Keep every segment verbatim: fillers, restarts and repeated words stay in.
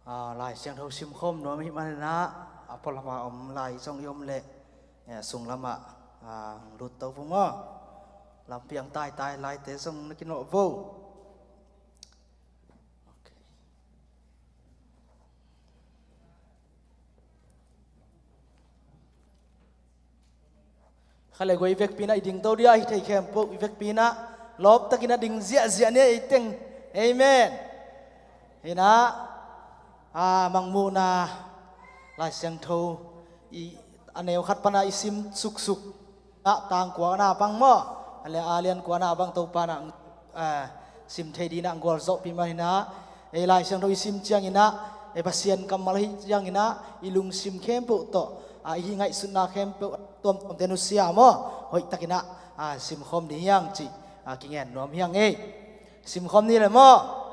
Ah, Lai Siangtho simkhawm nuam ahih manin ah, a pualam a om lai zong i om leh, eh, sunglam ah, ah, lut to vo maw. Lampi ang taitai laite zong na kinawh vo. Ok. Kha le gua i vekpi in ah i ding to dia, hi thei khempeuh i vekpi in ah lawptakin a ding ziahziah ni ei teng. Amen. Hi in ah, a, Mangmuhna Lai Siangtho i, a neu khat pan ah i sim suksuk ah, tang kua na bang maw, a le a lian kua na bang Topa na, a, sim thei dingin ah gualzawhpih man hi in ah, ei Lai Siangtho i sim ciangin ah, ei Pasian kammal ahih ciangin ah, i lungsim khempeuh tawh, a, i ngaihsutna khempeuh tuamtuamte nusia maw, hoihtakin ah, a, simkhawm ding hi hang cih, a, kingen nuam hi hang ei. Simkhawm ni le maw.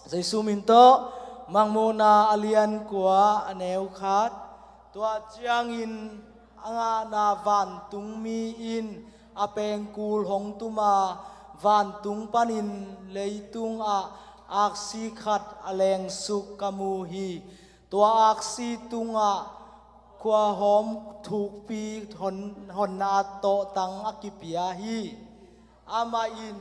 Jesu min tawh, Mangmuhna a lian kua a neu khat. Tua ciangin a ngahna vantungmi in a pengkul hong tum a, vantung panin leitung ah aksi khat a lengsuk ka mu hi. Tua aksi tungah khuahawm thukpi hon, honna tawhtang a kipia hi. Amah in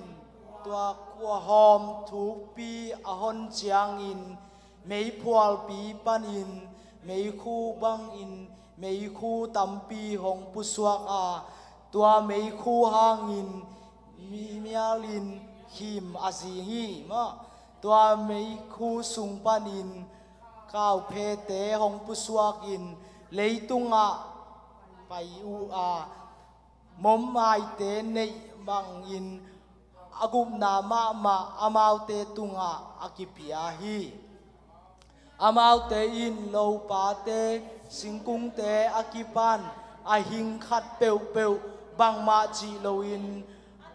tua khuahawm thukpi a hon ciangin meiphualpi panin meikhu bangin meikhu tampi hong pusuak a, tua meikhu hangin mimialin khim a zing hi. Maw, tua meikhu sung panin kauphete hong pusuakin leitungah pai uh a, mommaite neih bangin a gupna mahmah amaute tungah a kipia hi. Amaute in lopate singkungte a kipan a hing khat peuhpeuh bangmah cih loin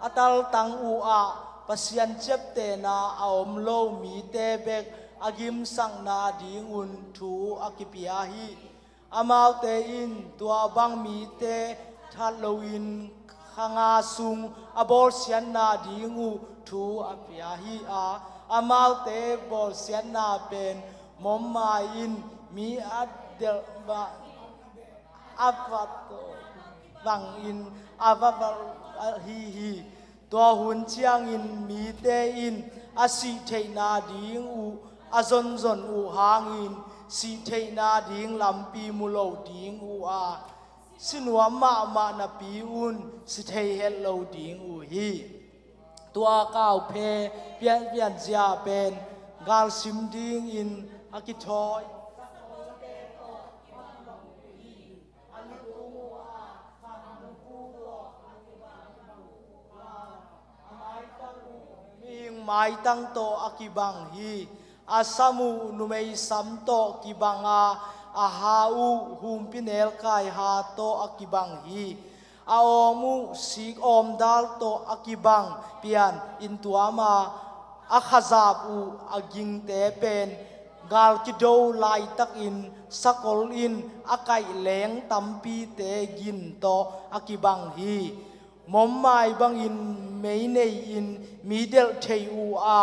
a taltang uh ah, Pasian ciaptehna a om lo mite bek a gimsakna dingun thu a kipia hi. Amaute in tua bang mite that loin kha nga sung a bawlsiatna ding uh thu a pia hi a, amaute bawlsiatna pen mommai in mi a delh bangin a va va ahi hi. Tua hun ciangin mite in a sih theihna ding uh a zonzon uh hangin sih theihna ding lampi mu lo ding uh a, si nuam mahmah napi un si thei het lo ding uh hi. Tua kauphe pianpianzia pen galsim dingin a kithawi. Mihing maitang tawh a kibang hi. A sam uh numei sam tawh kibang a, a ha uh humpinelkai ha tawh a kibang hi. A awm uh sik awmdal tawh a kibang pian in tuam a, a khazap uh a gingte pen gal kido laitakin sakol in a kaih leng tampite gin tawh a kibang hi. Mommai bangin mei nei-in mi delh thei uh a,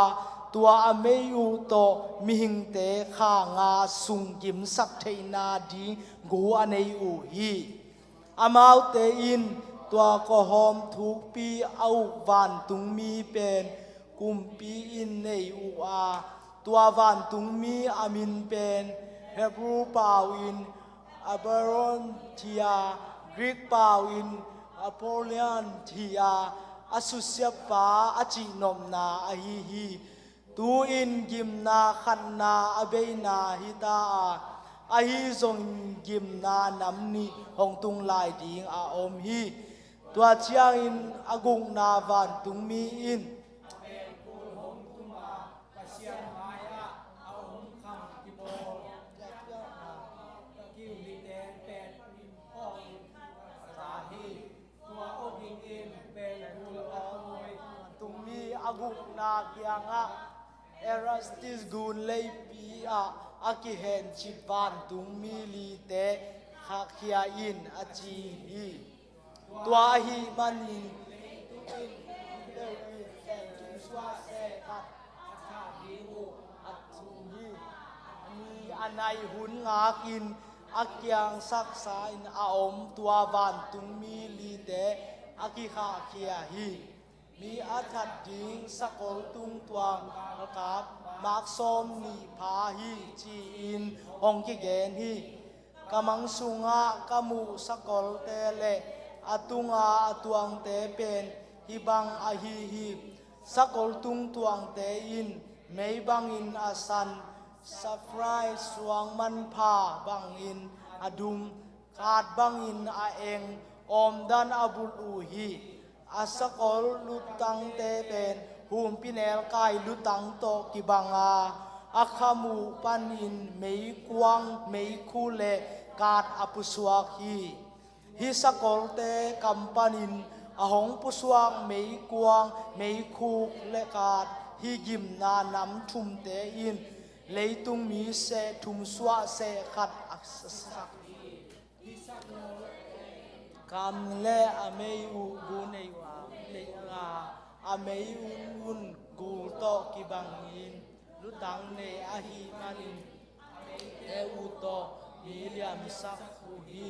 tua a mei uh tawh mihingte kha nga sung gimsak theihna ding gu a nei uh hi. Amaute in tua khuahawm thukpi a uk vantungmi pen kumpi in nei uh a, tua vantungmi a min pen Hebrew pau in Abaddon ci a, Greek pau in Apollyon ci a, a susiatpa a cihnopna ahi hi. Tu-in gimna khatna a beina hi ta a, ahi zongin gimna nam nih hong tung lai ding a om hi. Tua ciangin a gukna vantungmi in Pasian mai-ah a om khang kibawl, kiu mite pen in awk in a za hi. Tua awging in pen bul a tawi tungmi a gukna kiangah Erastus gun leipi ah a kihencip vantungmi lite khahkhia in a ci hi. Tua ahih manin leitung in deuh in pen kin suah se khat a thah ding uh a thum hi. A ni A nai hun ngakin a kiangsaksa in a om tua vantungmi lite a kikhahkhia hi. Mi a that ding sakol tungtuang galkap mak sawm nih pha hi, ci-in hong kigen hi. Ka mang sungah ka muh sakolte le a tunga a tuangte pen hih bang ahi hi. Sakol tungtuangte in mei bangin a san, safrai suang manpha bangin a dum, kat bangin a eng, awmdan a bulh uh hi. A sakol lutangte pen humpinelkai lutang tawh kibang a, a kham uh panin meikuang, meikhu le kat a pusuak hi. Hih sakolte kam panin a hong pusuak meikuang, meikhuk le kat, hih gimna nam thumte in leitung mi seh thum suah seh khat a sak hi. Kam le a mei uh gu nei uh a, nei uh a, a mei un un gul tawh kibangin lutang nei ahih manin a meite uh tawh mi liamsak uh hi.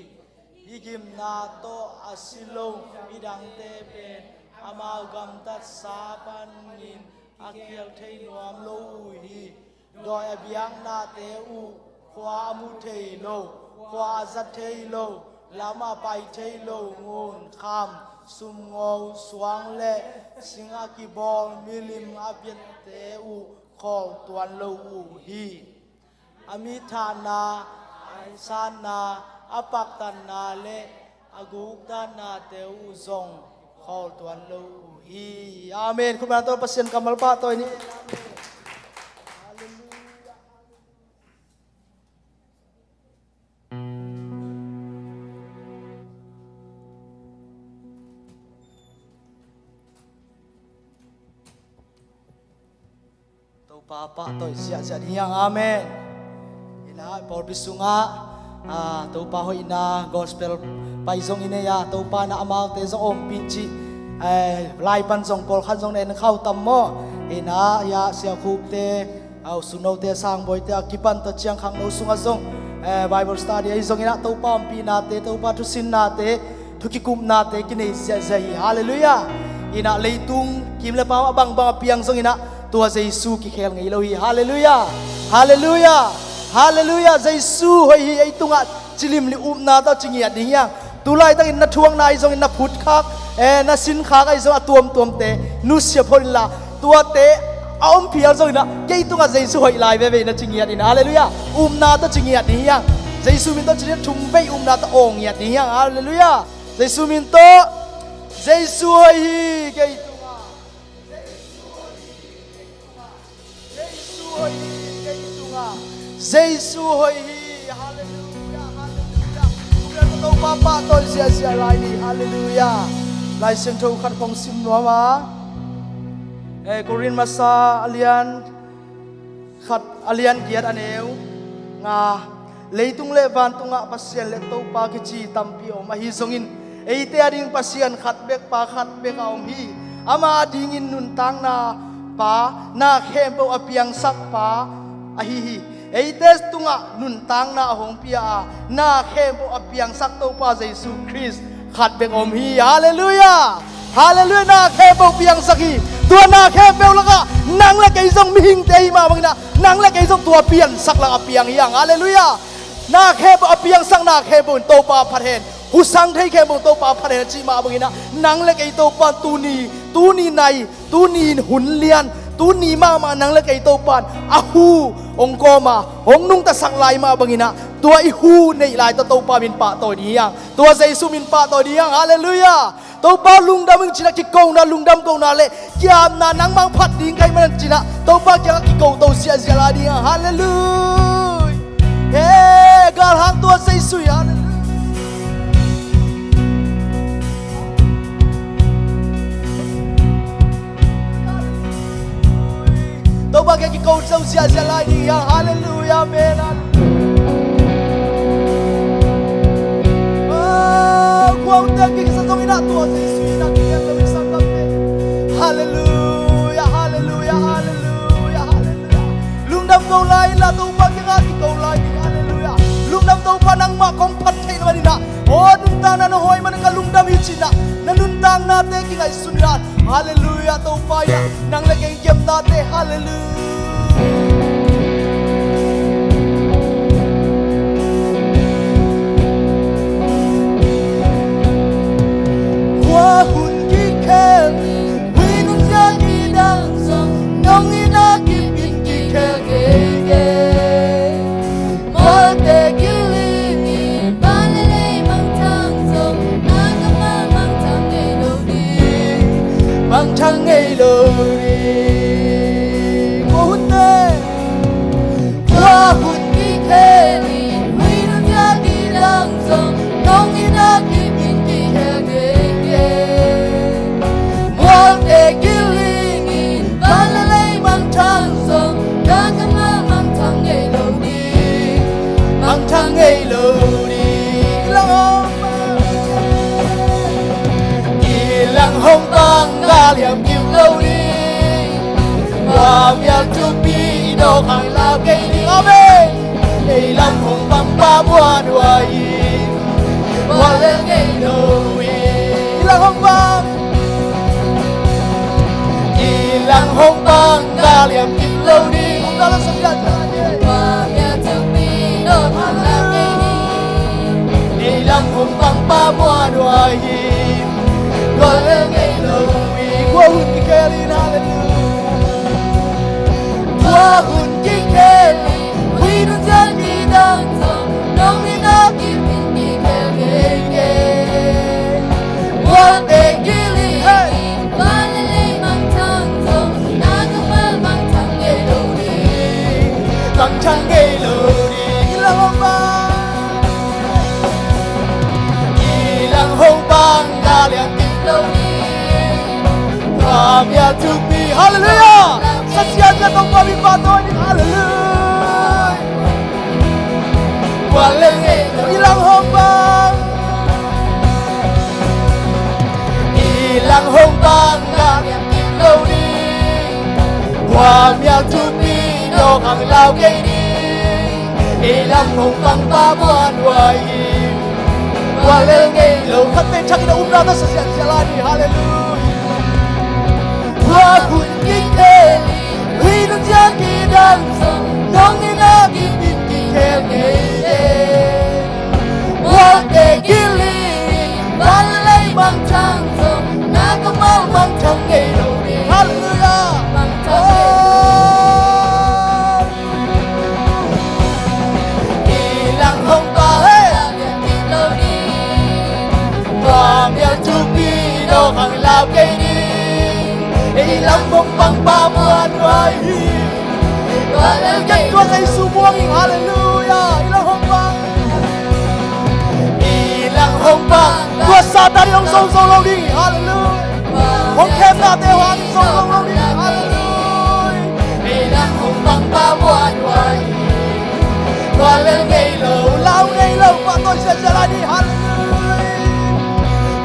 Hih gimna tawh a si lo midangte pen amau gamtatsa panin a khial thei nuam lo uh hi. Dawi a biaknate uh, khua a mu thei lo, khua a za thei lo, lam a pai thei lo, ngun, kham, sumngo, suang le sing a kibawl milim a biate uh khawl tuan lo uh hi. A mi thahna, a sanna, a paktatna le a guktatnate uh zong khawl tuan lo uh hi. Amen. Khutbeng tawh Pasian kammal pahtawi ni. Halleluiah. Topa pahtawi ziahziah ding hi hang. Amen. Ina pawlpi sungah, ah, Topa hoihna gospel pai zong i nei a, Topa na amaute zong ompih cih, eh, lai pan zong pawlkhat zong na en khauh tam maw? Ina, ya, Sia Khupte, ah, U Sunote, Sangbawite a kipan tawh Ciang Khangno sungah zong, eh, Bible study ahi zong ina Topa ompihnate, Topa thusinnate, thu kikupnate kinei ziahziah hi. Halleluiah. Ina leitung kim le pam a bangbang a piang zong ina tua Jesu kikhel ngei lo hi. Halleluiah. Halleluiah. Halleluiah. Jesu hoih hi. Ei tungah cilimlim upna tawh ci ngiat ding hi hang. Tu laitakin na thuakna ahi zongin na phutkhak, eh, na sinkhak ahi zong a tuamtuamte nusia phot inla, tuate a om phial zong ina kei tungah Jesu hoih lai veve ina ci ngiat ina. Halleluiah. Upna tawh ci ngiat ding hi hang. Jesu min tawh ci ngiat, thum vei upna tawh aw ngiat ding hi hang. Halleluiah. Jesu min tawh. Jesu hoih hi kei tungah. Jesu hoih hi kei tungah. Jesu hoih hi. Halleluiah, halleluiah. Topa pahtawi ziahziah lai ni. Halleluiah. Lai Siangtho khat kong sim nuam a. Eh, Korin masa a lian khat a lian giat a neu nga. Leitung le vantungah Pasian le Topa kici tampi a om ahi zongin eite ading Pasian khat bek, Pa khat bek a om hi. Ama adingin nuntakna Pa, na khempeuh a piangsak Pa ahi hi. Eite tungah nuntakna a hong pia a, na khempeuh a piangsak Topa Jesu Khrist khat bek om hi. Halleluiah. Halleluiah. Na khempeuh piangsak hi. Tua na khempeuh lakah nang le kei zong mihingte hi mah bangin ah, nang le kei zong tua piansak lakah piang hi hang. Halleluiah. Na khempeuh a piangsak, na khempeuh in Topa phat hen, husang thei khempeuh in Topa phat hen a cih mah bangin ah, nang le kei Topa tuni, tuni nai, tuni in hun lian, tuni mahmah nang le kei Topa in a hu hong kawm a, hong nungtasak lai mah bangin ah, tua i hu neih lai tawh Topa min pahtawi ding hi hang. Tua Jesu min pahtawi ding hi hang. Halleluiah. Topa lungdam ing ci-in ah kikona, lungdam kona le ki-apna nangmah phat ding ka hih manin ci-in ah Topa kiangah kiko to ziahziah lai ding hi hang. Halleluiah. He, galhang tua Jesu hi. Halleluiah. Topa kiang kiko to ziahziah lai ding hi hang. Halleluiah, amen, halleluiah. Oh, khuang te kiksa zong in ah tua Jesu in ah kilian lo in sang lam te. Halleluiah, halleluiah, halleluiah, halleluiah. Lungdam ko lai in la Topa kiangah kiko lai ding. Kong phat theih lo manin ah, aw, nuntakna na hawi man ka lungdam hi ci-in ah, na nuntaknate kingaihsun in ah. Halleluiah. Topa in ah nang le kei kiamnate. Halleluiah. Khua hun kikhel, huih nunzia kidang zong nong in ah kip in kikhel keikei. Mualte kilingin, van le lei mangthang zong, na kammal mangthang ngei lo ding, mangthang ngei lo ding. Khua hun teh, khua hun kikhelin, huih nunzia kidang zong, nong in ah kip in kikhel keikei. Mualte kilingin, van le lei mangthang zong, na kammal mangthang ngei lo ding, mangthang ngei lo ding. Kilang hong pang, kilang hong pang, gah liam kip lo ding. Khuamial thupi i dawk hang lau kei ding. Amen. Ei lam hong pang Pa muanhuai in, mual lel ngei lo in. Kilang hong pang, kilang hong pang, gah liam kip lo ding. Hong na lo sa pian ta. Khuamial thupi i dawk hang lau kei ding. Ei lam hong pang Pa muanhuai in, mual lel ngei lo in. Khua hun kikhel in. Halleluiah. Khua hun kikhel in, huih nunzia kidang zong, nong in ah kip in kikhel keikei. Mualte kilingin, van le lei mangthang zong, na kammal mangthang ngei lo ding, mangthang ngei lo ding. Kilang hong pang, kilang hong pang, gah liam kip lo ding. Khuamial thupi. Halleluiah. Sa sian ka Topa min pahtawi ding. Halleluiah. Mual lel ngei lo. Kilang hong pang, kilang hong pang, gah liam kip lo ding. Khuamial thupi i dawk hang lau kei ding. Ei lam hong pang Pa muanhuai in, mual lel ngei lo. Khat vei thak in a upna tawh sa siansia lai ni. Halleluiah. Khua hun kikhel in, huih nunzia kidang zong, nong in ah kip in kikhel keikei. Mualte kilingin, van le lei mangthang zong, na kammal mangthang ngei lo ding. Halleluiah. Mangthang ngei lo ding. Kilang hong pang, hey. Khuamial thupi i dawk hang lau kei ding. Ei lam hong pang Pa muanhuai in, mual lel ngei lo ding. Tua Jesu muang in. Halleluiah. Kilang hong pang, kilang hong pang. Tua Satan in hong zong zo lo ding. Halleluiah. Hong khemnate hong zong lo lo ding. Halleluiah. Ei lam hong pang Pa muanhuai in, mual lel ngei lo, lau ngei lo, pahtawi siansia lai ni. Halleluiah.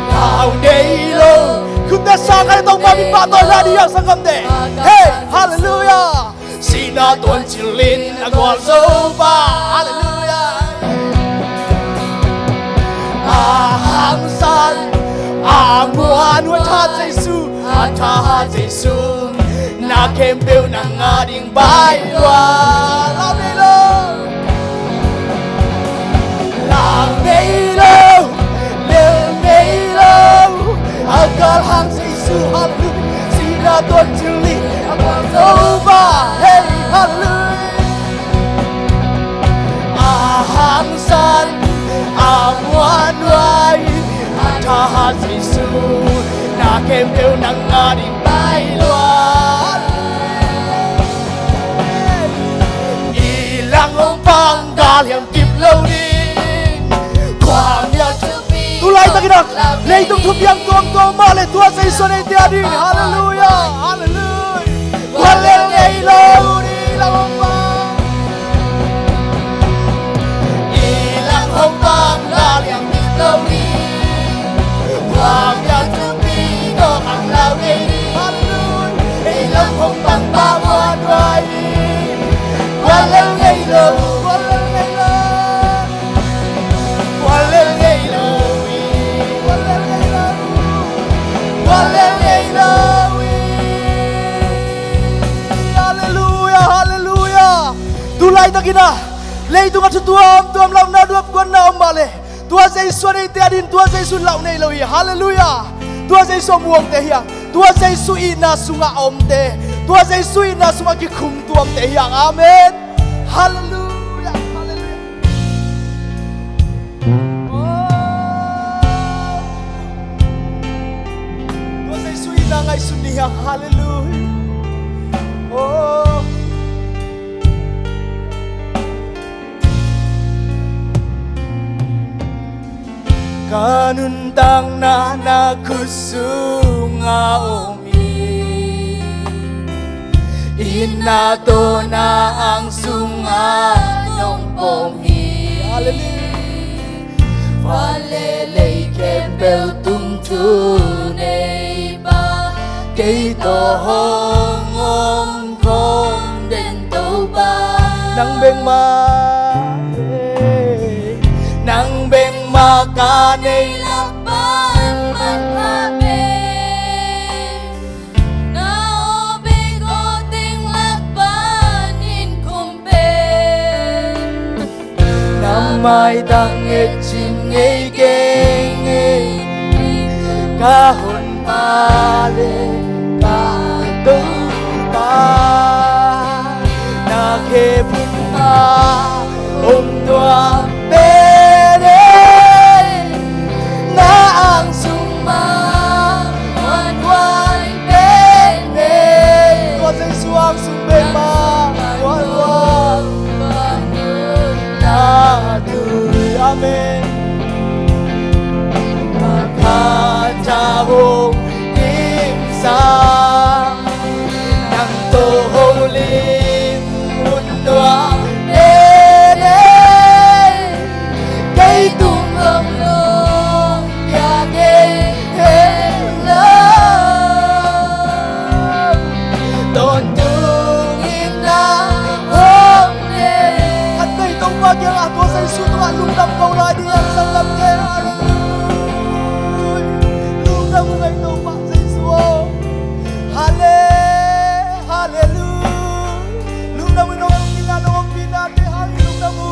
Lau ngei lo. Khut teh sang khat in Topa min pahtawi lai ni, a sanggamte. Hey, halleluiah. Sihna tuancil in a gualzo pa. Halleluiah. A hangsan, a muanhuai thahat Jesu, a thahat Jesu. Na khempeuh nang a ding baih lua. Lau ngei lo. Lau ngei lo, lel ngei lo. A galhang Jesu, halleluiah. Sihna tuancil in a gualzo pa. Hey, halleluiah. A hangsan, a muanhuai, a thahat Jesu. Na khempeuh nang a ding baih lua. Ngilang hong pang, galhiam kip lo ding. Khuamial thupi. Tu laitakin ah leitung thupiang tuamtuam mah leh tua Jesu in eite a ding. Halleluiah, halleluiah. Guallel ngei lo ding, ngilang hong pang. Ngilang hong pang, galhiam kip lo ding. Khuamial thupi, dawk hang lau ngei ding. Halleluiah. Ngilang hong pang, Pa muanhuai ding. Guallel ngei lo, guallel ngei lo. Laitakin ah leitungah thu tuamtuam, lauhna, dawpguanna om mah leh, tua Jesu a neite adingin tua Jesu in lauh nei lo hi. Halleluiah. Tua Jesu a muangte hi hang. Tua Jesu itna sungah a omte, tua Jesu itna sungah kikhum tuamte hi hang. Amen. Halleluiah. Halleluiah. Oh. Tua Jesu itna ngaihsun ni hang. Halleluiah. Oh. Ka nuntakna na khut sungah om hi. Itna tawh na ang sungah nong pom hi. Halleluiah. Van le lei khempeuh tung thuneipa, kei tawh hong om khawm den Topa. Nang bek mah, nang bek mah ka neih lak pan manpha pen, na aw bek aw teng lak panin khum pen, na maitang et cin ngei kei ngei. Ka Honpa le ka Topa, na khephung mah om nuam pen e, na ang sung mah muanhuai pen e. Tua Jesu ang sung pen mah muanhuai na tui. Amen. Ka tha hong dimsak, nang tawh holim hun nuam pen e, kei tung hong lungkia ngei hen la, tawntung in na hong ne. Khatvei Topa kiangah tua Jesu tungah lungdam ko lai ding, a sanggamte. Halleluiah. Lungdam uh ngai Topa Jesu aw. Halle-, halleluiah. Lungdam uh, nong ompihna, nong ompihna te hang lungdam uh.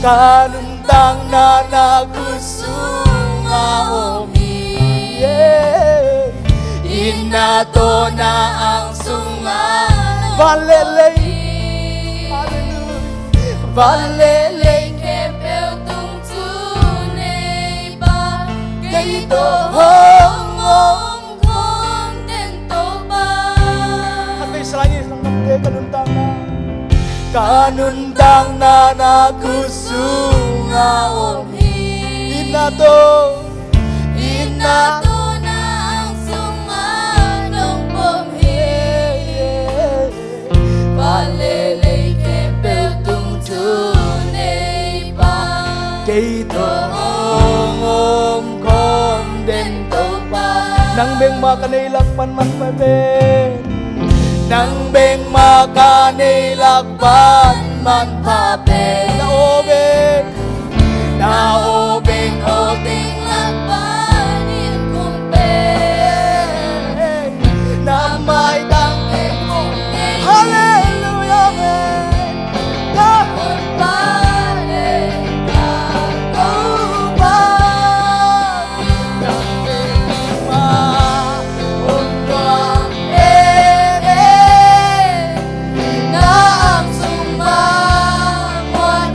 Ka nuntakna na khut sungah om hi. Itna tawh na ang sungah van le lei. Halleluiah. Van le lei khempeuh tung thuneipa, kei tawh hong om khawm den Topa. Khatvei salai ni, sanggamte, ka nuntakna. Ka nuntakna na khut sungah om hi. Itna tawh, itna tawh na ang sungah nong pom hi. Van le lei khempeuh tung thuneipa, kei tawh hong om khawm den Topa. Nang bek mah ka neih lak pan manpha pen, nang bek mah ka neih lak pan manpha pen, na aw bek, na aw bek aw teng lak panin khum pen, na maitang et cin ngei. Halleluiah, amen. Ka Honpa le ka Topa, na khephung mah om nuam pen e, na ang sung mah muan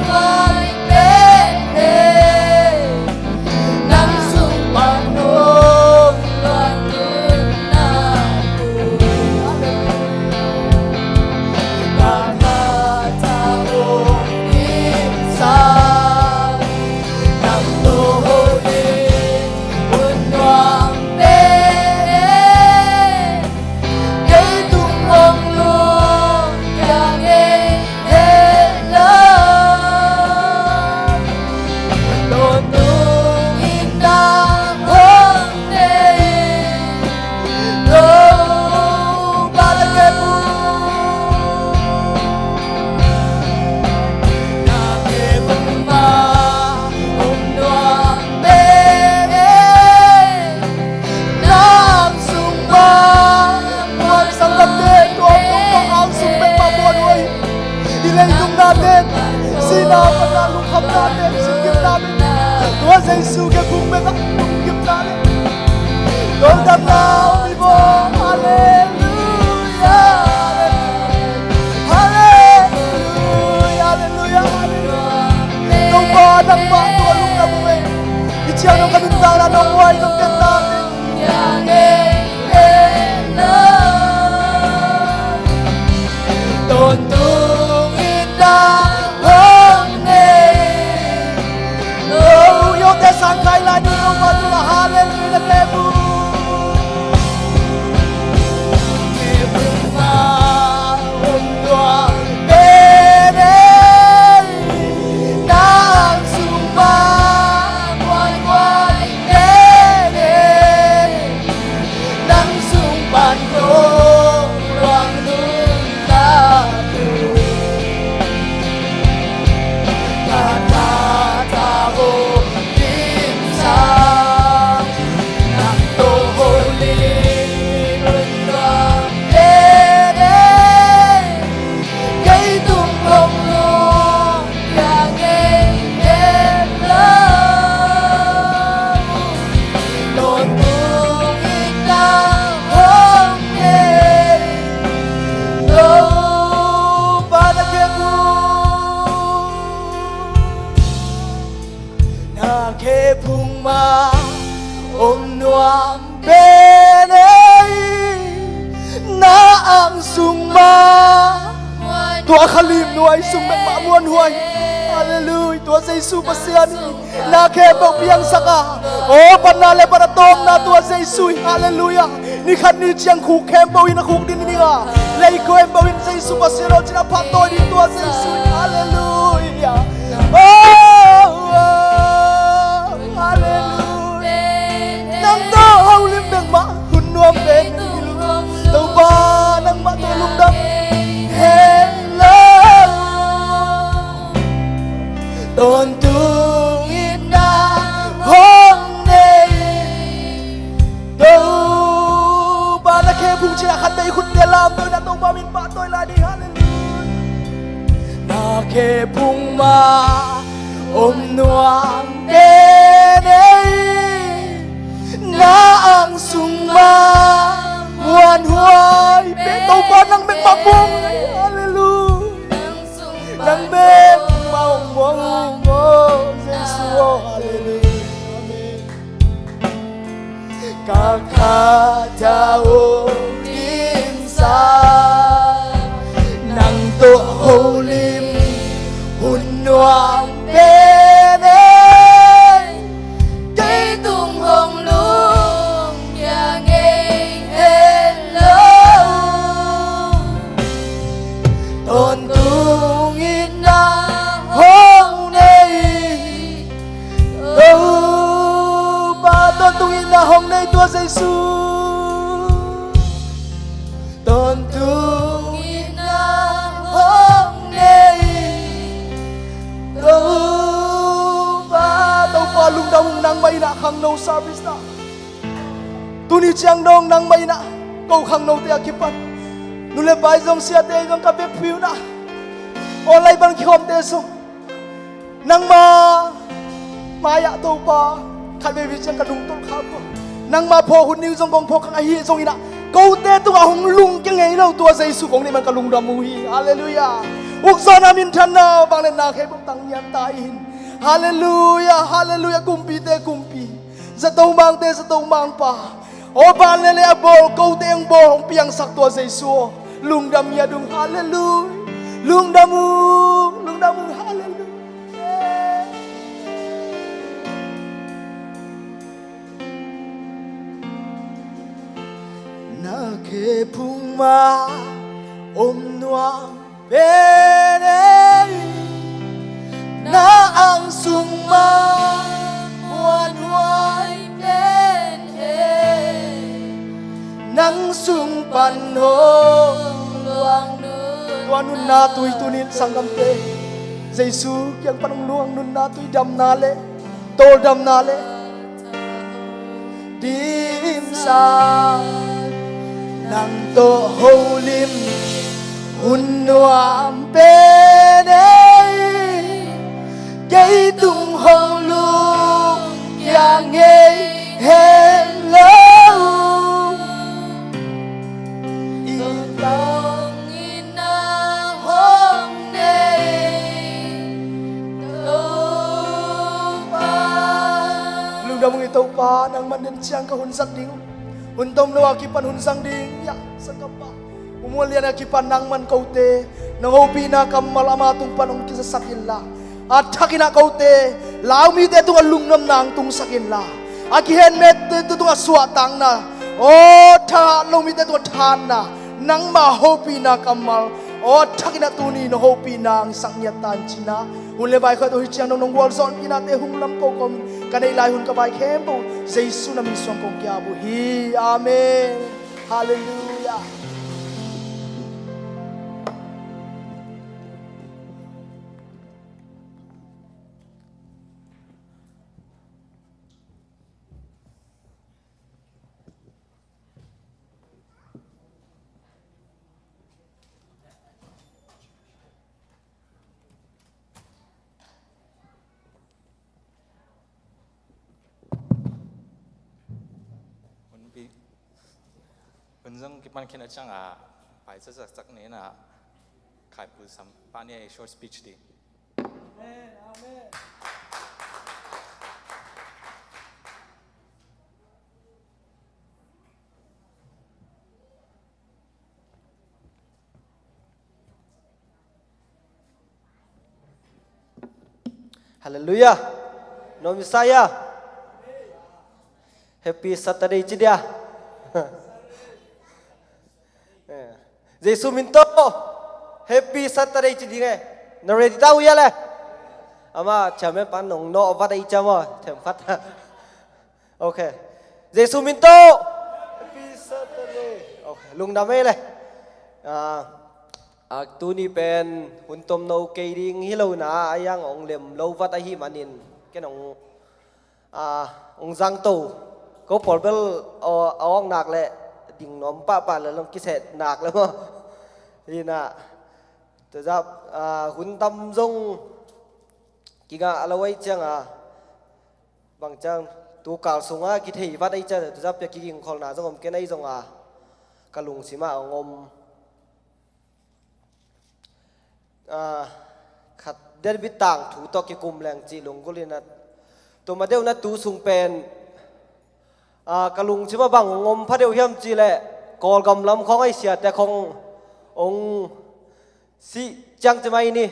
Sihna, patna, lungkhamna, teng sungkimna bek, tua Jesu khephung bek ah lungkimna le tawldamna om hi maw. Halleluia, halleluia, halleluia, halleluia. Topa, nangmah tua lungdam uh ei. Hih ciang dong ka nuntakna nong huai nong piakna. Tawntung itna hong nei. Lo yote sangkhai lai ni lo pa tu la hallelujah na khephung. Khephung ma om nuam pen ei. Nang sung ma muanhuai pen ei. Nang sung pan kong luang nuntak uh. Ka tha tha hong dimsak. Nang tawh holim hun nuam pen ei. Kei tung hong lum. Na khephung ma om nuam pen ei. Na ang sung ma tua khalim nuai sung bek mah muanhuai. Halleluia. Tua Jesu Pasian in na khempeuh piangsak a, aw, patna le pan a tawpna tua Jesu hi. Halleluia. Ni khat ni ciang khuk khempeuh in a khuk ding hi ding a, lei khempeuh in Jesu Pasian aw ci-in a phat tawi ding tua Jesu hi. Halleluia. Aw, aw, halleluia. Nang tawh holim bek mah hun nuam pen ei. Topa, nangmah tawh lungdam. Hello. Tawntung itna hong nei. Topa, na khephung ci-in a khat vei khutte lam tawi-in a Topa min pahtawi lai ding. Halleluia. Na khephung ma om nuam pen ei. Na ang sung ma muanhuai pen ei. Topa, nang bek mah muang. Halleluia. Nang bek mah hong muang uh maw, Jesu aw. Halleluia. Amen. Ka kha tha hong dimsak. Nang tawh holim hun nuam pen ei. Kei tung hong lum. Kiang ei hello. Tawntung itna hong nei. Topa, tawntung itna hong nei tua Jesu. Tawntung itna hong nei. Topa, Topa lungdam ung, nangmah in a khangno service na. Tuni ciang dong nangmah in a ko khangnote a kipan, nu le pa zong, siate zong, ka vekpi un a online pan kikhawmte zong, nangmah mai-ah Topa, khat veivei ciang ka lungtolh kha uh a, nangmah phawk hun ding zong kong phawk kha ahi zongin a, kote tungah hong lungkia ngei lo tua Jesu kong deih man ka lungdam uh hi. Halleluia. Ukzaw na minthanna, vanglian na khempeuh tang niat ta in. Halleluia, halleluia, kumpite Kumpi, zato mangte zato mangpa, aw, van le lei a bawl, kote hong bawl, hong piangsak tua Jesu aw, lungdam ngiat ung. Halleluia. Lungdam ung, lungdam ung. Halleluia. Na khephung ma om nuam pen ei. Na ang sung ma muanhuai pen ei. Nang sung pan hong luang nuntak. Tua nunna tui tuni in sanggamte, Jesu kiang pan hong luang nunna tui, damna le tawldamna le dimsak. Nang tawh holim hun nuam pen ei. Kei tung hong lungkia ngei hen lo. I tangin na hong nei Topa. Lungdam ung i Topa, nangman den ciang ka hun zat ding. Hun tomno a kipan hun zang ding. Ya, sangkapa. Umual lian a kipan nangman kote nong hopihna kammal ama tung pan hong kizasak inla, a thakin ah kote laumite tungah lungnuamna hong tungsak inla, a kihenmete tungah suahtakna, aw tha lomite tungah thahatna, nangma hopihna kammal, aw thakin ah tuni nong hopihna hong sak ngiat ta in cina. Hun le vai khawh tawh hi ciang nong nong gualzawhpihnate hong lam ko kawmin ka neih lai hun ka vai khempeuh Jesu na min suang kong kiap uh hi. Amen. Halleluiah. Hun pi, hun zong kipan khin a ciang a, pai sa sak sak ni na, khai pu sam pa ni a short speech di. Amen, amen. Halleluiah. No Messiah. Happy Saturday ci dia. Jesu min tawh Happy Saturday ci ding e. Na ready ta uh hia le? Ama chairman pan nong nawh vat a i cam aw. Them khat. Ok. Jesu min tawh. Happy Saturday. Ok. Lungdam ei le. Ah, ah, tuni pen hun tomno kei ding hi lo na a, a yang ong lem lo vat ahi manin ken ong, ah, ong zangto. Ko pawl bel, aw, a awk nak le ding nuam pahpah le long kiseh nak le maw. Hi na. Tuzap, ah, hun tam zong kigah a lo ei ciang a. Bang ciang tu kal sunga kithei vat ei ciang, tu zap pia kiging kholna zong om ken ei zong a, ka lungsim ah ong om. Ah, khat David tangthu tawh kikum leng cih lunggulh in a, tu ma deuh na tu sung pen, ah, ka lungsim ah bang ong om pha deuh hiam cih leh, Kawlgam lam khawng ei siate khawng ong sih ciang ci mai ni.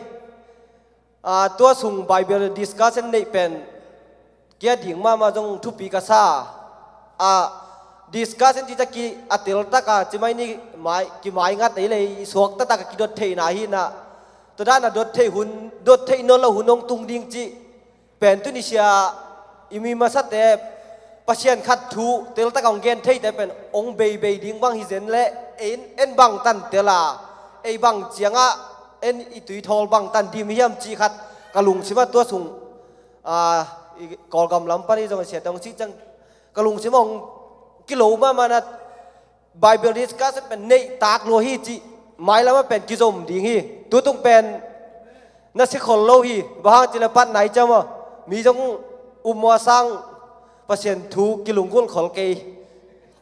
Ah, tua sung Bible discussion neih pen kia ding mahmah zong thupi ka sa. Ah, discussion ci tak ki a tel taka ci mai ni, mai, ki mai ngat ei lei, i suak taktak a kidot theihna hi na. Tua dan a dot theih hun, dot theih nawn lo hun hong tung ding ci. Pen tuni sia i mi masate Pasian khat thu teltak a hong gen theite pen hong beibei ding bang hi zen le, en, en bang tan tel a, ei bang ciangah en i tuithawl bang tan dim hiam cih khat ka lungsim ah tua sung, ah, i Kawlgam lam pan i zong a siate hong cih ciang ka lungsim ah hong kilo mahmah na. Bible discussion pen neih tak lua hi cih mailam ah pen kizom ding hi. Tutung pen na si khol lo hi. Bang hang cih leh patna i cam aw. Mi zong um maw a sang Pasian thu kilunggulh khol kei.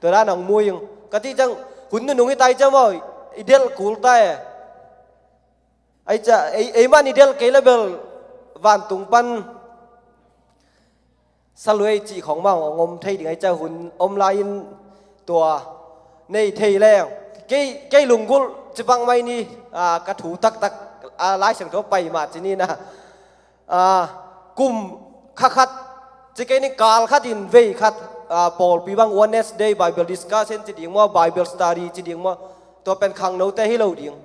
Tua dan hong mu ing. Ka cih ciang hun nunung hi ta i cam aw. I delh kul ta e. Ei ca, ei, ei man i delh kei le bel vantung pan saluai cih khawng mah hong om thei ding ei ca, hun om lai-in tua nei thei leng. Kei, kei lunggulh ci bang mai ni, ah, ka thu taktak, ah, Lai Siangtho pai mah ci ni na. Ah, kum kha khat ci kei ni, kal khat in vei khat, ah, pawlpi bang Wednesday Bible discussion ci ding maw, Bible study ci ding maw, tua pen khangnote hi lo ding.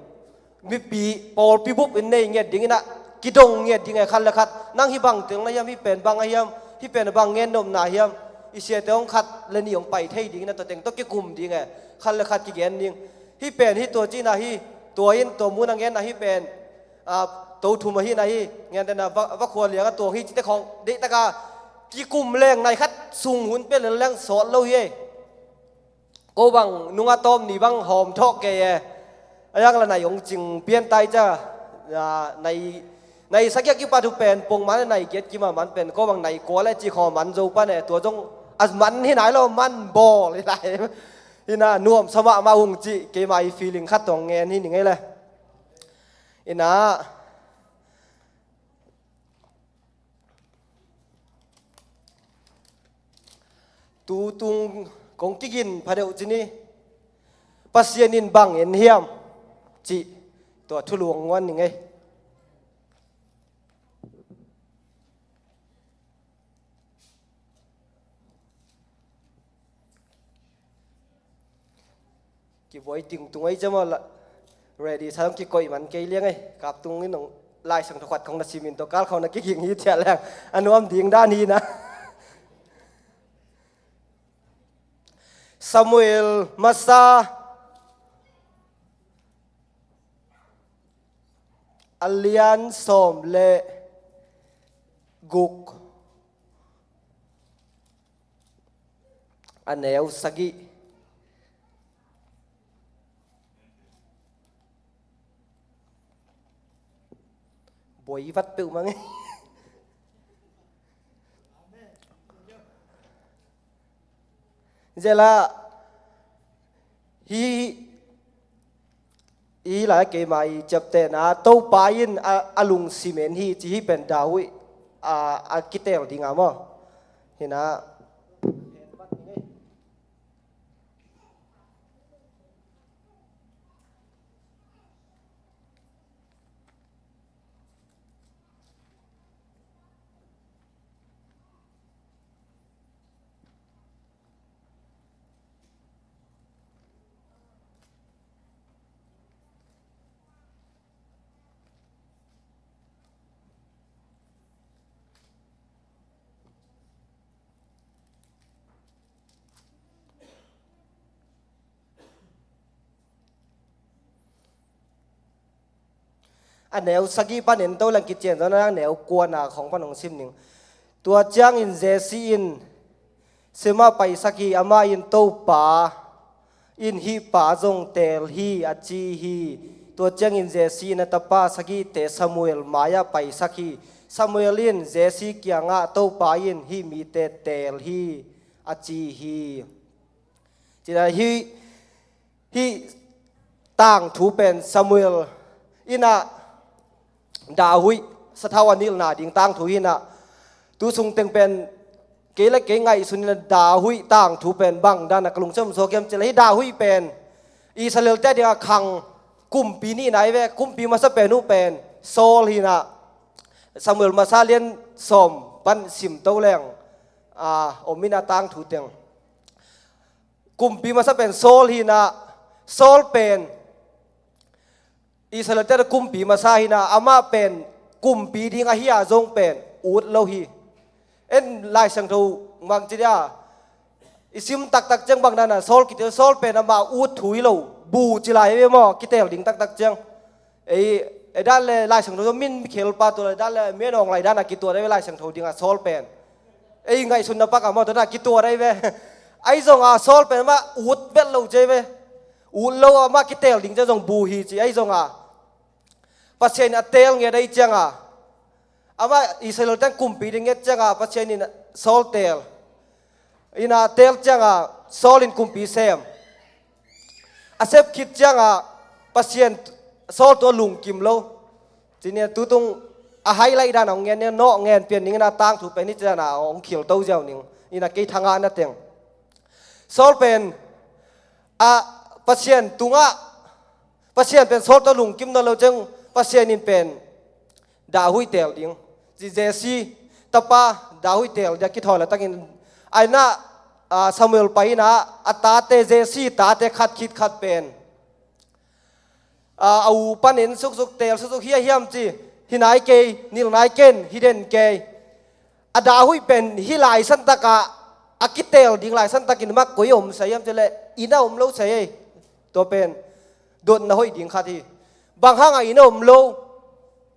Mipi pawlpi bup in nei ngiat ding in ah, kidong ngiat ding e khat le khat. Nang hih bang tel na hiam, hih pen bang a hiam, hih pen a bang ngen nopna hiam. I siate hong khat le nih hong pai thei ding in ah, tua teng tawh kikum ding e. Khat le khat kigen ding. Hih pen hih tua ci na hi, tua in tua mun a ngen na hih pen, ah, to thum a hi na hi, ngen te na va, va khua liang a tuang hi cite khawng. Deih taka kikum leng nai khat sung hun pe lel leng sawt lo hi e. Ko bang nunga tawm ni bang hawm thawh kei e. A yang la nai hong cing pian tai ca. Ah, nai, Nai sagih a kipat uh pen pongman a nai giat kim a man pen ko bang nai kua le cih khawng a man zo pan e, tua zong a man hi nai lo, man bawl hi lai. Hi na, nuamsa mahmah ung cih keima i feeling khat tawh ngen hi ning ei le. Hi na, tutung kong kigin phadeuh ci ni, Pasian in bang en hiam cih tua thulu hong guan ning ei. Kibuai tingtung ei ciam aw la, ready sa dong kikoih man kei liang ei. Kap tung in hong Lai Siangtho khat khong na sim in tua kal khong na kiging hi ciah leng a nuam ding dan hi na. Samuel masa a lian sawm le guk, a neu sagih. Buai vat peuhmah ing ei. Zela hi, hi lai keima i ciaptehna, Topa in a, a lungsim en hi ci hi pen David a, a kitel ding a maw. Hi na. A neu sagih pan en to leng kician zaw na, a neu kuana khong pan hong sim ning. Tua ciangin Jesse in Shema paisak hi, amah in Topa in hih pa zong teel hi a ci hi. Tua ciangin Jesse in a tapa sagihte Samuel mai-ah paisak hi. Samuel in Jesse kiangah Topa in hih mite teel hi a ci hi. Ci-in ah hih, hih tangthu pen Samuel in ah David sathau a nilhna ding tangthu hi-in ah, tu sung teng pen kei le kei ngaihsun in ah David tangthu pen bang dan a ka lungsim suak hiam cih leh, hih David pen Israel-te a dingah khang kumpi nihna hi ve. Kumpi masa pen uh pen Saul hi-in ah, Samuel masa lian sawm pan sim to leng, a, om in ah tangthu teng. Kumpi masa pen Saul hi-in ah, Saul pen Israel-te kumpi masa hi-in ah, amah pen kumpi ding ahi a zong pen ut lo hi. En Lai Siangtho mang ci dia, i sim taktak ciang bang dan a Saul kitel, Saul pen amah ut thu hi lo, bu ci lai hi ve maw, kitel ding taktak ciang. Ei, ei dan le Lai Siangtho min khelpa tua le dan le min awng lai dan a kituat ahi ve Lai Siangtho ding a Saul pen. Ei ngaihsunna pak a maw tua dan a kituat ahi ve. Ahi zong a Saul pen amah ut vet lo ci ahi ve. Ut lo amah kitel ding ciang zong bu hi ci ahi zong a. Pasian in a teel ngiat ahi ciang a. Amah Israel-te kumpi ding ngiat ciang a Pasian in Saul teel. In ah teel ciang a Saul in kumpi sem. A sep khit ciang a Pasian Saul tungah lungkim lo. Ci-in ah tutung a highlight dan a hong ngen ni, nawh ngen pian ning in ah tangthu pen hih ci dan a hong khil to ziau ning. In ah kei thangahna teng. Saul pen a Pasian tungah, Pasian pen Saul tungah lungkim nawn lo ciang Pasian in pen David teel ding. Ci Jesse tapa David teel ding a kithawi laitak in, a in ah, a, Samuel pai in ah, a tate Jesse tate khat khit khat pen, a, a u pan en suksuk, teel suksuk hi a hiam ci, hi nai kei, nilh nai ken, hi den kei. A David pen hih laisantak ah, a kiteel ding laisantak in mah koi ah om sa hiam cih leh, inn ah om lo sa ei. Tua pen dotna hoih ding khat hi. Bang hang a inn ah om lo,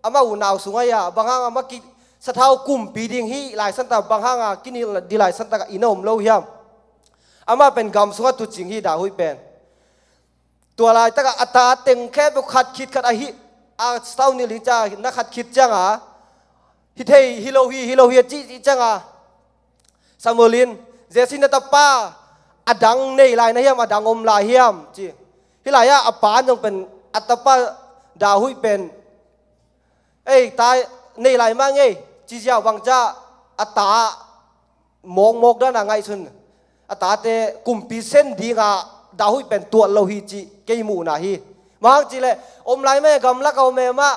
amah unau sungah hi a, bang hang a amah ki, sathau kumpi ding hih laisantak, bang hang a kinilh ding laisantak ah inn ah om lo hiam. Amah pen gam sungah tuucing hi David pen. Tua laitak ah a ta teng khempeuh khat khit khat ahi, a sitau nilh ding ci a na khat khit cianga, hi thei, hi lo hi, hi lo hi a cih, cih cianga, Samuel in, Jesse na tapa a dang nei lai na hiam, a dang om lai hiam, ci. Hih lai-ah a pa zong pen, a tapa David pen, ei, ta nei lai mah ngei, ci ziau bang ci a, a ta mawkmawk dana ngaihsun. A tate kumpi sen dinga David pen tuat lo hi cih kei muhna hi. Bang hang cih leh, om lai mah e, gamlak a om e mah,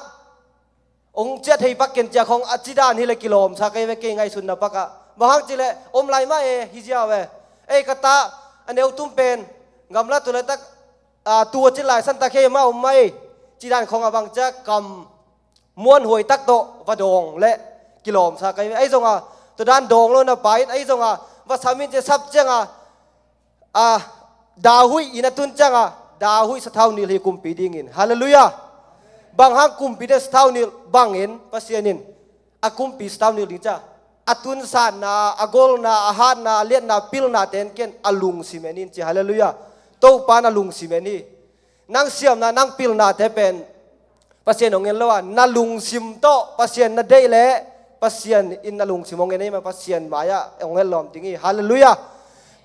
hong ciah thei pak ken ci a khong a ci dan hi leh kilawmsa kei ve, kei ngaihsunna pakah. Bang hang cih leh, om lai mah e, hi ziau e. Ei, ka ta a neu tum pen, gamla tu laitak, a, tu a cin lai santak hi mah om mah e, ci dan khong a bang ci a kam muanhuai tak tawh va dawng leh kilawmsa kei ve. Ahi zonga, tua dan dawng lo na pa in, ahi zonga, va sam in ci a sap cianga, a, David inn a tun cianga, David sathau nilh hi kumpi dingin. Halleluiah. Bang hang kumpi te sathau nilh bangin, Pasian in a kumpi sathau nilh ding ci a, a tunsatna, a golna, a hatna, a liatna, a pilna ten ken a lungsim en in ci. Halleluiah. Topa in a lungsim en hi. Nang siamna, nang pilnate pen Pasian hong en lo a, na lungsim tawh Pasian na deih leh Pasian in na lungsim hong en ei mah, Pasian mai-ah hong en lawm ding hi. Halleluiah.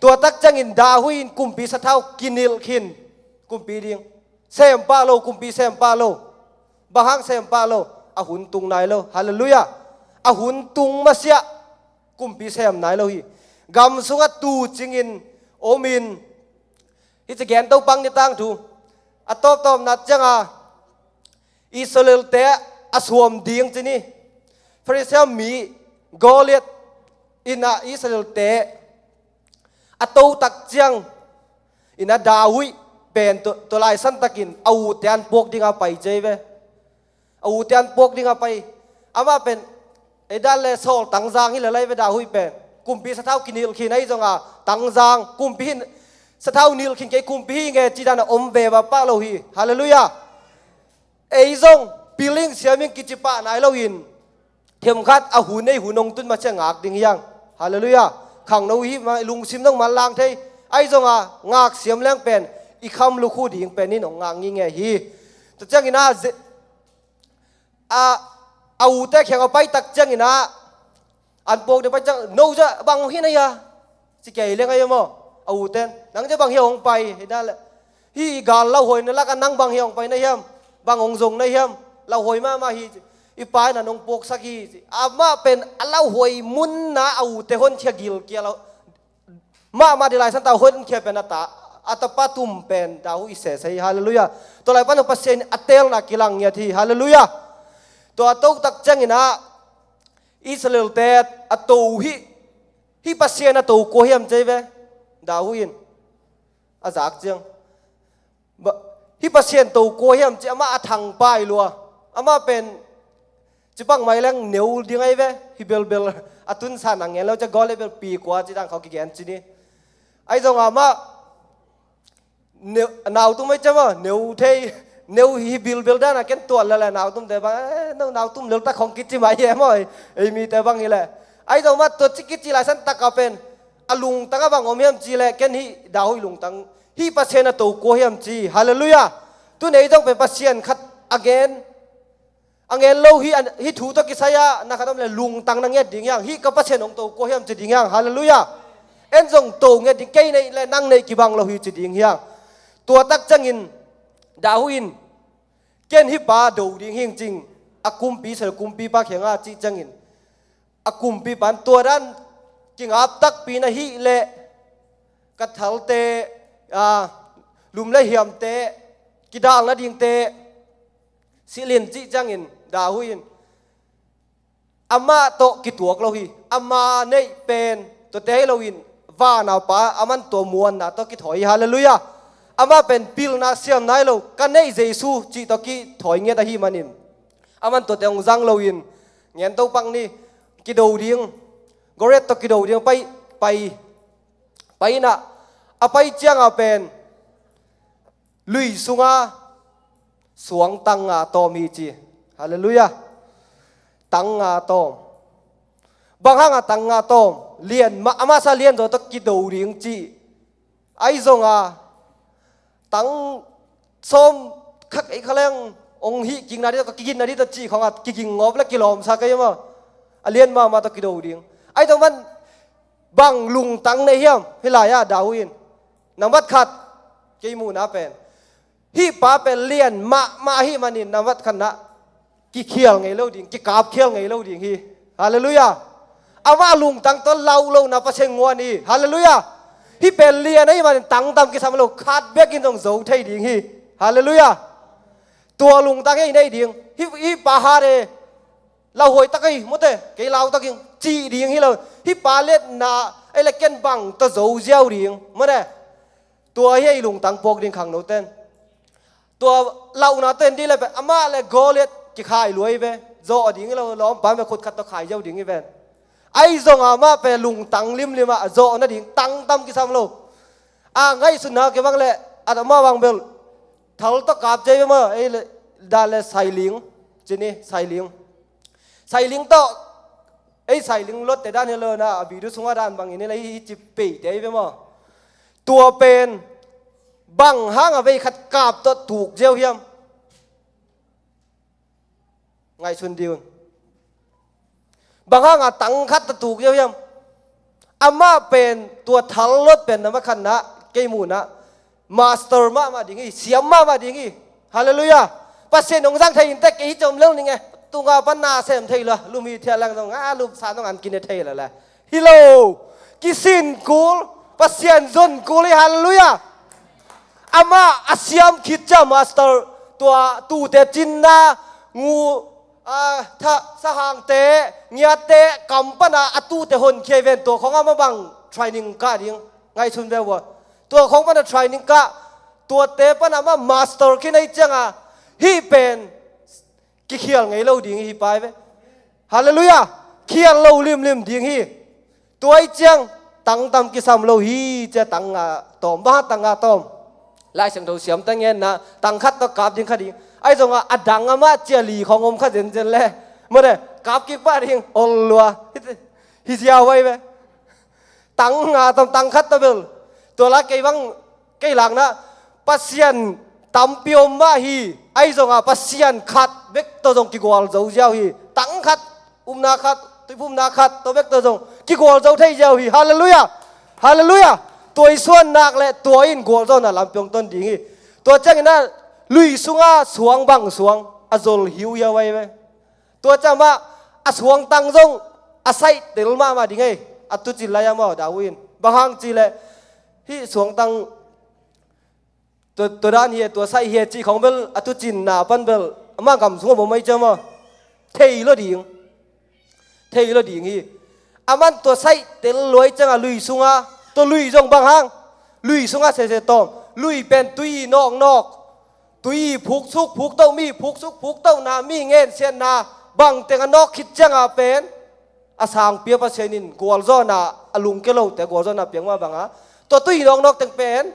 Tua tak ciangin David in kumpi sathau kinilh khin, kumpi ding. Sem pah lo, kumpi sem pah lo. Bang hang sem pah lo? A hun tung nai lo. Halleluiah. A hun tung masiah kumpi sem nai lo hi. Gam sungah tuucingin omin, hih ci gen to pang ni tangthu. A tawptawpna cianga Israel-te a suam ding ci ni. Filistia mi Goliath in a Israel-te a to tak ciang in a David pen tua, tua lai santakin a ute an puak dinga pai ci ei ve. A ute an puak dinga pai. Amah pen, ei dan le Saul tangzang hi lel ei ve David pen. Kumpi sathau kinilh khin ahi zonga tangzang, kumpi hin sathau nilh khin kei kumpi hi nge ci dana om ve va pah lo hi. Halleluiah. Ei zong pil ing, siam ing kici pah nai loin, themkhat a hun ei hun hong tun masiah ngak ding hi hang. Halleluiah. Khangno hi mah, lungsim nong manlang thei. Ahi zonga ngak siam leng pen i kham lukhu ding pen in hong ngak ngingei hi. Tua ciangin a ze-, a, a ute kiang a pai tak ciangin a, an puak ding pai ciang, no zia bang hi na hia? Ci kei leng ahi maw? A ute in, nang zia bang hia hong pai? Hi na le, hih i gal lauhuaina lakah nang bang hia hong pai na hiam? Bang hong zong na hiam? Lauhuai mahmah hi, i pa in a nong puaksak hi. Amah pen a lauhuai munna a ute honkhia gilkial lo mahmah ding lai santa honkhia pen a ta, a tapa tum pen David i sese hi. Halleluiah. Tua lai pan Pasian a teelna kilang ngiat hi. Halleluiah. Tua a to tak ciangin a Israel-te a to hi, hih Pasian a to kua hiam ci ei ve. David in a zak ciang, ba, hih Pasian to kua hiam ci amah a thangpai lua. Amah pen ci bang mai leng neu ding ahi ve. Hih belbel a tunsan a ngen lo ci a, Goliath bel pi kua ci dan khawng kigen ci ni. Ahi zonga amah neu, nau tum ahi ciang maw, neu thei, neu hi bilbil dana ken tuat lele nau tumte bang, eh, nau, nau tum lel tak khawng kici mai hi e maw, ei mite bang hi le. Ahi zong mah tua ci kici lai santaka pen a lungtang a bang om hiam ci le, ken hih David lungtang, hih Pasian a to kua hiam ci. Halleluiah. Tun ei zong pen Pasian khat a ngen, a ngen lo hi, hih thu tawh kisai-a na khat om le lungtang na nget ding hiang. Hih ka Pasian hong to kua hiam ci ding hiang. Halleluiah. En zong to nget ding, kei neih le nang neih kibang lo hi ci ding hiang. Tua tak ciangin David in, ken hih pa do ding hing cing, a kumpi sel kumpipa kiangah cih ciangin, a kumpipa in tua dan kingap takpi na hih leh ka thalte, a, lum le hiamte, kidal nadingte silh in cih ciangin David in amah tawh kituak lo hi. Ama neih pen tuate hi loin vanaupa aman tua muanna tawh kithawi hi. Halleluiah. Amah pen pilna siam nai lo, ka neih Jesu cih tawh kithawi ngiat ahi manin aman tuate hong zang loin, ngen to pak ni, kido ding, Goliath tawh kido ding pai, pai, pai inah, a pai cianga pen lui sunga suang tang nga tawm hi ci. Halleluiah. Tang nga tawm. Bang hanga tang nga tawm? Lian mah, a masa lian zaw tawh kido ding ci. Ahi zonga tang sawm kha, ei kha leng hong hih kikna ding tawh, ka kigitna ding tawh cih khawngah kiging ngawp le kilawmsa kei maw. A lian mahmah tawh kido ding. Ahi zong man bang lungtang nei hiam hih lai-ah David in. Nambat khat, kei muhna pen, hih pa pen lian mahmah ahih manin nambat khatna kikhial ngei lo ding, kikapkhial ngei lo ding hi. Halleluiah. Amah lungtang tawh lauh lohna Pasian nguan hi. Halleluiah. Hih pen lian ahih manin tangtam kisam lo, khat bekin zong zo thei ding hi. Halleluiah. Tua lungtang hi nei ding. Hih, hih pa hat e, lauhuai tak hi, mawte, kei lau tak hi, cih ding hi lo. Hih pa liatna ei le ken bang tawh zo ziau ding, mawte. Tua hi ei lungtang puak ding khangno ten. Tua lauhna ten dih le pen amah le Goliat kikhai luai ve. Zawh ding hi lo, lawmpa me khut khat tawh khai ziau ding hi ven. Ahi zongah amah pen lungtang limlim ah zawh nading tangtam kisam lo. A ngaihsutna kibang le, a amah bang bel thal tawh kap cia hi ve maw, ei le, dan le sailing, cini sailing. Sailing tawh, ei sailing lotte dan hi lo na, a video sungah dan bangin hi le, hih ci peite hi ve maw. Tua pen bang hang a vei khat kap tawh tuk ziau hiam? Ngaihsun dih un. Bang hang a tang khat tawh tuk ziau hiam? Amah pen tua thal lot pen nambat khatna, kei muhna, master mahmah ding hi, siam mahmah ding hi. Halleluiah. Pasian hong zang thei in tek kei hi ciam lel ning e. Tunga pan na sem thei lo, lum hi thiah lang zong a, lum sa zong an kine thei lo le. Hi lo. Kisin kul, Pasian zon kul hi. Halleluiah. Amah a siam khit cia master, tua tute cinna, ngu, a, tha, sahangte, ngiatte kam pana a tute honkhia hi ven, tua khawng amah bang training kah ding, ngaihsun ve ua. Tua khawng pana training kah, tuate pana amah master khin ahih cianga, hih pen kikhial ngei lo ding hi pai ve. Halleluiah. Khial lo limlim ding hi. Tua ahih ciang tangtam kisam lo hi cia, tang nga tawm, bang tang nga tawm. Lai Siangtho siamte ngenna, tang khat tawh kap ding kha ding. Ahi zongah a dang amah cia li khawng om kha zenzen le, mawte, kap kik pah ding, ol lua. Hi, hi ziau vai ve. Tang nga tawm, tang khat tawh bel. Tua la kei bang, kei lakna, Pasian tampi om mah hi. Ahi zongah Pasian khat bek tawh zong kigual zo ziau hi. Tang khat, upna khat, tuiphumna khat tawh bek tawh zong kigual zo thei ziau hi. Halleluiah. Halleluiah. Tua i suan nak le tua in gualzawhna lampi hong ton ding hi. Tua ciangin a lui sunga suang bang suang a zol hiuhiau ahi ve. Tua ciang mah a suangtang zong a saih tel mahmah ding ei. A tucin lai-ah maw David in, bang hang cih leh hih suangtang tua, tua dan hi e, tua saih hi e cih khawng bel a tucinna pan bel amah gam sungah bawm ahi ciang maw, thei lo ding. Thei lo ding hi. Aman tua saih tel luai ciangah lui sungah, tua lui zong bang hang, lui sungah sese tawm, lui pen tui nawknawk, tui phuksuk phuktoh, mi phuksuk phuktohna, mi ngensiatna, bangteng a nawk khit ciangah pen a sangpi a Pasian in gualzawhna, a lungke lote gualzawhna piang mah bangah, tua tui nawknawk teng pen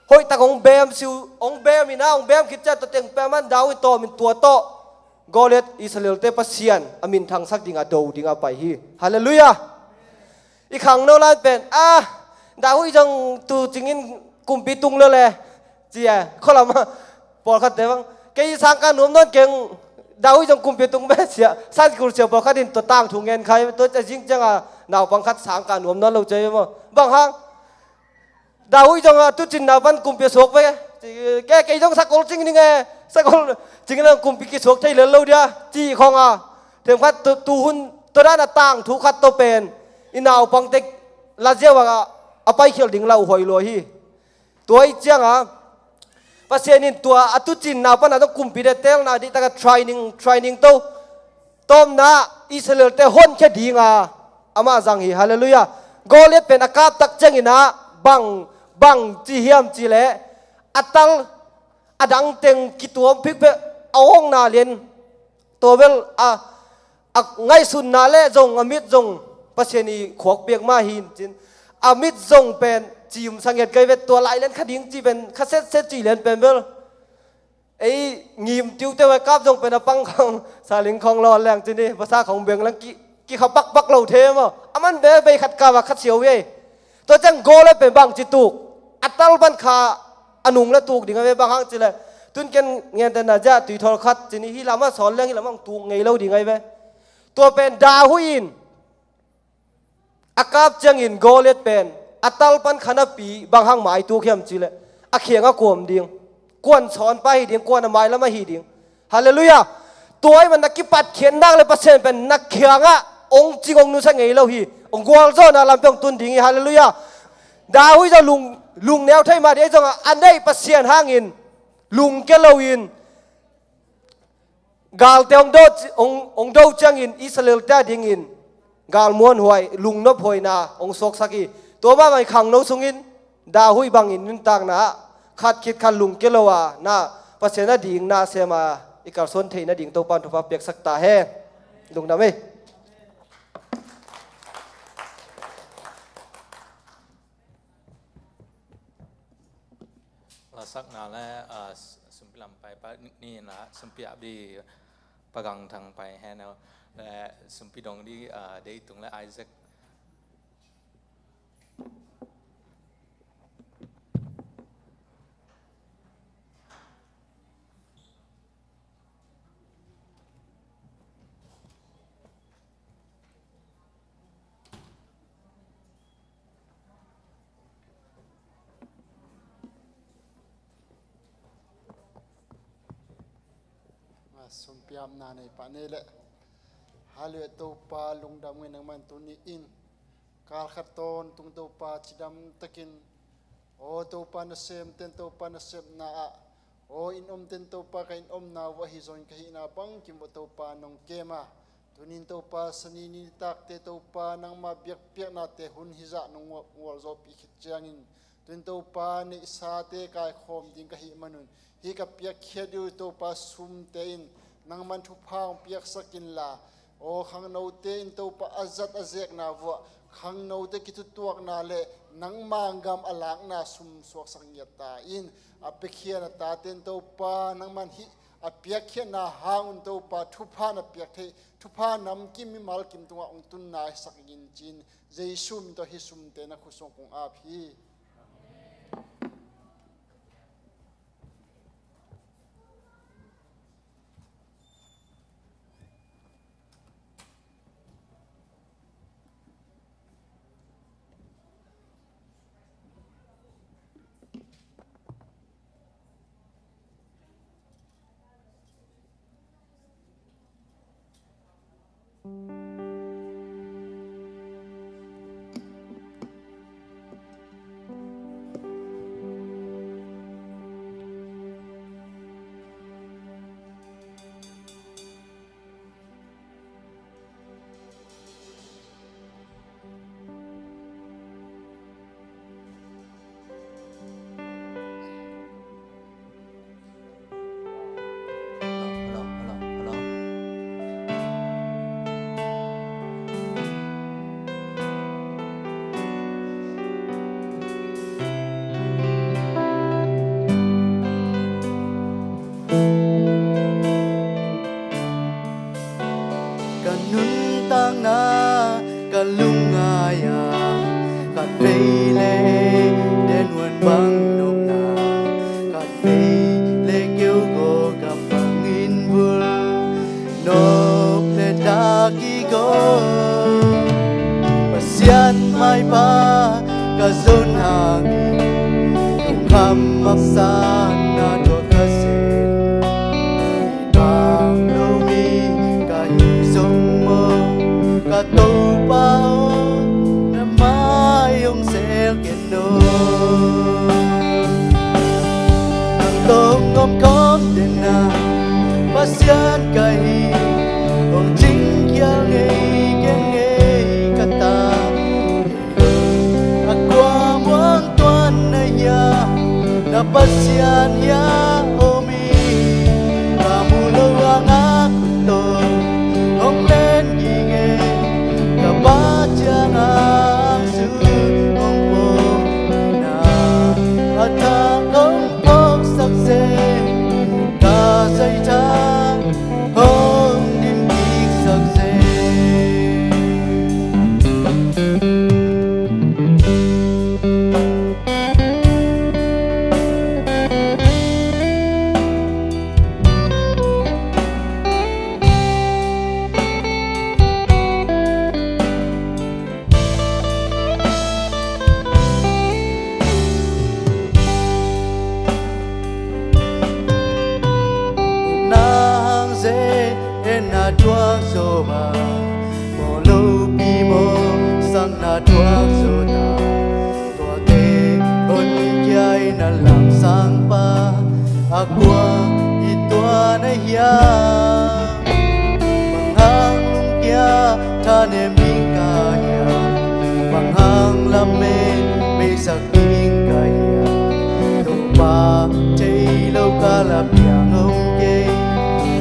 hoihtak hong bem siu, hong bem inah, hong bem khit ciah tua teng pen aman David tawm in tua tawh Goliath Israelte Pasian a minthangsak dingah do dingah pai hi. Halleluiah. I khangno lai pen, ah, David zong tu cingin kumpi tung lo le, ci a, khualam ah pawlkhatte bang, kei sangkah nuam nawn keng, David zong kumpi tung be, sia, Sunday school sia pawlkhat in tua tangthu ngen kha hi, tua a zing ciangah naupang khat sangkah nuam nawn lo ci a hi maw. Bang hang? David zong a tucinna pan kumpi a suak ve. Ke, kei zong sakol cing ning e, sakol cing in kumpi kisuak thei lel lo dia, cih khawng a. Themkhat tu, tuhun tua dan a tangthu khat tawh pen i naupangte la ziau a, a paikhial ding lauhuai lua hi. Tua ih ciangah Pasian in tua a tucinna pan a zong kumpite telna dih takah training, training to. Tawmna Israelte honkhia dinga amah zang hi. Halleluiah. Goliath pen a kap tak ciangin ah bang, bang ci hiam cih leh a tal a dang teng kituam phik peh a awngna lian, tua bel a, a ngaihsutna le zong a mit zong Pasian i khuak piak mah hi in cin. A mit zong pen cimsa nget kei ve, tua lai lian kha ding cih pen kha setset cih lian pen bel ei ngim tiute vai kap zong pen a pang khawng, saling khawng lawn leng cin hi, basa khawng beng leng ki, kikha pakpak lo the maw. A man be bei khat kap a khat siau hi ei. Tua ciang Goliath pen bang ci tuk, a tal pan kha a nung le tuk ding a ve, bang hang cih leh Tun ken ngente na zia tuithawl khat ci ni, hih lamah sawn leng hih lamah hong tuk ngei lo ding ahi ve. Tua pen David in a kap ciangin Goliath pen a talpan kha napi bang hang mai tuk hiam cih leh a kheng a kuam ding, kuan sawnpa hi ding, kuan a mailam ahi ding. Halleluiah. Tua ahih manin na kipatkhiat nak leh Pasian pen na kiangah hong cing hong nusia ngei lo hi. Hong gualzawhna lampi hong tun ding hi. Halleluiah. David zong lung, lungneu thei mah ding ahi zongah a neih Pasian hangin lungkia loin galte hong do, hong, hong do ciangin Israel-te a dingin galmuanhuai, lungnophuaina hong suaksak hi. Tua mahmah in khangno sungin David bangin nuntakna ah khat khit khat lungkia lo a, na Pasian a ding na sem a i kalsuan theih nading Topa'n thupha piaksak ta hen. Lungdam ei. Lasakna le, ah, s-, sumpi lam pai pa ni, ni na, sumpi ap di Pa Gang Thang pai hen, le sumpi dong di, ah, Dei Tung le Isaac. Sumpiapna nei pah ni leh. Halleluiah, Topa lungdam ngei, nangman tuni in kal khat tawntung Topa cidam takin, aw Topa nasem ten Topa nasepna ah, aw inn om ten Topa ka inn omna uh ahi zongin ka hihna bangkim uh Topa nong kem a, tunin Topa sani nitakte Topa nangma biakpiaknate hun hizah nong ngual, ngualzawhpih khit ciangin, tunin Topa neihsate kaikhawm ding ka hih manun, hih ka piakkhiat ding uh Topa sumte in nangman thupha hong piaksak inla, aw khangnote in Topa a zat a zekna vuah khangnote kithutuakna le nangma gam a lakna sum suaksak ngiat ta in, a piakhia na tate in Topa nangman hih a piakkhiatna hangun Topa thupha na piak theih, thupha namkim mimal kim tungah hong tunna hisak in ci-in Jesu min tawh hih sumte na khut sungah kong ap hi. Ka nuntakna ka lungngai a, khat vei le den huan bang nopna, khat vei le keu gaw gam bangin vul, nop le dak i gaw Pasian maipha ka zon hangin, lungkham maksa na tuak ka sin. Bang lo mi ka hi zong maw, ka Topa aw, na mai hong sel ken aw. Nang tawh hong om khawm den a, Pasian ka hi, hong cingkhial ngei ken ngei ka ta. A kua muang tuan na hia, na Pasian hia om hi. Ka mu lo hangah khut tawh hong len gige, ka Pa ciangah hong zui hong pawlna, a thak hong phawksak zen, ka zaithak hong dim kiksak zen. Na thuak zo bang, mawh lopi mawhsakna thuak zo ta. Tuate honkhia in a lamsang pa, a kua hi tua na hiam? Bang hang lungkia thanem ding ka hiam? Bang hang lamen beisak ding ka hiam? Topa thei lo ka la piang hong kei,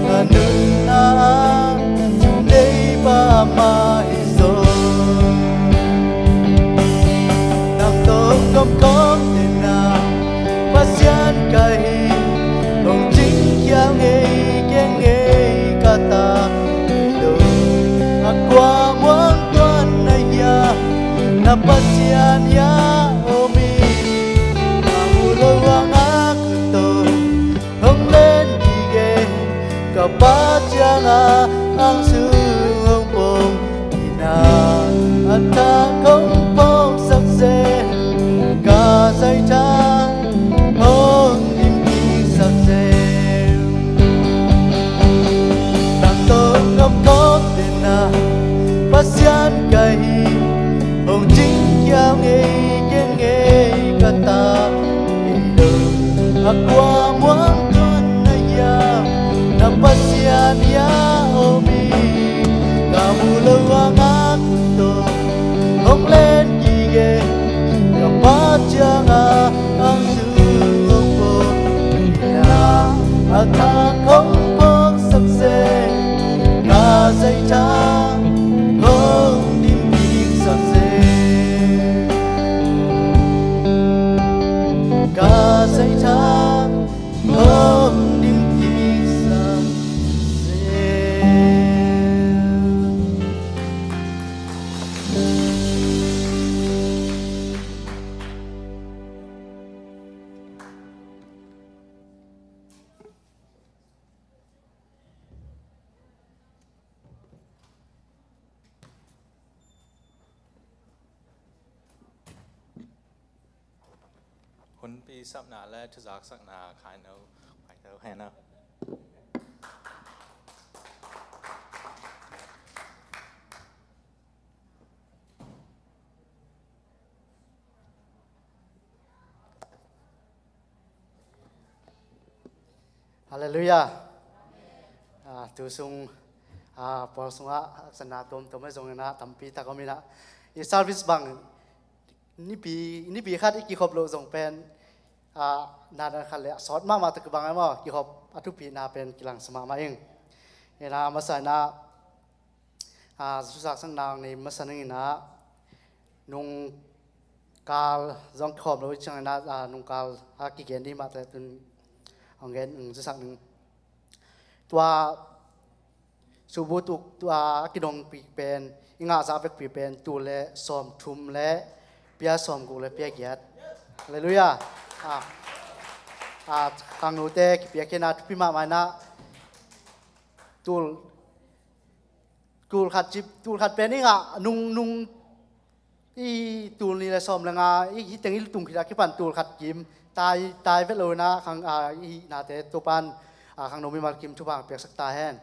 ka nunna ah thuneipa mah hi zaw. Nang tawh kawmkawm tena Pasian ka hi, hong cingkhia ngei kei ngei ka ta. Ei lo a kua muang tuan na hiam? Na Pasian hiah om hi. Ka mu lo hangah ka tawh hong len kik e, ka Pa ciangah ang sung hong pom. Ina a thak hong phawksak zel, ka zaithak hong dimkiksak zel. Nang tawh kawmkawm tena Pasian ka hi, hong cingkhia ngei kei ngei ka ta. Ei lo a kua muang tuan na hiam? Na Pasian hiah om hi. Ka mu lo hangah ka tawh hong len kik e, ka Pa ciangah ang sung hong pom. Ina a thak hong phawksak zel, ka zaithak hong dimkiksak zel. Ka zaithak hong dimkiksak zel. Hunpi sapna le thuzaksakna khai no, khai no, khai no. Halleluiah. Ah, tu sung, ah, pawl sungah haksatna tuamtuam a zong inah tampi tak om inah, i service bang nipi, nipi khat i kikhop loh zong pen, ah, na dan khat le a sawt mahmah tak bang e maw, kikhop a thupina pen kilangsa mahmah ing. Inah masa inah, ah, thuzaksakna nei masa ning inah, nungkal zong kikhawm lo ciang inah, ah, nungkal a kigen ding mah te tun hong gen, hong thusak ning. Tua subu tuk tua a kidongpi pen, i ngahzah vekpi pen tul le sawmthum le pia sawmguk le pia giat. Halleluiah. Ah, ah, khangnote kipiak kei inah thupi mahmah inah, tul tul khat cip, tul khat pen i ngah nung, nung i tul nih le sawm le nga i hi teng i tung khit a kipan tul khat kim tai, tai vet lo inah khang, ah, i hihnate Topan, ah, khangno mimal kim thupha piaksak ta hen.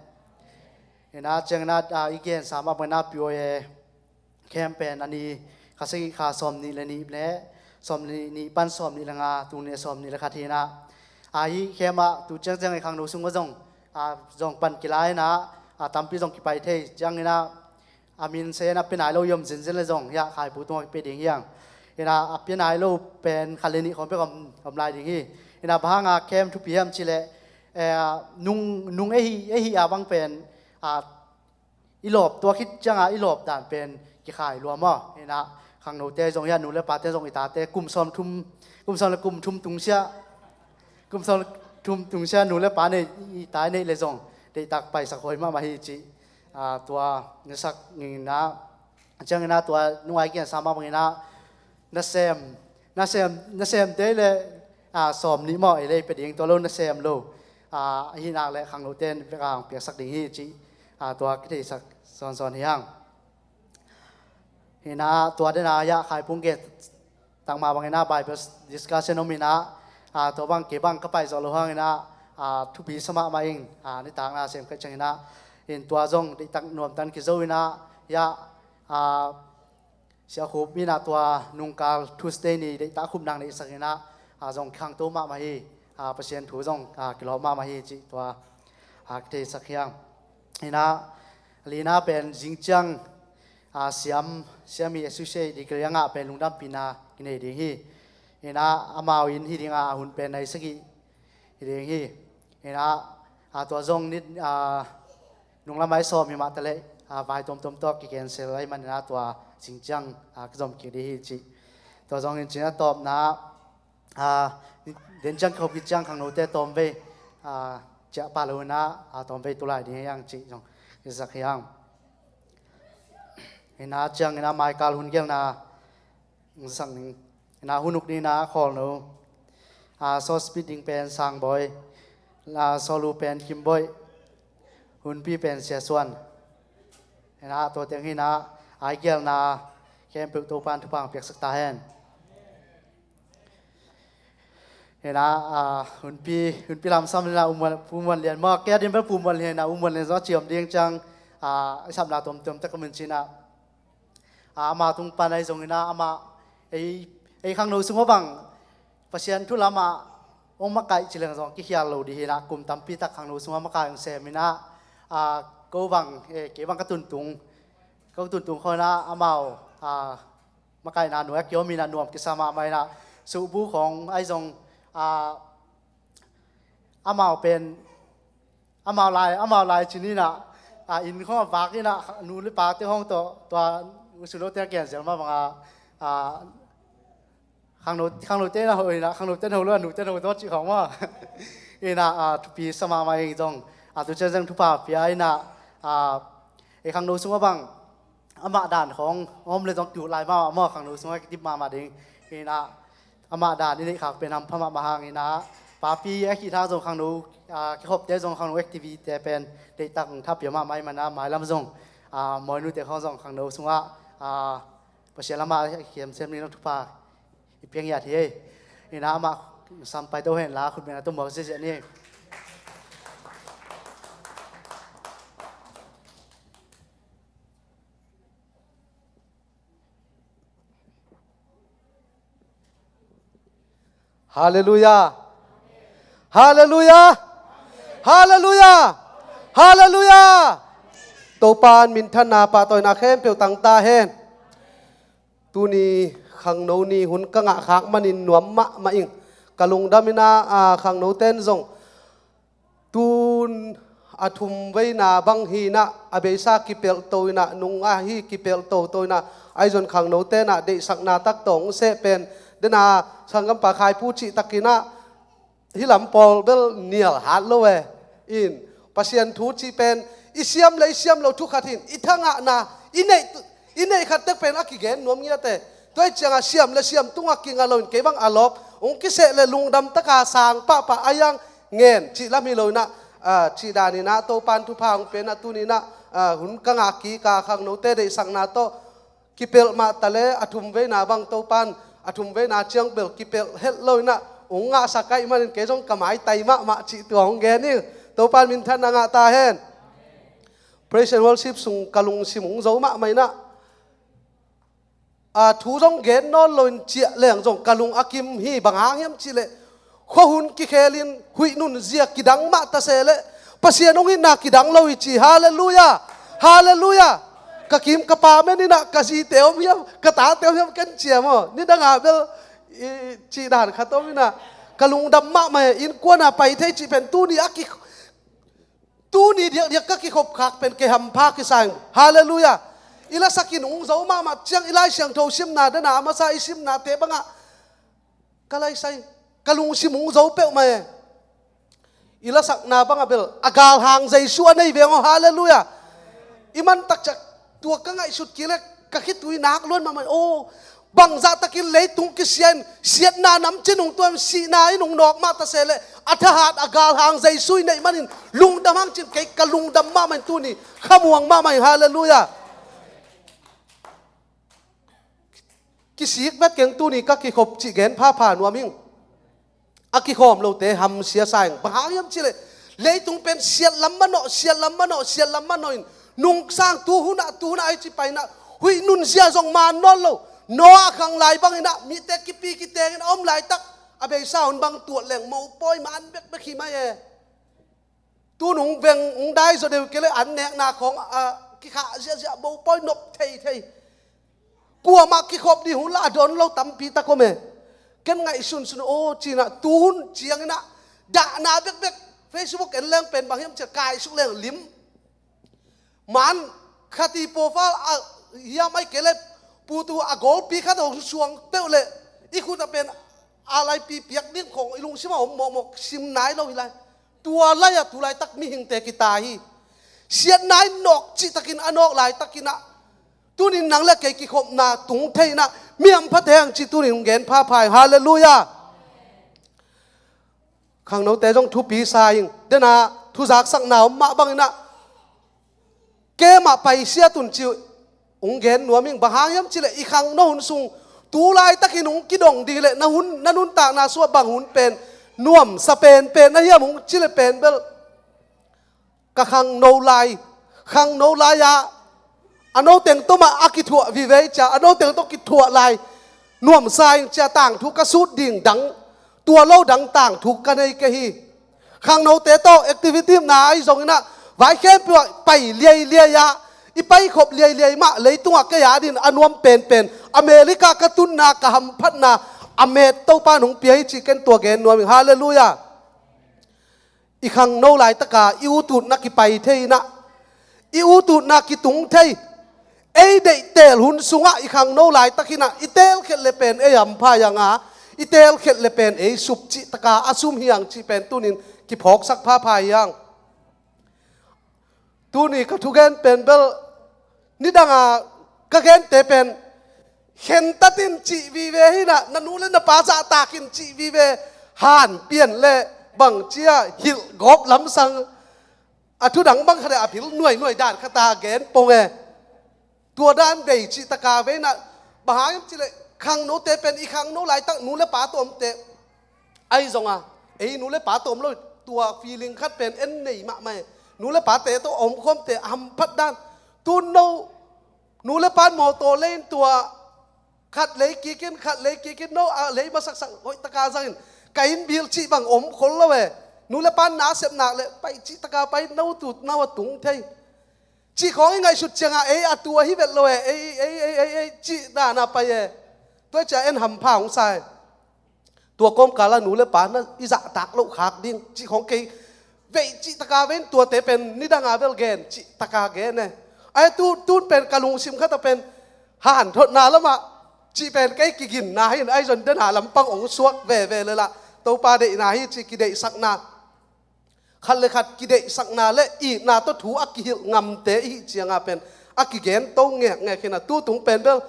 Inah ciang inah, ah, i gensa mah bang inah P O A camp pen a ni, kha sagih kha sawmnih le nih le, sawmnih nih pan sawmnih le nga, tul nih le sawmnih le khat hi inah. Ah, hih camp ah tu ciangciang i khangno sung ah zong, ah, zong pan kila inah, ah, tampi zong kipai thei ciang inah, a min se inah pia nai lo i om zenzen le zong hiah khaipu tungah kipia ding hi hang. Inah a pia nai lo pen khat le nih khawng pek om, om lai ding hi. Inah bang hanga camp thupi hiam cih leh, eh, nung, nung ei hih, ei hih a bang pen, ah, i lawp tua khit cianga i lawp dan pen kikhai lua maw. Inah khangnote zong hiah nu le pate zong i tate kum sawmthum, kum sawm le kum thum tungsiah, kum sawm le thum tungsiah nu le pa nei, i ta i neih le zong deihtak paisak huai mahmah hi cih, ah, tua ngaihsak ning inah, ciang inah tua nungai kiansa mah bang inah nasem, nasem, nasemte le, ah, sawmnih maw, ei le ei pia ding, tua lo nasem lo, ah, ahih nak le khangnote in vek a hong piaksak ding hi cih, ah, tua kitheisak sawnsawn hi hang. Hi inah tua dena hiah khaipu gen tak mah bang inah Bible discussion om inah, ah, tua bang kei bang ka pai zawh lo hang inah, ah, thupi sa mahmah ing, ah, nitak na sem khat ciang inah, Hin tua zong deihtak nuamtan kizo inah, ya, a, Sia Khup inah tua nungkal Tuesday ni deihtak khupna deihsak inah, a, zong khangto mahmah hi, a, Pasian thu zong, a, kilawm mahmah hi cih tua, a, kitheisak hiang. Inah, lina pen zingciang, a, siam, siam i associate degree a ngah pen lungdampihna kinei ding hi. Inah, amau in hi ding a, a hun pen nai sagih hi ding hi. Inah, a, tua zong nit, a, nunglam ai sawm hi mah taleh, a, vai tuamtuam tawh ki cancel ai man inah tua zingciang, a, kizom kik ding hi cih. Tua zong in cina tawpna, a, den ciang khop hi ciang khangnote tawmvei, a, ciah pah lo inah, a, tawmvei tulai ding hiang cih zong kisak hiang. Inah ciang inah maikal hun gelna, sak ning. Inah hun uk ding inah khawlno, a, sawspit ding pen Sangbawi, a, sawlu pen Kimbawi, hunpi pen Sia Suan. Inah tua teng hi inah ai gelna khempeuh Topan thupha piaksak ta hen. Inah, a, hunpi, hunpi lamsam inah U Muan, Pu Muan Lian maw, kei a din pen Pu Muan Lian inah U Muan Lian zong a ciam ding ciang, a, i sapna tuamtuam tak ka min cinah. A, ama tung pan ai zong inah ama ei, ei khangno sungah bang Pasian thu lamah hong makaih ci leng zong kikhial lo dih hi inah kum tampi tak khangno sungah makaih hong sem inah, a, ko bang, e, kei bang ka tuntung, ko tuntung khawng inah amau, a, makaihna nuai a kiom inah nuam kisa mahmah inah suhbu khawng ai zong, a, amau pen amau lai, amau lai cin inah, a, inn khawng a vak inah nu le pate khawng tawh tua usulo teng a kianzel mah banga, a, khangno, khangnote inah ho inah khangnote inah ho lo a nute inah ho tawh cih khawng mah. Inah, a, thupi sa mahmah ing zong, a, tu ciang zong thupha pia inah, a, ei khangno sungah bang amah dan khawng om le zong kiuh lai mahmah maw, khangno sungah kidip mahmah ding. Inah amah dan i neih khak pen hampha mahmah hang inah papi a khit hang zong khangno, a, kikhopte zong khangno activity te pen deihtak hong thapia mahmah ih manah mailam zong, a, mawi nute khawng zong khangno sungah, a, Pasian lamah a khiamsiam ding zong thupha i piang hiat hi. Inah amah sam pai to hen la khutbeng a tawh muak ziahziah ni. Halleluiah. Halleluiah. Halleluiah. Halleluiah. Topa in minthanna pahtawina khempeuh tang ta hen. Tuni khangno ni hun ka ngah khak manin nuam mahmah ing. Ka lungdam inah, a, khangnote in zong tun a thum veina bang hi inah a beisa kipelh to inah nung ahi kipelh toto inah aizon khangnote inah deihsakna tak tawh hong seh pen dena sanggampa Khaipu cih tak inah hih lam pawl bel nial hat lo e. In Pasian thu cih pen i siam le i siam lo thu khat hin i thangahna i neih i neih khat tek pen a kigen nuam ngiat e. Tua ih ciangah siam le siam tungah kinga loin kei bang a lawp hong kiseh le lungdam taka sang pahpah a iang ngen cih lam hi lo inah, a, cih dan inah Topan thupha hong pia inah tuni inah, a, hun ka ngah kik a khangnote deihsakna tawh kipelh mah ta le a thum veina bang Topan a thum veina ciang bel kipelh het lo inah hong ngahsak ahih manin kei zong ka maitai mahmah cih tua hong gen ing. Topan minthanna ngah ta hen. Praise and worship sung ka lungsim hong zo mahmah inah, a, thu zong gen nawn loin ciah leng zong ka lung a kim hi. Bang hang hiam cihleh khuahun kikhelin huih nunzia kidang mah ta sehleh Pasian hong itna kidang lo hi ci. Halleluiah. Halleluiah. Ka kim ka pa men inah ka zite om hiam ka tate om hiam ken ciam aw. Nidangah bel i cih dan khat om inah ka lungdam mahmah hi. Innkuana pai thei cih pen tuni a ki Tuni diakdiak ka kikhop khak pen kei hampha kisa ing. Halleluiah. I lasak in hong zo mahmah ciang i Lai Siangtho simna dena a masa i simnate bangah ka laisai ka lungsim hong zo peuhmah e. I lasakna bangah bel a galhang Jesu a nei veng aw. Halleluiah. I man takciang tua ka ngaihsut kik leh ka khitui nak luan mahmah. Aw, bangzah takin leitung kisia in siatna nam cin hong tuam sihna in hong nawk mah ta sehleh a thahat a galhang Jesu i neih manin lungdam hang cin kei ka lungdam mahmah in tuni khamuang mahmah in. Halleluiah. Kisik vet keng tuni ka kikhop cih gen phapha nuam ing. A kikhawm lote hamsia sa ing. Bang hang hiam cihleh Leitung pen siatlam manawh, siatlam manawh, siatlam manawh in nungsang, tuhunah, tuhunah ai ci painah huih nunzia zong man nawn lo. Noah khang lai banginah mite kipi kitengin a om laitak a beisa hun bang tuat leng mopawi man bekbek hi mai e. Tu nung veng ung dai zaw deuh kei le an nekna khawng a kikhah ziahziah mopawi nop theithei. Kuamah kikhop dih hun la a don lo tampi tak om e. Ken ngaihsunsun aw cinah tuhun cianginah dahna bekbek Facebook en leng pen bang hiam cia kaisuk leng lim. Man khati pawfal a hiam ai kei le putu a golpi khat hong suang peuh le i khut a pen a laipi piak ding khong i lungsim a om mawkmawk sim nai lo hi lai. Tua lai-ah tu laitak mihingte kita hi. Siatna in nawk cihtakin a nawk laitakinah tunin nang le kei kikhopna tung thei inah miam phate ang ci tunin hong gen phapha hi. Halleluiah. Khangnote zong thupi sa ing. Dena thuzaksakna om mah banginah kemah paisiat un ci ung gen nuam ing. Bang hang hiam cileh i khangno hun sung tu laitakin ung kidong dih leh na hun na nuntakna sua bang hun pen nuamsa penpen na hiam ung cileh pen bel ka khangno lai, khangno lai-ah a noteng tawh mah a kithuah vivei cia a noteng tawh kithuah lai nuamsa ing cia tangthu ka sut ding dang tua lo dang tangthu ka nei kei hi. Khangnote tawh activity na ai zonginah vai khempeuh ah pai liailiai-ah i paikhop liailiai mah leitungah kei adin a nuam penpen America ka tunna ka hamphatna a met Topa nung pia hi ci ken tua gen nuam ing. Halleluiah. I khangno laitaka i ututna kipai thei inah i ututna kitung thei. Ei deihtel hun sungah i khangno laitakinah i telkhet le pen ei hampha hianga i telkhet le pen ei sup cihtaka a sum hiang cih pen tunin kiphawksak phapha hiang. Tuni ka thugen pen bel nidanga ka gente pen khentatin cih vive hinah na nu le na pa zahtakin cih vive han pian le bangcia hilh gawp lamsang a thudang bang khat a phil nuainuai dan khata gen pong e. Tua dan bei cihtaka veinah bang hang hiam cileh khangnote pen i khangno laitak nu le pa tawh omte ai zonga ei nu le pa tawh om lo tua feeling khat pen en nei mahmah e. Nu le pate tawh omkhawmte a hamphat dan tun no nu le pan mawtaw leiin tua khat lei kikin khat lei kikin no a lei masaksak hoihtaka zangin ka inn bil cih bang om khol lo e. Nu le pan na sepnak le pai cihtaka pai no tut no a tung thei. Cih khawng i ngaihsut cianga ei a tua hi vet lo e ei ei ei ei ei cih dana pai e. Tua cia en hampha hong sa e. Tua kawmkala nu le pa na i zahtak loh khak ding cih khawng kei veih cihtaka vein tuate pen nidanga bel gen cihtaka gen e. Ai tu tun pen ka lungsim khata pen hanthotna lamah cih pen kei kiginna hin ai zon dena lampang ong suak veve lela Topa deihna hi cih kideihsakna khat le khat kideihsakna le itna tawh thu a kihilh ngamte ihi cianga pen a kigen to ngekngek hinah tutung pen bel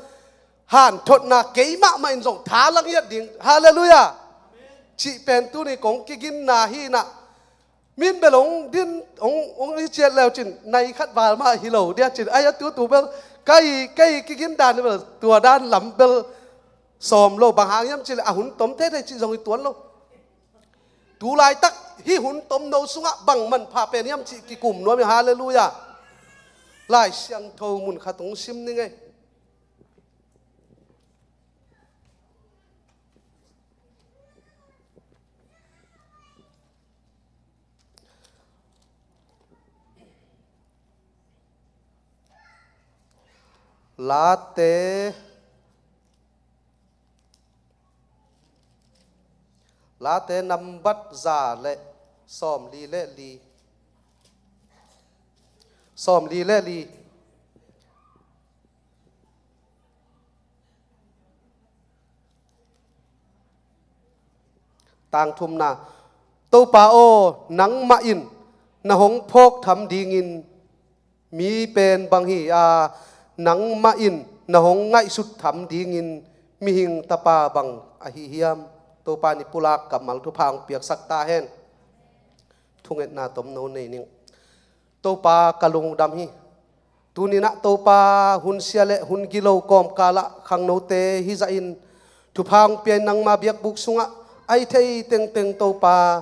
hanthotna keimahmah in zong thalang hiat ding. Halleluiah. Cih pen tuni kong kiginna hinah min bel hong din hong hong hi ciat leucin nai khat val mah hi lo diacin ai a tutu bel kai kei kigindan bel tua dan lam bel sawm lo bang hang hiam cileh a hun tom thei thei cih zong hi tuan lo. Tu laitak hih hun tomno sungah bang manpha pen hiam cih kikum nuam hi. Halleluiah. Lai Siangtho mun khat hong sim ning ei. Late Late nambat za le sawmli le li. Sawmli le li. Tangthumna. Topa aw, nangmah in na hong phawk tham dingin mi pen bang hi a, nangmah in na hong ngaihsut tham dingin mihing tapa bang ahi hiam? Topa in i pulak kammal thupha hong piaksak ta hen. Thungetna tomno nei ning. Topa ka lungdam hi. Tuninah Topa hun sia le hun gilo kawmkalah khangnote hizahin thupha hong pia in nangma biakbuk sungah ai thei tengteng Topa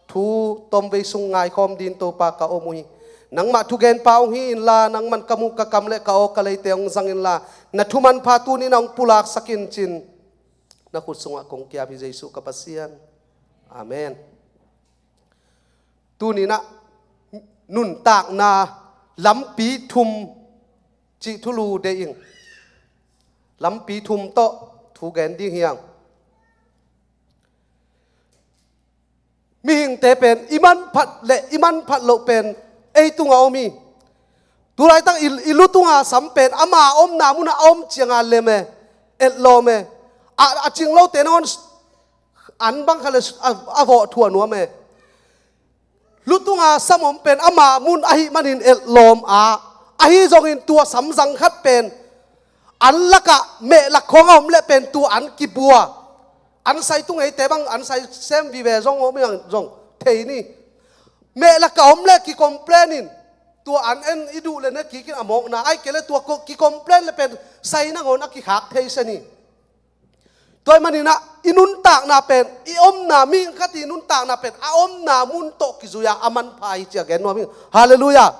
Thu tomvei sung ngaikhawm din Topa ka om uh hi. Nangmah thugenpa hong hi inla, nangman ka muh ka kam le ka aw ka leite hong zang inla, na thu manpha tuni-in ah hong pulaksak in cin na khut sungah kong kiam hi Jesuh ka Pasian. Amen. Tuni-in ah nuntakna lampi thum cih thulu deih ing. Lampi thum tawh thu gen ding hi hang. Mihingte pen i manphat le i manphat loh pen ei tungah om hi. Tulaitak i, i lu tunga sam pen ama omna munah a om cianga lem e, etlawm e. A, a cing lote nangawn an bang khat le a, a vawh thuah nuam e. Lu tunga sam om pen ama mun ahih manin etlawm a, ahi zongin tua sam zang khat pen an lakah mehlak khawng a om leh pen tua an kibua. An sai tung eite bang an sai sem vive zong om hi hang zong thei ni. Mehlak a om leh kicomplain in tua an en i duh le ne kikin a mawkna ai kei le tua ko-, kicomplain le pen sai nangawn a kikhak thei se ni. Tua ahih manin ah i nuntakna pen, i omna, mihing khat i nuntakna pen a omna mun tawh kizui-a a manpha hi ci-a gen nuam hi. Halleluiah.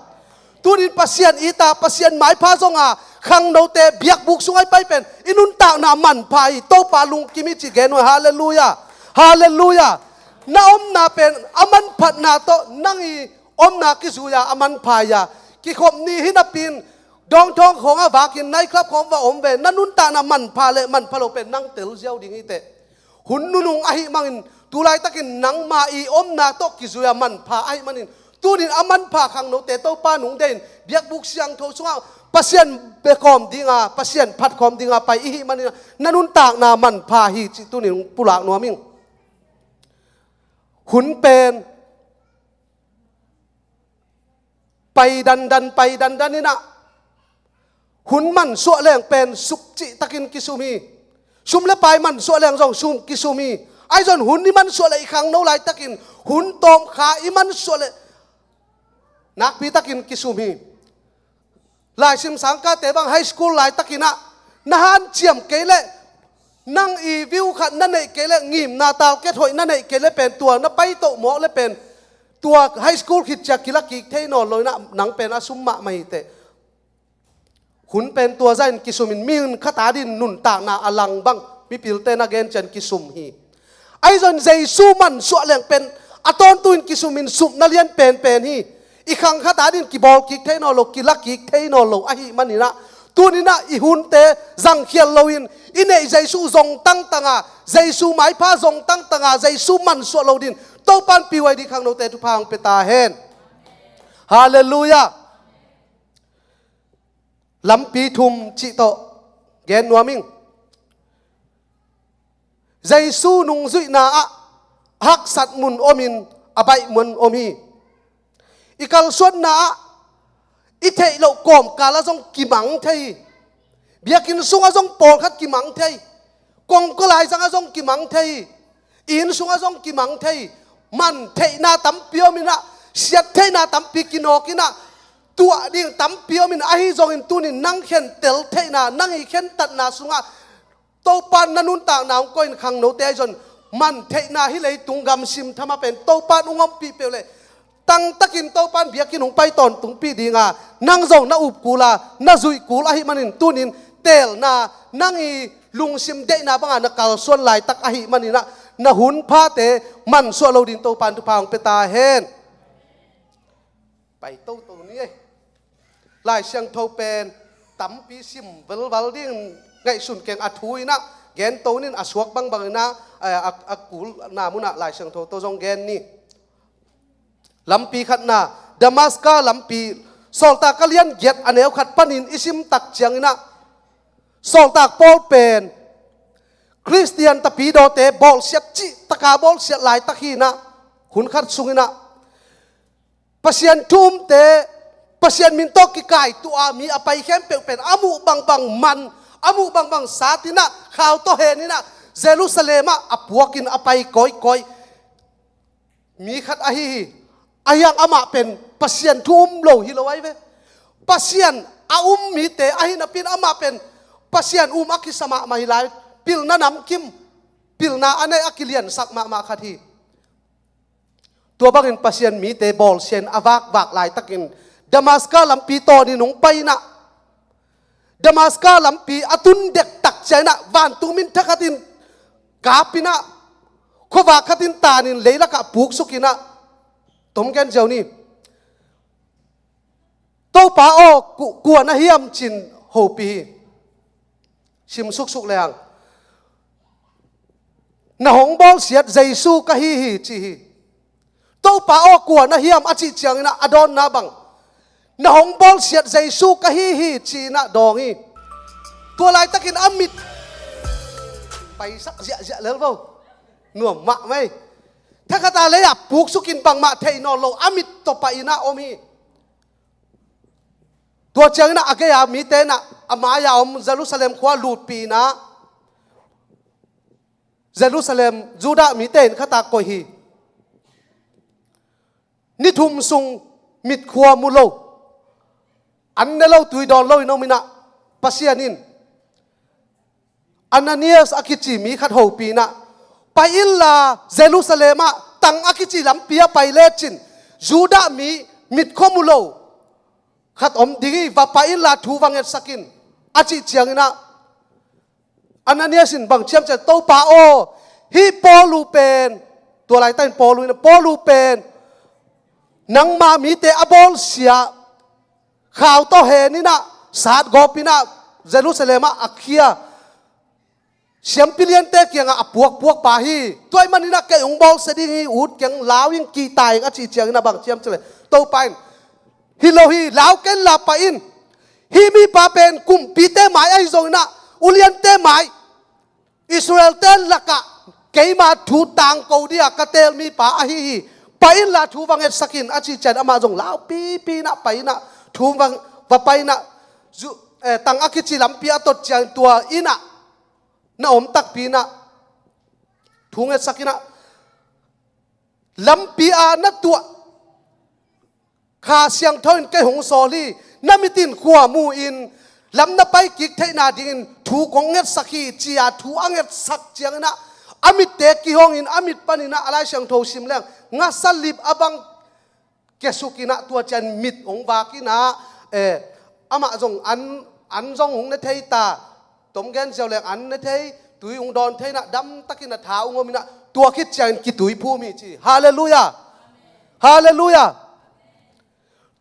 Tunin Pasian it a, Pasian maipha zonga khangnote biakbuk sungah i pai pen i nuntakna manpha hi, Topa lungkim hi ci gen uh. Halleluiah. Halleluiah. Na omna pen a manphatna tawh nang i omna kizui-a a manpha hi a, kikhop ni hi napi-in dawngthawng khawng a vakin night club khawng va om ve, na nuntakna manpha le manpha lo pen nang tel ziau ding hi teh. Hun nunung ahih manin, tulaitakin nangma i omna tawh kizui-a manpha ahih manin, tunin a manpha khangnote Topa nung deih in, biakbuk siangtho sungah Pasian bekawm dinga, Pasian phatkhawm dinga pai i hih manin, na nuntakna manpha hi cih tunin pulak nuam ing. Hun pen pai dandan, pai dandan in ah, hun mansuah leng pen sukcih takin kisum hi. Sum le pai mansuah leng zong sum kisum hi. Ahi zong hun i mansuah leh i khangno laitakin hun tawmkha i mansuah leh nakpi takin kisum hi. Laisim sangkahte bang high school laitakin ah na hanciam kei leh, nang i view khat na neih kei leh, ngimna target hoih na neih kei leh pen tua na paitoh mawk leh pen tua high school khit ciang kila kik thei nawn lo in ah, nang pen a sum mahmah hi teh. Hun pen tua zahin kisumin mihing khat adingin nuntakna a lang bang mipilte na gen ciang kisum hi. Ahi zongin Jesu mansuah leng pen a tawntung in kisumin sumna lian penpen hi. I khang khat adingin kibawl kik thei nawn lo, kila kik thei nawn lo ahih manin ah, tunin ah i hunte zangkhial loin i neih Jesu zong tangtanga, Jesu maipha zong tangtanga, Jesu mansuah lo dingin Topan pihuai dingin khangnote thupha hong pia ta hen. Halleluiah. Lampi thum cih tawh gen nuam ing. Jesu nungzuihna ah haksat mun omin a baih mun om hi. I kalsuanna ah i theih loh kawmkal ah zong kimang thei hi. Biakinn sungah zong pawlkhat kimang thei hi. Kongkolaizang ah zong kimang thei hi. Inn sungah zong kimang thei hi. Man theihna tampi om in ah, siat theihna tampi kinawk in ah, tuah ding tampi om in, ahi zongin tunin nang khentel theihna, nang i khentatna sungah Topan na nuntakna hong koih in khangnote ahi zong man theihna hi leitung gamsim thamah pen Topan hong ompih peuh leh tangtakin Topan biakinn hong pai tawntungpih dinga, nang zong na up kul a, na zuih kul ahih manin tunin teelna, nang i lungsim deihna banga na kalsuan laitak ahih manin ah, na hun phate mansuah lo dingin Topan thupha hong pia ta hen. Pai toto ni ei. Lai Siangtho pen tampi sim velval ding ngaihsun keng, a thu in ah gen to ning, a suak bangbang in ah, a, a, a kulna munah Lai Siangtho tawh zong gen ni. Lampi khatna, Damaska lampi, Sawltak a lian giat a neu khat panin i sim tak ciangin ah, Sawltak Paul pen Khristian tapidawte bawlsiat cih taka bawlsiat laitak hi in ah, hun khat sungin ah Pasian thu umte, Pasian min tawh kikaituah a mi a pai khempeuh pen a muh bangbang man, a muh bangbang sat in ah, khau tawh hen in ah, Jerusalem ah a puakin a pai kawikawi mi khat ahi hi. Ahi hang amah pen Pasian thu um lo hi lo ahi ve. Pasian a um mite ahi napi-in amah pen Pasian um a kisa mahmah hi lai, pilna namkim, pilna a neih a kiliansak mahmah khat hi. Tua bangin Pasian mite bawlsia in a vakvak laitakin Damaska lampi tawnin hong pai inah, Damaska lampi a tun dektak ciang inah vantung min thakhatin kap inah, khuavak khatin tanin leilakah puksuk inah, tom gen ziau ni. Topa aw, ku-, kua na hiam ci-in hopih hi. Sim suksuk lehang, na hong bawlsiat Jesu ka hi hi, ci hi. Topa aw, kua na hiam a cih ciangin ah a dawnna bang, na hong bawlsiat Jesu ka hi hi, ci-in ah dawng hi. Tua laitakin a mit paisak ziahziah lel vo. Nuam mahmah hi. Thakhata lei-ah puksukin bangmah thei nawn lo, a mit tawh pai-in ah om hi. Tua ciangin ah a gei-a mite in ah a mai-a om Jerusalem khua lutpih in ah, Jerusalem Judah mite in khatak koih hi. Ni thum sung mitkhua mu lo, an ne lo, tui dawn lo in om in ah, Pasian in Ananias a kici mi khat hopih in ah, pai inla Jerusalem ah tang a kici lampi ah pai lecin, Judah mi mitkhua mu lo khat om ding hi, va pai inla thu va ngetsak in, a cih ciangin ah, Ananias in bang ci hiam cih leh, Topa aw, hih Paul uh pen, tua laitakin Paul uh in ah, Paul uh pen nangma mite a bawlsia, khau tawh hen in ah, satgawp in ah, Jerusalem ah a khia, siampi liante kiangah a puakpuak pa hi. Tua ahih manin ah kei hong bawlsia ding hi, ut keng, lau in, kihta in, a cih ciangin ah bang ci hiam cih leh, Topa in, hi lo hi, lau ken la, pai in. Hih mipa pen kumpite mai ahi zongin ah, uliante mai, Israel-te lakah keima thu tangko ding a ka teel mipa ahi hi. Pai inla thu va ngetsak in, a cih ciangin amah zong laupipi in ah pai in ah, thu va, va pai in ah, Ju-, eh, tang a kici lampi a tot ciangin tua inn ah na om takpi in ah, thu ngetsak in ah, lampi a na tuah Kha Siangtho in kei hong sawl hi. Na mit in khua mu in, lam na pai kik theihna dingin thu kong ngetsak hi, ci-a thu a ngetsak ciangin ah, a mitte kihong in, a mit panin ah a Lai Siangtho sim leng, ngasalip a bang kiasuk in ah, tua ciang mit hong vak in ah, eh, amah zong an, an zong hong ne thei ta, tom gen ziau leng an ne thei, tui hong dawn thei in ah, damtakin a tha hong om in ah, tua khit ciangin kituiphum hi, ci. Halleluiah. Halleluiah.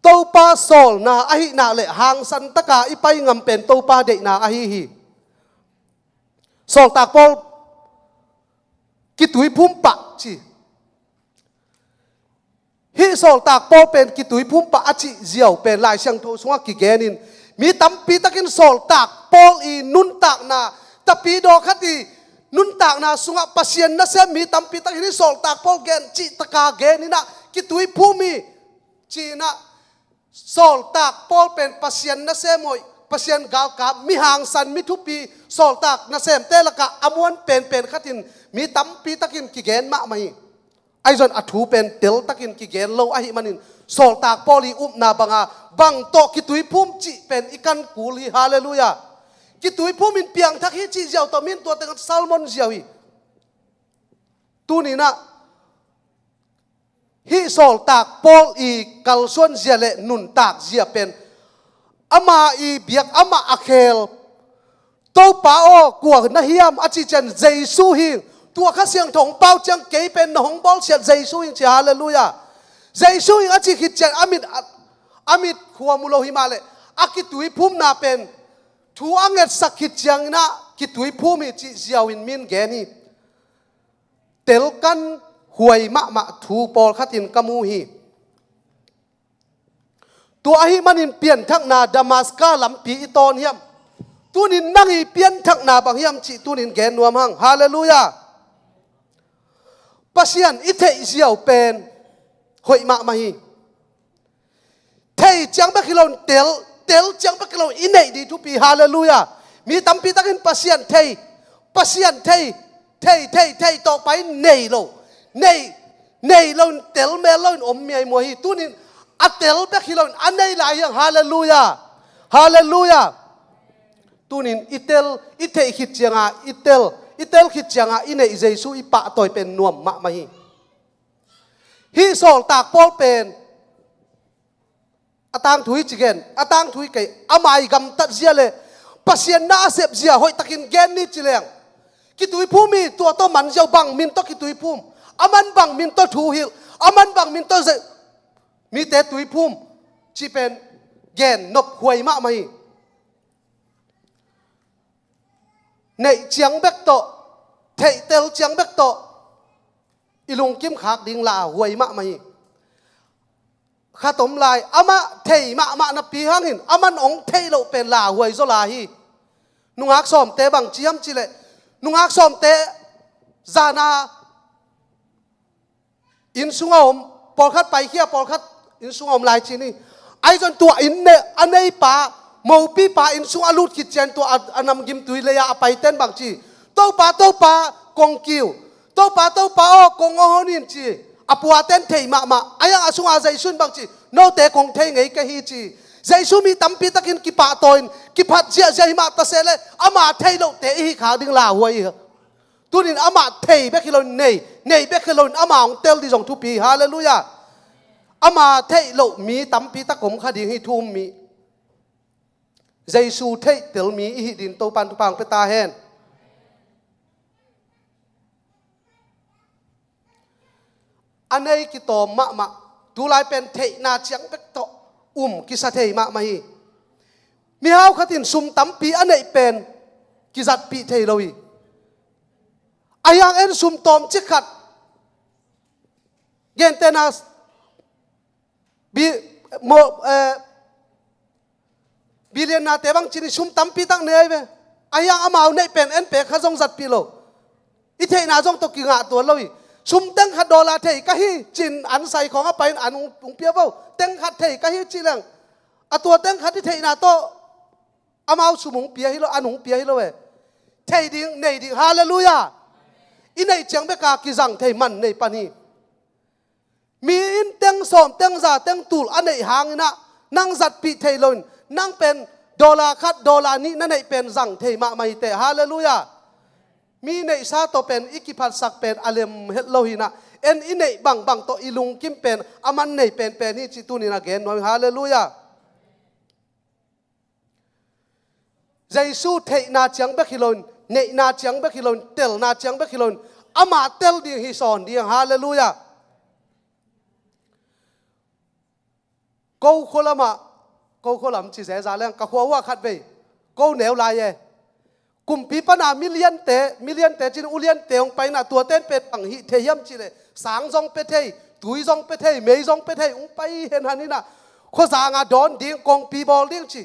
Topa sawlna ahih nak leh hangsan taka i pai ngam pen Topa deihna ahi hi. Sawltak Paul kituiphum pah, ci. Hih Sawltak Paul pen kituiphum pah a cih ziau pen Lai Siangtho sungah kigen in, mi tampi takin Sawltak Paul i nuntakna, tapidaw khat i nuntakna sungah Pasian nasem mi tampi takin hih Sawltak Paul gen cih taka gen in ah, kituiphum hi, ci in ah, Sawltak Paul pen Pasian nasem hoih, Pasian galkap, mi hangsan, mi thupi, sawltak nasemte lakah a muan penpen khatin mi tampi takin kigen mahmah hi. Ahi zongin a thu pen teltakin kigen lo ahih manin, Sawltak Paul i upna banga bang tawh kituiphum cih pen i kan kul hi. Halleluiah. Kituiphum in piangthak hi cih ziau tawh min tua tengah salmon ziau hi. Tuni in ah, hih Sawltak Paul i kalsuan zia le nuntak zia pen, ama i biak, ama a khel, Topa aw, kua na hiam a cih ciang, Jesu hi. Tua Kha Siangtho hong pau ciang, kei pen na hong bawlsiat Jesu hi, ci. Halleluiah. Jesu hi a cih khit ciang a mit, a, a mit khua mu lo hi mah leh, a kituiphumna pen thu a ngetsak khit ciangin ah kituiphum hi cih ziau in min gen hi. Telkan huai mahmah thu pawlkhat in ka mu hi. Tua ahih manin pianthakna Damaska lampi i tawn hiam? Tunin nang i pianthakna bang hiam cih tunin gen nuam hang. Halleluiah. Pasian i theih ziau pen hoih mahmah hi. Thei ciang bek hi loin tel, tel ciang bek hi loin i neih ding thupi. Halleluiah. Mi tampi takin Pasian thei, Pasian thei, thei, thei, thei tawh pai, nei lo, nei, nei loin, tel mel loin om miaimuai hi. Tunin a tel bek hi loin a nei lai hi hang. Halleluiah. Halleluiah. Tunin i tel, i theih khit cianga i tel, i tel khit cianga i neih Jesu i pahtawi pen nuam mahmah hi. Hih sawltak Paul pen a tangthu hi ci gen, a tangthu hi kei, a mai gamtat zia le Pasian na a sep zia hoihtakin gen ni ci leng, kituiphum hi. Tua tawh man ziau bang min tawh kituiphum, a man bang min tawh thu hilh, a man bang min tawh ze-, mite tuiphum cih pen gen nophuai mahmah hi. Neih ciang bek tawh, theihtel ciang bek tawh i lungkim khak ding lauhuai mahmah hi. Khat om lai, amah thei mahmah napi hangin aman hong theih loh pen lauhuai zaw lai hi. Nungak sawmte bang ci hiam cih leh, nungak sawmte zana inn sungah om, pawlkhat paikhia, pawlkhat inn sungah om lai ci ni. Ahi zong tua inn ne, a neipa, mopipa inn sungah a lut khit ciang tua a, a namgimtui lei-ah a paiten bang ci, Topa, Topa, kong kiu. Topa, Topa aw, kong hong hon in ci. A puaten thei mahmah. A hiang a sungah Jesu in bang ci, note kong thei ngei ka hi ci. Jesu mi tampi takin kipahtawi in, kiphat ziahziah hi mah ta seh leh, ama theih lohte i hih khak ding lauhuai hi. Tunin amah thei bek hi loin nei, nei bek hi loin amah hong tel ding zong thupi. Halleluiah. Amah theih loh mi tampi tak om kha ding hi, thu um mi. Jesu theihtel mi i hih ding Topan thupha hong pia ta hen. A nei kitawm mahmah, tulai pen theihna ciang bek tawh um kisa thei mahmah hi. Mihau khat in sum tampi a neih pen kizatpih thei lo hi. A hiang en sum tawmcik khat, gentehna bi-, mo-, eh, billionaire-te bang ci ni, sum tampi tak nei ahi ve. A hiang amau neih pen en pek khat zong zatpih lo. I theihna zong tawh kingah tuan lo hi. Sum teng khat dollar thei ka hi ci-in an sai khawng a pai-in an hong, hong pia vo. Teng khat thei ka hi ci leng, a tua teng khat i theihna tawh amau sum hong pia hi lo, an hong pia hi lo e. Thei ding, nei ding. Halleluiah. I neih ciang bek a kizang thei man nei pan hi. Mi in teng sawm, teng za, teng tul a neih hangin ah nang zatpih thei loin, nang pen dollar khat, dollar nih na neih pen zang thei mahmah hi teh. Halleluiah. Mi neihsa tawh pen i kiphatsak pen a lem het lo hi-in ah, en i neih bangbang tawh i lungkim pen aman nei penpen hi cih tuni-in a gen nuam hi. Halleluiah. Jesu theihna ciang bek hi loin, neihna ciang bek hi loin, telna ciang bek hi loin, amah tel ding hi sawn ding. Halleluiah. Ko khua lamah, ko khua lam ci zeza leng, ka khua uh ah khat vei ko neu lai e. Kumpi pana million-te, million-te ci-in uliante hong pai-in ah, tuate in pen bang hih thei hiam cih leh, sang zong pia thei, tui zong pia thei, mei zong pia thei, hong pai henhan in ah, khuazang ah dawn ding, kongpi bawl ding ci.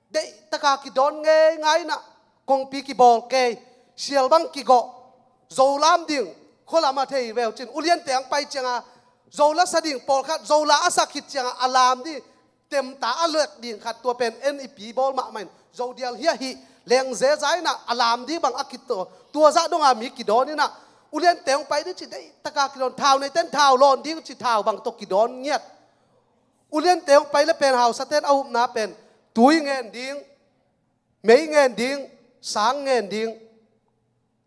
Deih taka kidawn ngeingai in ah, kongpi kibawl kei, sial bang kigawh, zo lam ding, khua lam ah thei veu ci-in uliante hong pai ciang a, zo la sa ding, pawlkhat zo la a sa khit ciang a, a lam ding, temta a lek ding khat, tua pen en i pi bawl mahmah in, zo dial hiah hih leng zeza in ah, a lam ding bang a kitaw, tua zah dong a mi kidawn in ah, uliante hong pai ding ci, deih taka kidawn, thau neite in thau lawn ding ci, thau bang tawh kidawn ngiat. Uliante hong pai le pen hausate in a upna pen tui ngen ding, mei ngen ding, sang ngen ding,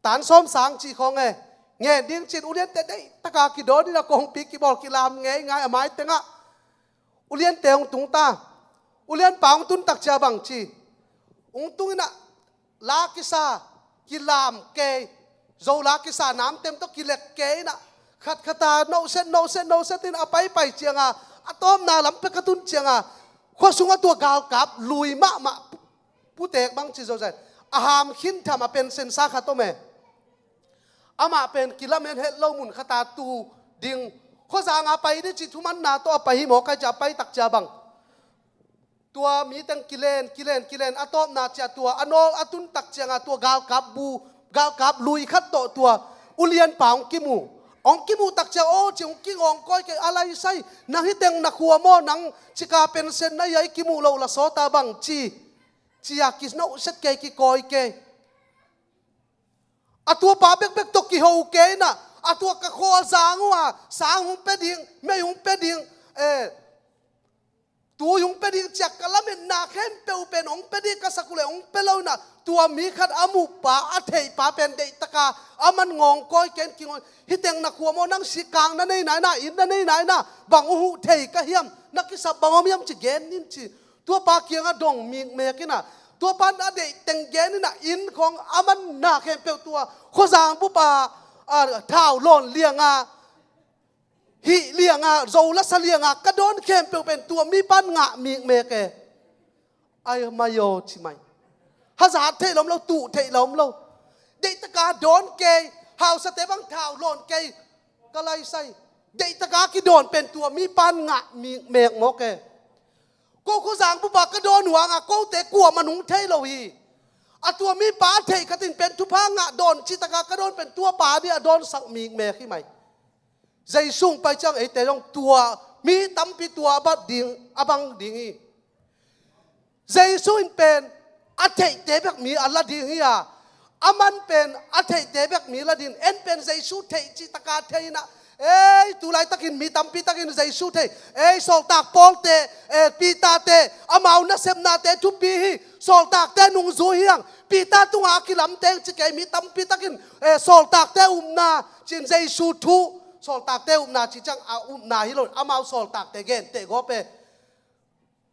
tan sawm sang cih khawng e, ngen ding ci-in uliante deih taka kidawn in ah, kongpi kibawl, kilam ngeingai a mai teng ah. Uliante hong tung ta. Ulianpa hong tun tak ciang bang ci, hong tung in ah, la kisa, kilam kei, zo la kisa namtem tawh kilek kei in ah, khat khat a nohset, nohset, nohset in a paipai ciang a, a tawpna lam pek a tun ciang a, khua sungah tua galkap lui mahmah putek bang ci zo zai, a ham khin tham a pension sa khat om e. Amah pen kilamen het lo, mun khat a tu ding, khuazang a pai ding ci thumanna tawh a pai hi maw, kai ci a pai tak ciang bang, tua mi teng kilen, kilen, kilen, a tawpna ciang tua a nawl a tun tak ciang a, tua galkap bu, galkap lui khat tawh tua ulianpa hong kimu. Hong kimuh tak ciang, aw ci, hong kingawng kawi kei, a lai sai, nang hih teng na khua maw, nang cika pension na hi a, i kimuh loh la sawt a bang ci, ci-a kinohset kei, kikawi kei. A tuapa bekbek tawh kiho kei in ah, a tua ka khua zang uh a, sang hong pia ding, mei hong pia ding, eh, tui hong pia ding ci-a ka lametna khempeuh pen hong pia ding ka sak uh leh hong pia lo in ah, tua mi khat a muhpa, a theihpa pen deih taka Aman ngawng kawi ken kingawi. Hih teng na khua maw, nang sikang na nei nai na, inn na nei nai na, bang uh huh thei ka hiam, na kisap bang om hiam ci gen in ci. Tuapa kiangah dong mikmek in ah, tuapa in a deih teng gen in ah, inn khawng aman na khempeuh tua khuazang bup a, a, thau lawn liang a, hih liang a, zo la sa liang a ka dawn khempeuh pen tua mipa in ngah mikmek e. Ai mai aw ci mai. Hazat theih lawm lo, tuh theih lawm lo. Deihtaka dawn kei, hausate bang thau lawn kei, ka laisai. Deihtaka kidawn pen tua mipa in ngah mikmek mawk e. Ko khuazang bupa ka dawn uh hang a, kote kuamah in hong thei lo hi. A tua mipa a theih khat in pen thupha ngah dawn cih taka ka dawn pen tuapa ding a dawnsak mikmek hi mai. Jesu hong pai ciang eite zong tua, mi tampi tua a bat ding, a bang ding hi. Jesu in pen a theihte bek mi a la ding hi a, aman pen a theihte bek mi la ding. En pen Jesu theih cih taka thei in ah, ei, tu laitakin mi tampi takin Jesu thei. Ei, sawltak Pawlte, eh, Peter-te, amau nasepnate thupi hi. Sawltakte nungzui hi hang. Peter tungah a kilamteng ci kei, mi tampi takin, eh, sawltakte upna ci-in Jesu thu, sawltakte upna cih ciang a upna hi lo, amau sawltakte genteh gawp e.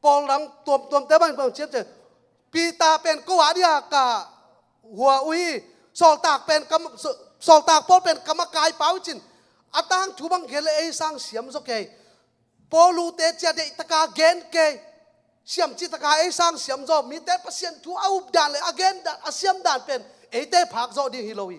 Pawl dang tuamtuamte bang bang ciamciam. Peter pen ko a dia ka hua uh hi. Sawltak pen kam, sawltak Pawl pen ka makaipa uh cin. A tangthu bang gen leh ei sang siam zaw kei. Pawl ute cia deihtaka gen kei. Siam cih taka ei sang siam zaw. Mite Pasian thu a updan le a gendan, a siamdan pen eite phak zawh ding hi lo hi.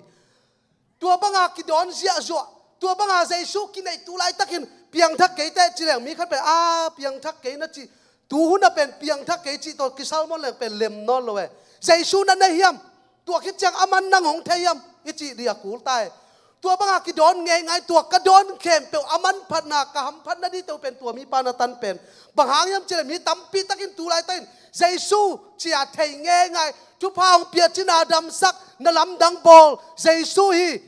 Tua banga kidawn ziahzuah, tua banga Jesu kinei tu laitakin piangthak keite ci leng mi khat pen a piangthak kei na ci, tu hun a pen piangthak kei cih tawh kisalmon leng pen lem nawn lo e. Jesu na nei hiam? Tua khit ciang aman nang hong thei hiam? I cih dih a kul ta e. Tua banga kidawn ngeingai, tua ka dawn khempeuh a manphatna, ka hamphatna dih teuh pen tua mipa na tan pen. Bang hang hiam cileh mi tampi takin tu laitakin Jesu cia thei ngeingai, thupha hong pia, cina damsak, na lamdang bawl Jesu hi.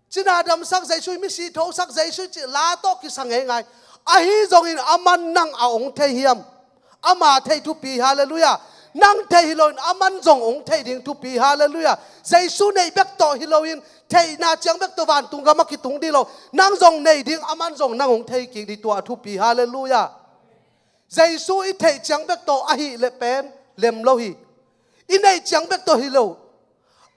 Cina damsak Jesu hi, misi thosak Jesu hi cih la tawh kisa ngeingai. Ahi zongin aman nang a hong thei hiam? Ama thei thupi, halleluiah. Nang thei hi loin aman zong hong thei ding thupi, halleluiah. Jesu neih bek tawh hi loin theihna ciang bek tawh vantung gam a kitung dih lo. Nang zong nei ding, aman zong nang hong thei kik dih, tua a thupi, halleluiah. Jesu i theih ciang bek tawh ahih leh pen lem lo hi. I neih ciang bek tawh hi lo.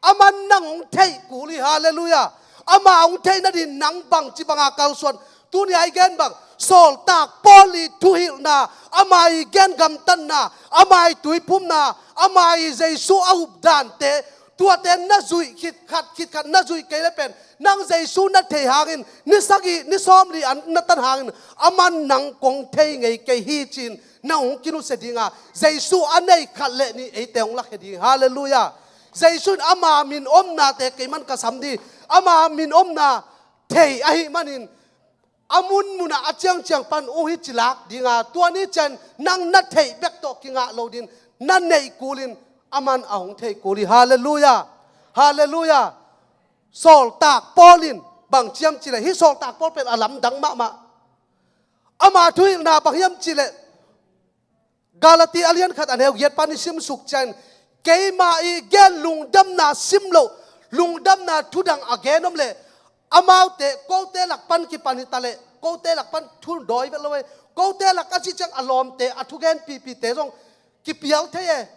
Aman nang hong theih kul hi, halleluiah. Ama hong theih nadin nang bangci banga kalsuan? Tuni a i gen bang, sawltak Paul i thuhilhna, ama i gen gamtatna, ama i tuiphumna, ama i Jesu a updante, tuate na zuih khit khat, khit khat na zuih kei le pen, nang Jesu na thei hangin, ni sagih, ni sawmli an na tan hangin, aman nang kong thei ngei kei hi ci-in, nang hong kinusia dinga, Jesu a nei khat le nih eite hong lakhia ding. Halleluiah. Jesu in ama min omnate keiman ka sam dih. Ama min omna thei ahih manin, a munmunah a ciangciang pan uh hi ci lak dinga, tua ni cian nang na theih bek tawh kingah lo din, na neih kulin aman a hong thei kul hi. Halleluiah. Halleluiah. Sawltak Paul in bang ciam cileh, hih sawltak Paul pen a lamdang mahmah. Ama thuhilhna bang hiam cileh, Galati a lian khat a neu giat pan i simsuk cian, keima i gen lungdamna sim loh, lungdamna thudang a gen om leh, amaute, kote lak pan kipan hi taleh, kote lak pan thu dawi vet lo e, kote lak a cih ciang a lawmte, a thugen pipite zong kipial thei e.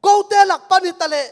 Kote lak pan hi taleh,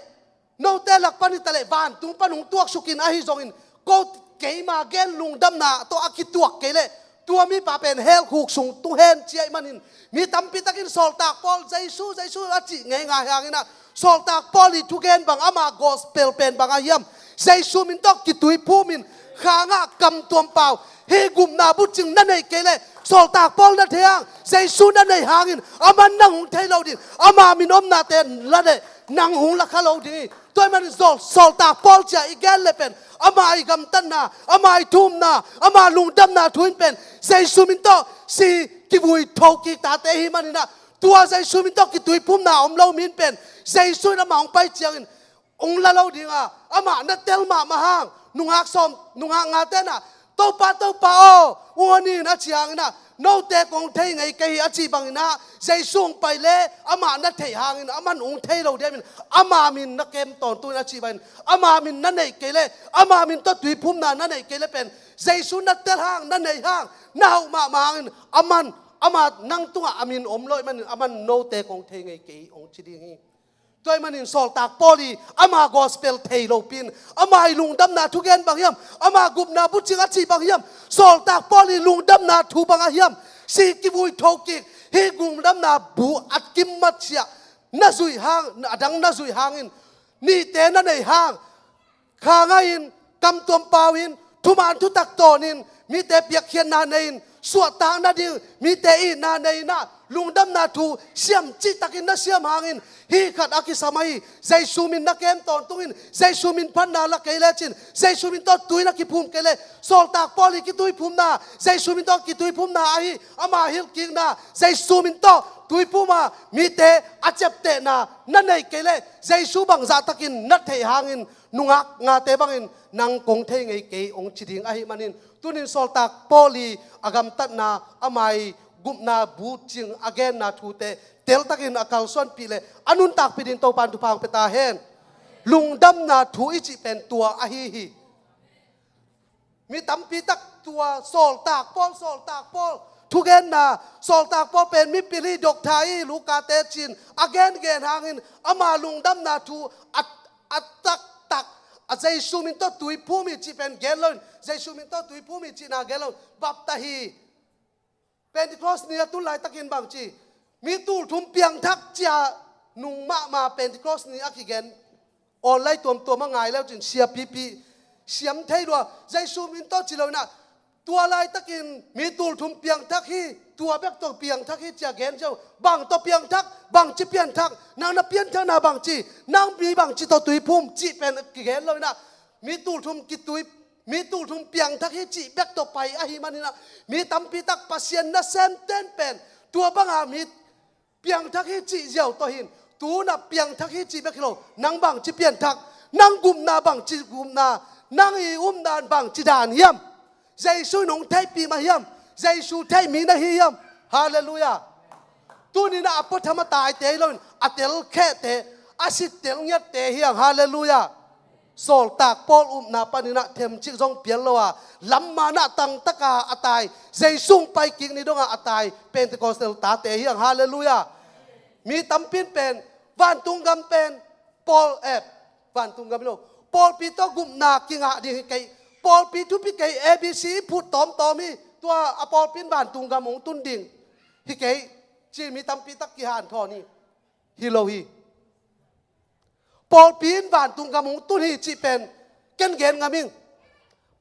note lak pan hi taleh, vantung pan hong tuaksuk in ahi zongin, ko keima gen lungdamna tawh a kituak kei leh, tua mipa pen hell khuk sung tung hen ci ahih manin, mi tampi takin sawltak Paul, Jesu, Jesu a cih ngeingai hanginah, sawltak Paul i thugen bang, ama gospel pen bang a hiam? Jesu min tawh kituiphum in, khangah kamtuam pau, hih gupna bucing na neih kei leh, sawltak Paul na thei hang, Jesu na neih hangin, aman nang hong thei lo ding, ama min omnate la leh, nang hong lakha lo ding hi. Tua ahih manin sawl, sawltak Paul cia i gen leh pen, ama i gamtatna, ama i thumna, ama lungdamna thu in pen, Jesu min tawh si kivui tho kik tate hi maninah, tua Jesu min tawh kituiphumna om lo min pen, Jesu in ama hong pai ciangin, hong la lo dinga, amah na tel mahmah hang, nungak sawm, nungak nga tenah, Topa, Topa aw, hong hon in a ci hanginah, Note kong thei ngei kei hi a cih bangin ah, Jesu hong pai le amah na theih hangin, aman hong thei lo diamin, ama min na kem tawntungin a cih bangin, ama min na neih kei le, ama min tawh tuiphumna na neih kei le pen, Jesu na tel hang, na neih hang, na hauh mahmah hangin, aman, ama nang tungah a min om lo ahih manin, aman note kong thei ngei kei hi hong ci ding hi. Tua ahih manin sawltak Paul i ama gospel thei lopi-in, ama i lungdamna thugen bang hiam, ama gupna bucing a cih bang hiam, sawltak Paul i lungdamna thu bang a hiam, si kivui tho kik, hih lungdamna bu a kim mat ciah, na zuih hang, a dang na zuih hangin, nihte na neih hang, kha ngaihin, kam tuam pau-in, thuman thutak tawnin, mite piakkhiatna nei-in, suahtakna ding, mite itna nei-in ah, lungdamna thu siam cihtakin na siam hangin, hih khat a kisam ahi, Jesu min na kem tawntungin, Jesu min phatna la kei lecin, Jesu min tawh tui na kiphum kei le, sawltak Paul i kituiphumna, Jesu min tawh kituiphumna ahi, ama hilhkikna, Jesu min tawh tuiphum a, mite a ciaptehna, na neih kei le, Jesu bangzahtakin na theih hangin, nungak ngate bangin nang kong thei ngei kei hong ci ding ahih manin, tunin sawltak Paul i a gamtatna, ama i gupna bucing a genna thute teltakin a kalsuanpih le a nuntakpih dingin Topa'n thupha hong pia ta hen. Lungdamna thu i cih pen tua ahi hi. Mi tampi tak tua sawltak Paul, sawltak Paul thugenna, sawltak Paul pen mipil hi, doctor hi, Lukate ci-in a gengen hangin ama lungdamna thu a, a taktak, a Jesu min tawh tuiphum hi cih pen gen loin, Jesu min tawh tuiphum hi cihna gen loin, baptise hi. Pentecost ni a tun laitakin bangci, mi tulthum piangthak ci-a nung mahmah Pentecost ni a kigen online tuamtuam a ngai leucin siapipi siam thei lua, Jesu min tawh ci lo-in ah, tua laitakin mi tulthum piangthak hi, tua bek tawh piangthak hi ci-a gen cio, bang tawh piangthak, bangci pianthak, nang na pianthakna bangci, nang mi bangci tawh tuiphum cih pen kigen lo-in ah, mi tulthum kitui, mi tulthum piangthak hi cih bek tawh pai ahih manin ah, mi tampi tak Pasian nasemten pen tua banga mi piangthak hi cih ziau tawh hin, tu-in ah piangthak hi cih bek hi lo, nang bangci pianthak, nang gupna bangci gupna, nang i upna bangci dan hiam, Jesu in hong theihpih mah hiam, Jesu theih mi na hi hiam? Halleluiah. Tunin ah a puatham a taite hi loin, a telkhehte, a sittel ngiatte hi hang. Halleluiah. Sawltak Paul upna panin ah themcik zong pial lo a, lamman ah tangtaka a tai, Jesu hong paikik ni dongah a tai Pentecostal tate hi hang. Halleluiah. Mi tampi in pen vantung gam pen Paul, eh, vantung gam hi lo, pawlpi tawh gupna kingah ding hi kei, pawlpi thupi kei, A B C i phut tawmtawm hi, tua a pawlpi in vantung gam hong tun ding hi kei, ci mi tampi tak kihanthawn hi. Hi lo hi. Pawlpi in vantung gam hong tun hi cih pen ken gen ngam ing.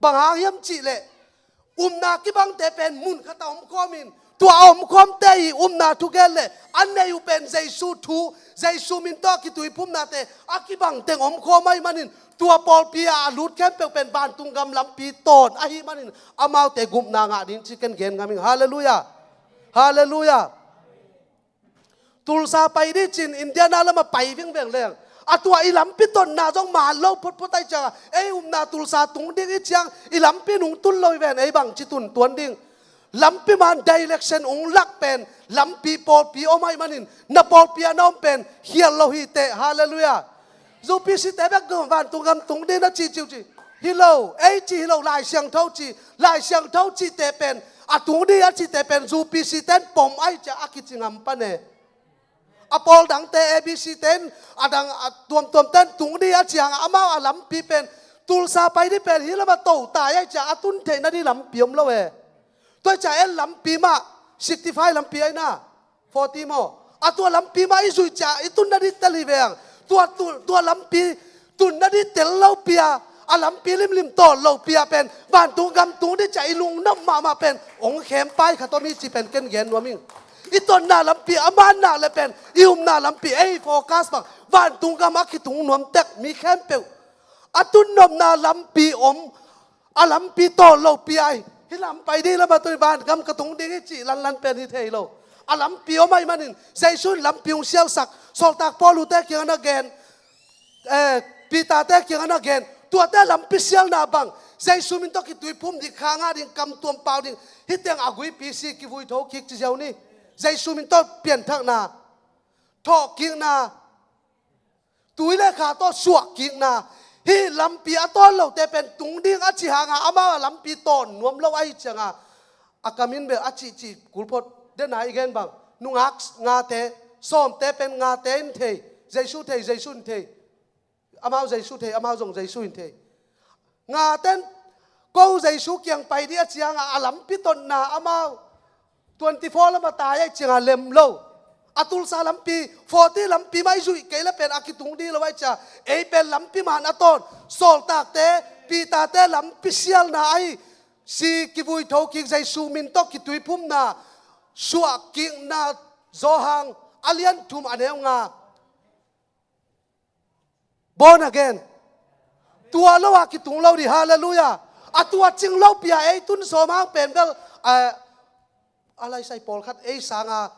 Bang hang hiam cih leh, upna kibangte pen mun khat a omkhawmin, tua a omkhawmte i upna thugen le a nei uh pen Jesu thu, Jesu min tawh a kituiphumnate a kibang teng omkhawm ahih manin, tua pawlpi ah a lut khempeuh pen vantung gam lampi tawn ahih manin, amaute gupna ngah ding ci ken gen ngam ing. Halleluiah. Halleluiah. Tulsa pai dih cin Indiana lamah pai vingveng leng, a tua i lampi tonna zong man lo photphot ahih ciangah, ei upna Tulsa tung ding i ciang, i lampi nung tun lo i ven, ei bangci tun tuan ding. Lampi man direction ung lak pen, lampi pawlpi om ahih manin, na pawlpi a na om pen khial lo hi teh. Halleluiah. U P C te bek vantung gam tung dih na ci ciu ci. Hi lo, ei ci hi lo, Lai Siangtho ci, Lai Siangtho cihte pen, a tung dih a cihte pen U P C ten pom ahih ciah a kici ngam pan e. A pawl dangte, A B C ten, a dang a tuamtuam ten tung dih a ciang amau a lampi pen, Tulsa pai dih pen hi lamah to tai ahih ciah a tun theih nadih lampi om lo e. Tua ahih ciah en lampi mah, sixty five lampi ahih na. Forty maw? A tua lampi mah i zuih ciah i tun nadih tel hi veng. Tua, tu, tua lampi tun nadih tel lo pi-a, a lampi limlim tawn lo pi-a pen, vantung gam tung dih ciah i lungnop mahmah pen, ong khem pai khat om hi ci pen ken gen nuam ing. I tonna lampi a man nak le pen, i upna lampi ei focus bang, vantung gam a kitung nuam tek mi khempeuh. A tunnopna lampi om, a lampi tawn lo pi-a, hih lam pai dih lamah tuni van gam ka tung ding hi cih lanlan pen hi thei lo. A lampi om ahih manin, Jesu in lampi hong sialsak, sawltak Paul ute kiangah na gen, eh, Peter te kiangah na gen, tuate lampi sialna bang, Jesu min tawh kituiphum ding, kha ngah ding, kam tuam pau ding. Hih teng a guipi si kivui tho kik ci ziau ni. Jesu min tawh pianthakna, thawhkikna, tui le kha tawh suahkikna. Hih lampi a tawn lote pen tung ding a cih hanga amau a lampi tawn nuam lo ahih cianga a kam in bel a cihcih kul phot. Dena i gen bang, nungak ngate, sawmte pen ngate in thei, Jesu thei, Jesu in thei. Amau Jesu thei, amau zong Jesu in thei. Ngaten ko Jesu kiang pai dih a cianga a lampi totna amau twenty four lam a tai ahih cianga lem lo. A Tulsa lampi, forty lampi mah i zuih kei le pen a kitung dih lo ahih cia. Ei pen lampi man a tawn. Sawltakte, Peter-te lampi sialna ahi. Si kivui tho kik, Jesu min tawh kituiphumna, suahkikna, Johan a lian thum a neu nga. Born again. Tua lo a kitung lo dih, hallelujah. A tua cing lopi a ei tun sawm hang pen bel, a, a laisai pawlkhat ei sanga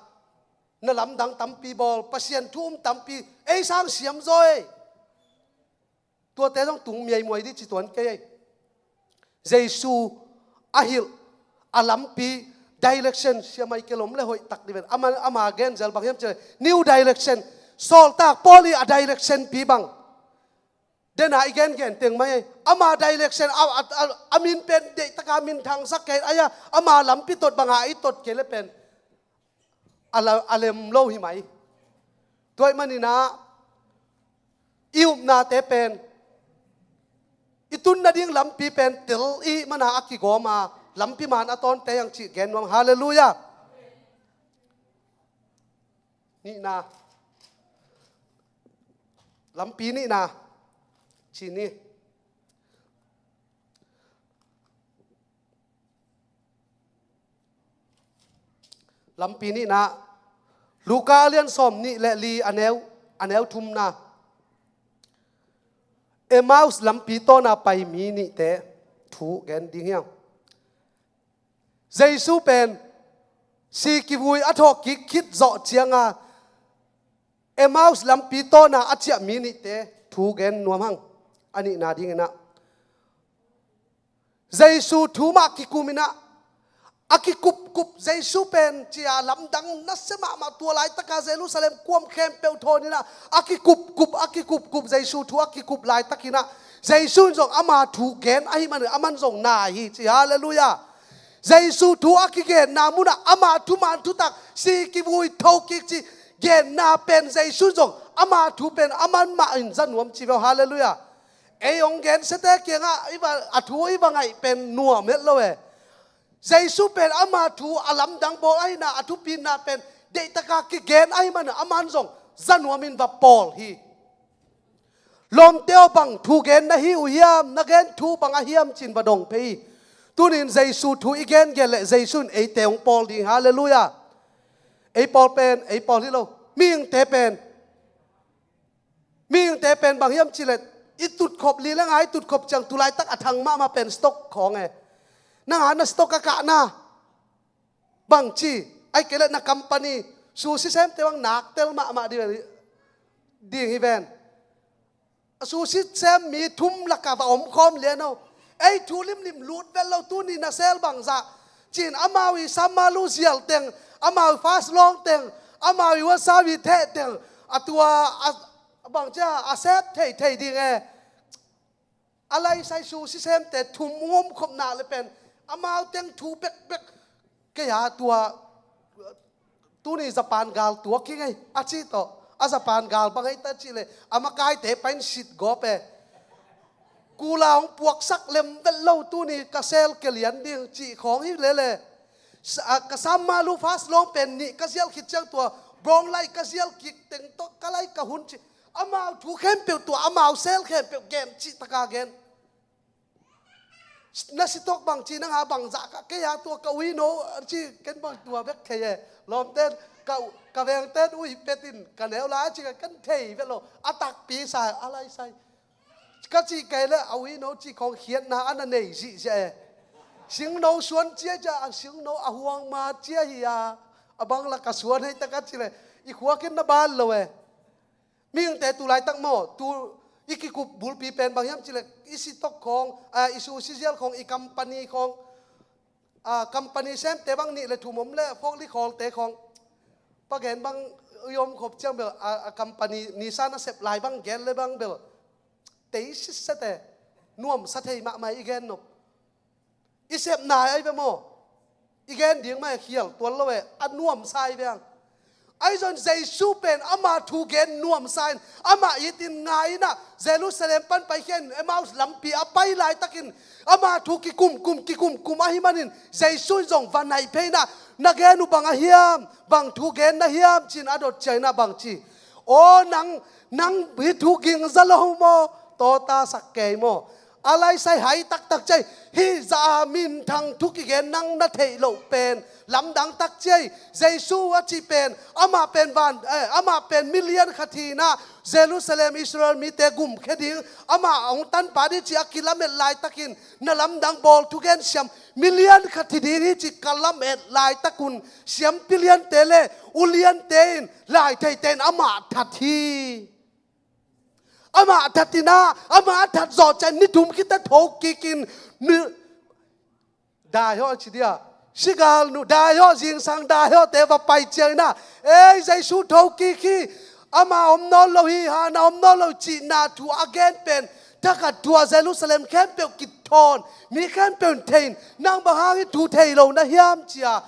na lamdang tampi bawl, Pasian thu um tampi, ei sang siam zaw ei. Tuate zong tung miaimuai dih ci tuan kei ei. Jesu a hilh, a lampi, direction, siamai kelom le hoih tak dih ven. Ama, ama gen zel bang hiam cih le, new direction. Sawltak Paul i a direction pi bang. Dena i gengen teng mai. Ama direction, a, a, a, a min pen deihtaka min thangsak kei, aya, ama lampi tot banga i tot kei le pen a la, a lem lo hi mai. Tua ahih maninah i upnate pen, i tun nading lampi pen tel i mana a kigawma lampi man a tawnte hiang cih gen nuam. Hallelujah. Nihna. Lampi nihna. Ci ni. Lampi nihna. Luka a lian sawm nih le li a neu, a neu thumna. Emmaus lampi tawna pai mi nihte thu gen ding hiang. Jesu pen si kivui a thawh kik khit zawh cianga Emmaus lampi tawna a ciah mi nihte thu gen nuam hang. A nihna dinginah Jesu thu mah kikuminah a kikupkup Jesu pen cia lamdang nasia mahmah tua laitaka Jerusalem kuam khempeuh thawninah a kikupkup, a kikupkup Jesu thu a kikup laitakinah Jesu in zong ama thu gen ahi manin aman zong na hi ci. Hallelujah. Jesu thu a kigenna munah ama thuman thutak si kivui tho kik ci genna pen Jesu in zong ama thu pen aman mah in za nuam ci veu. Hallelujah. Ei hong gensiate kiangah i va, a thu i va ngaih pen nuam het lo e. Jesu pen ama thu a lamdang bawl ahina a thupina pen deihtaka kigen ahi mana aman zong za nuamin va pawl hi. Lawmte aw, bang thu gen na hi uh hiam, na gen thu bang a hiam cin va dong phei hi. Tunin Jesu thu i gengen leh Jesu in eite hong pawl ding. Hallelujah. Ei pawl pen ei pawl hi lo. Mihingte pen Mihingte pen bang hiam cileh i tutkhop li le nga i tutkhop ciang tulaitak a thang mahmah pen stock khawng e. Nanga na stock a kahna bangci ai kei le na company sushi semte bang naktel mahmah ding, ding hi ven. A sushi sem mi thum laka va omkhawm lian o. Ei thu limlim lut vet lo, tuni na sel bangzah cin amau i sammalu zial teng, amau i fast long teng, amau i wasabi theh teng a tua a bangcia a sep theithei ding e. A laisai sushi semte thum ngomkhopna le pen amau teng thu bekbek. Kei a tua tuni Japan gal tuak hi ngei a ci tawh a Japan gal bang hei ta cih le a makaite pain sit gawp e. Kula hong puaksak lem vet lo, tuni ka sel ke lian ding cih khawng hi lele. Sa- a, ka sammalu fast long pen nih ka zial khit ciang tua brown light ka zial kik teng tawh ka lai ka hun cih amau thu khempeuh tua amau sel khempeuh gen cih taka gen. Na sitawk bangci nanga bangzah ka kei a tua ka uino a ci ken bang tua bek thei e. Lawmten ka, ka vengten ui petin ka neu lai a ci ka kan thei vet lo a takpi sa a laisai. Ka ci kei le a uino ci khawng khiatna a na nei zihziah e. Singno suan cia cia a singno a huang ma cia hi a a bang la ka suan hei ta ka ci le i khuakin na ban lo e. Mihingte tu laitak maw tu I kikup bulpi pen bang hiam cih leh i sitok khawng, a, i su sizial khawng, i company khawng, a, company semte bang nih le thum om le forklift haulte khawng. Pa gen bang i om khop ciang bel, a, a company Nissan a sep lai bang gen le bang bel tei sitset e, nuamsa thei mahmah i gen nop. I sepna ai ve maw? I gen ding mah e, khial tuan lo e, a nuamsa ai ve ang. Ahi zongin Jesu pen ama thu gen nuamsa in, amah itin ngai in ah, Jerusalem pan paikhia in Emmaus lampi a pai laitakin ama thu kikumkum kikumkum ahih manin Jesu in zong va naih phei in ah, na gen uh bang a hiam, bang thu gen na hiam ci-in a dot ciangin ah bang ci? Aw nang, nang hih thu ging za lo maw? Tawta sak kei maw? A laisai hai taktak ciai, hih za a minthang thu kigen nang na theih loh pen lamdang tak ciai. Jesu a cih pen, amah pen van, eh, amah pen milian khat hi in ah, Jerusalem Israel mite gumkhia ding, amah hong tanpah ding cih a kilamet laitakin na lamdang bawl thugen siam, milian khat hi ding hi cih ka lamet laitakun siampi liante le uliante in, laitheite in amah that hi. Amah that in ah, amah that zawh ciang ni thum khit teh tho kik in, ni, dai hawh ci dia, sigal nu dai hawh, zingsang dai hawhte va pai ciangin ah, ei, Jesu tho kik hi, ama om nawn lo hi, hana om nawn lo cihna thu a gen pen thakhat thu ah Jerusalem khempeuh kithawn, mi khempeuh in thei in, nang bang hang hih thu thei lo na hiam ci-a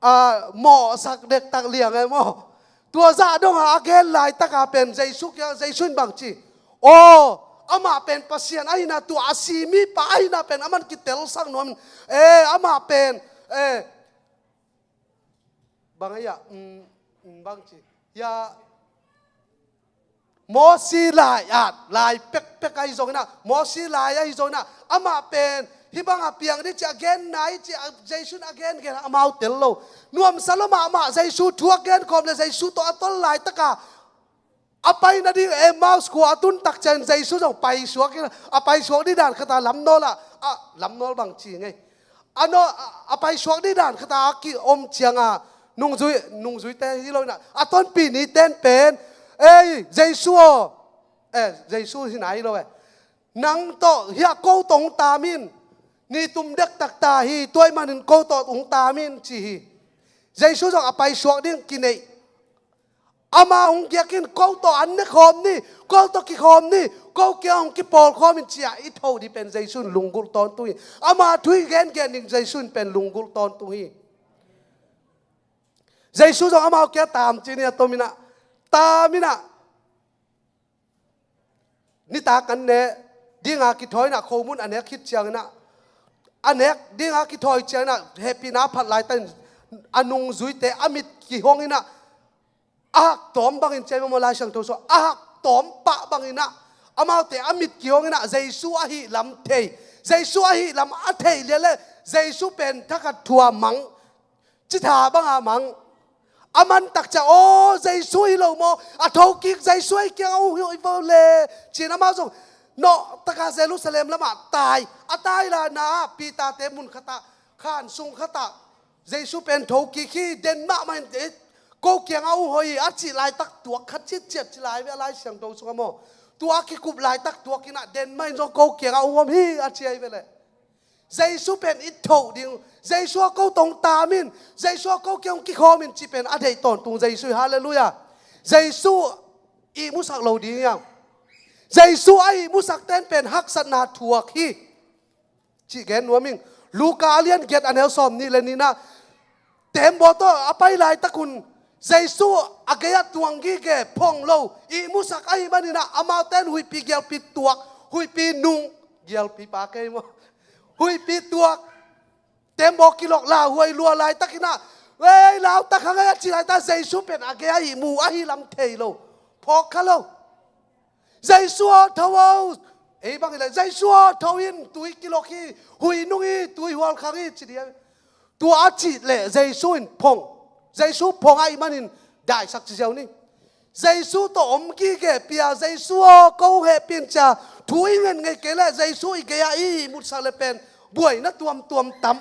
a mawhsak dektak liang e maw? Tua zah dong a a gen laitaka pen Jesu kiang, Jesu in bang ci? Aw, amah pen Pasian ahihna, tua a si mipa ahihna pen aman kitelsak nuam in, eh, amah pen, eh, bang a, ya, mm, mm, bang ci, ya, Mosi lai at, lai pekpek ahi zongin ah, Mosi lai ahi zongin ah, amah pen hih bang a piang ding ci a gen nai ci a, Jesu in a gen gen amau tel lo. Nuamsa lo mahmah, Jesu thu a gen khawm le Jesu tawh a tol laitaka a pai nading Emmaus khua a tun tak ciangin Jesu zong paisuak in, a paisuak ding dan khat a lamnawl ah, a lamnawl bang ci ngei. A nawl, a, a paisuak ding dan khat a a kiom ciang a, nungzui, nungzuite hi lo in ah, a tonpih nite in pen, ei, Jesu aw, eh, Jesu hi nai lo e. Nang tawh, hih a ko tawh hong tam in, ni tum dektak ta hi, tua ahih manin ko tawh hong tam in ci hi. Jesu zong a paisuak ding kineih. Ama hong giak in, ko tawh an ne khawm ni, ko tawh kikhawm ni, ko kiang hong kipawl khawm in ci-a i tho ding pen Jesu in lunggulh tawntung hi. Ama thu i gengen ding Jesu in pen lunggulh tawntung hi. Jesu zong amau kiang tam ci-in a tom in ah, tam in ah, nitak an ne dinga kithawi in ah, khomun a nek khit ciangin ah, a nek dinga kithawi ciangin ah, hehpihna a phat laitakin a nungzuite a mit kihong in ah, a hak tawm bangin, ci-a i maw, Lai Siangtho sung a hak tawm pah bangin ah, amaute a mit kihong in ah, Jesu ahih lam thei, Jesu ahih lam a theih lian le, Jesu pen thakhat thu a mang, citha banga mang. A man tak ciang, aw, Jesu hi lo maw? A thokik Jesu ahi kiang a uh hi vo le, ci-in amau zong nawh taka Jerusalem lamah tai. A tai lana Peter-te mun khatah, khan sung khatah, Jesu pen thokik hi, den mahmah in, eh, ko kiang a uh hi, a cih laitak tuak khat citciat ci lai ve a Lai Siangtho sungah maw? Tua a kikup laitak tuak in ah, den mah in zong ko kiang a uh om hi, a ci ahi ve leh. Jesu pen i thoh ding, Jesu a ko tawh hong tam in, Jesu a ko kiang hong kikhawm in cih pen a deih tawntung Jesu hi, halleluiah. Jesu ihmusak lo ding hiam? Jesu a ihmusakte in pen haksatna thuak hi, cih gen nuam ing. Luka a lian giat a neu sawmnih le nihna, tembaw tawh a pai laitakun Jesu a gei-ah tuang gige, phong lo, ihmusak ahih manin ah, amaute in huihpi gialpi tuak, huihpi nung, gialpi pa kei maw, huihpi tuak, tembaw kilok, lauhuai lua laitakin ah, ei, lautak hang ei, a cih laitak Jesu pen a gei-ah ihmu ahih lam thei lo, phawk kha lo. Jesu aw, tho o. Ei bang hi leh, Jesu aw, tho in, tui kilok hi, huih nung hi, tui hual khang hi, ci ding. Tua a cih leh Jesu in phong, Jesu phong ahih manin daisak ci ziau ni. Jesu tawh om gige pi-a, Jesu aw, ko hong hehpih in, ci-a thu i ngen ngei kei leh, Jesu i gei-ah i ihmutsak leh pen buaina tuamtuam tam.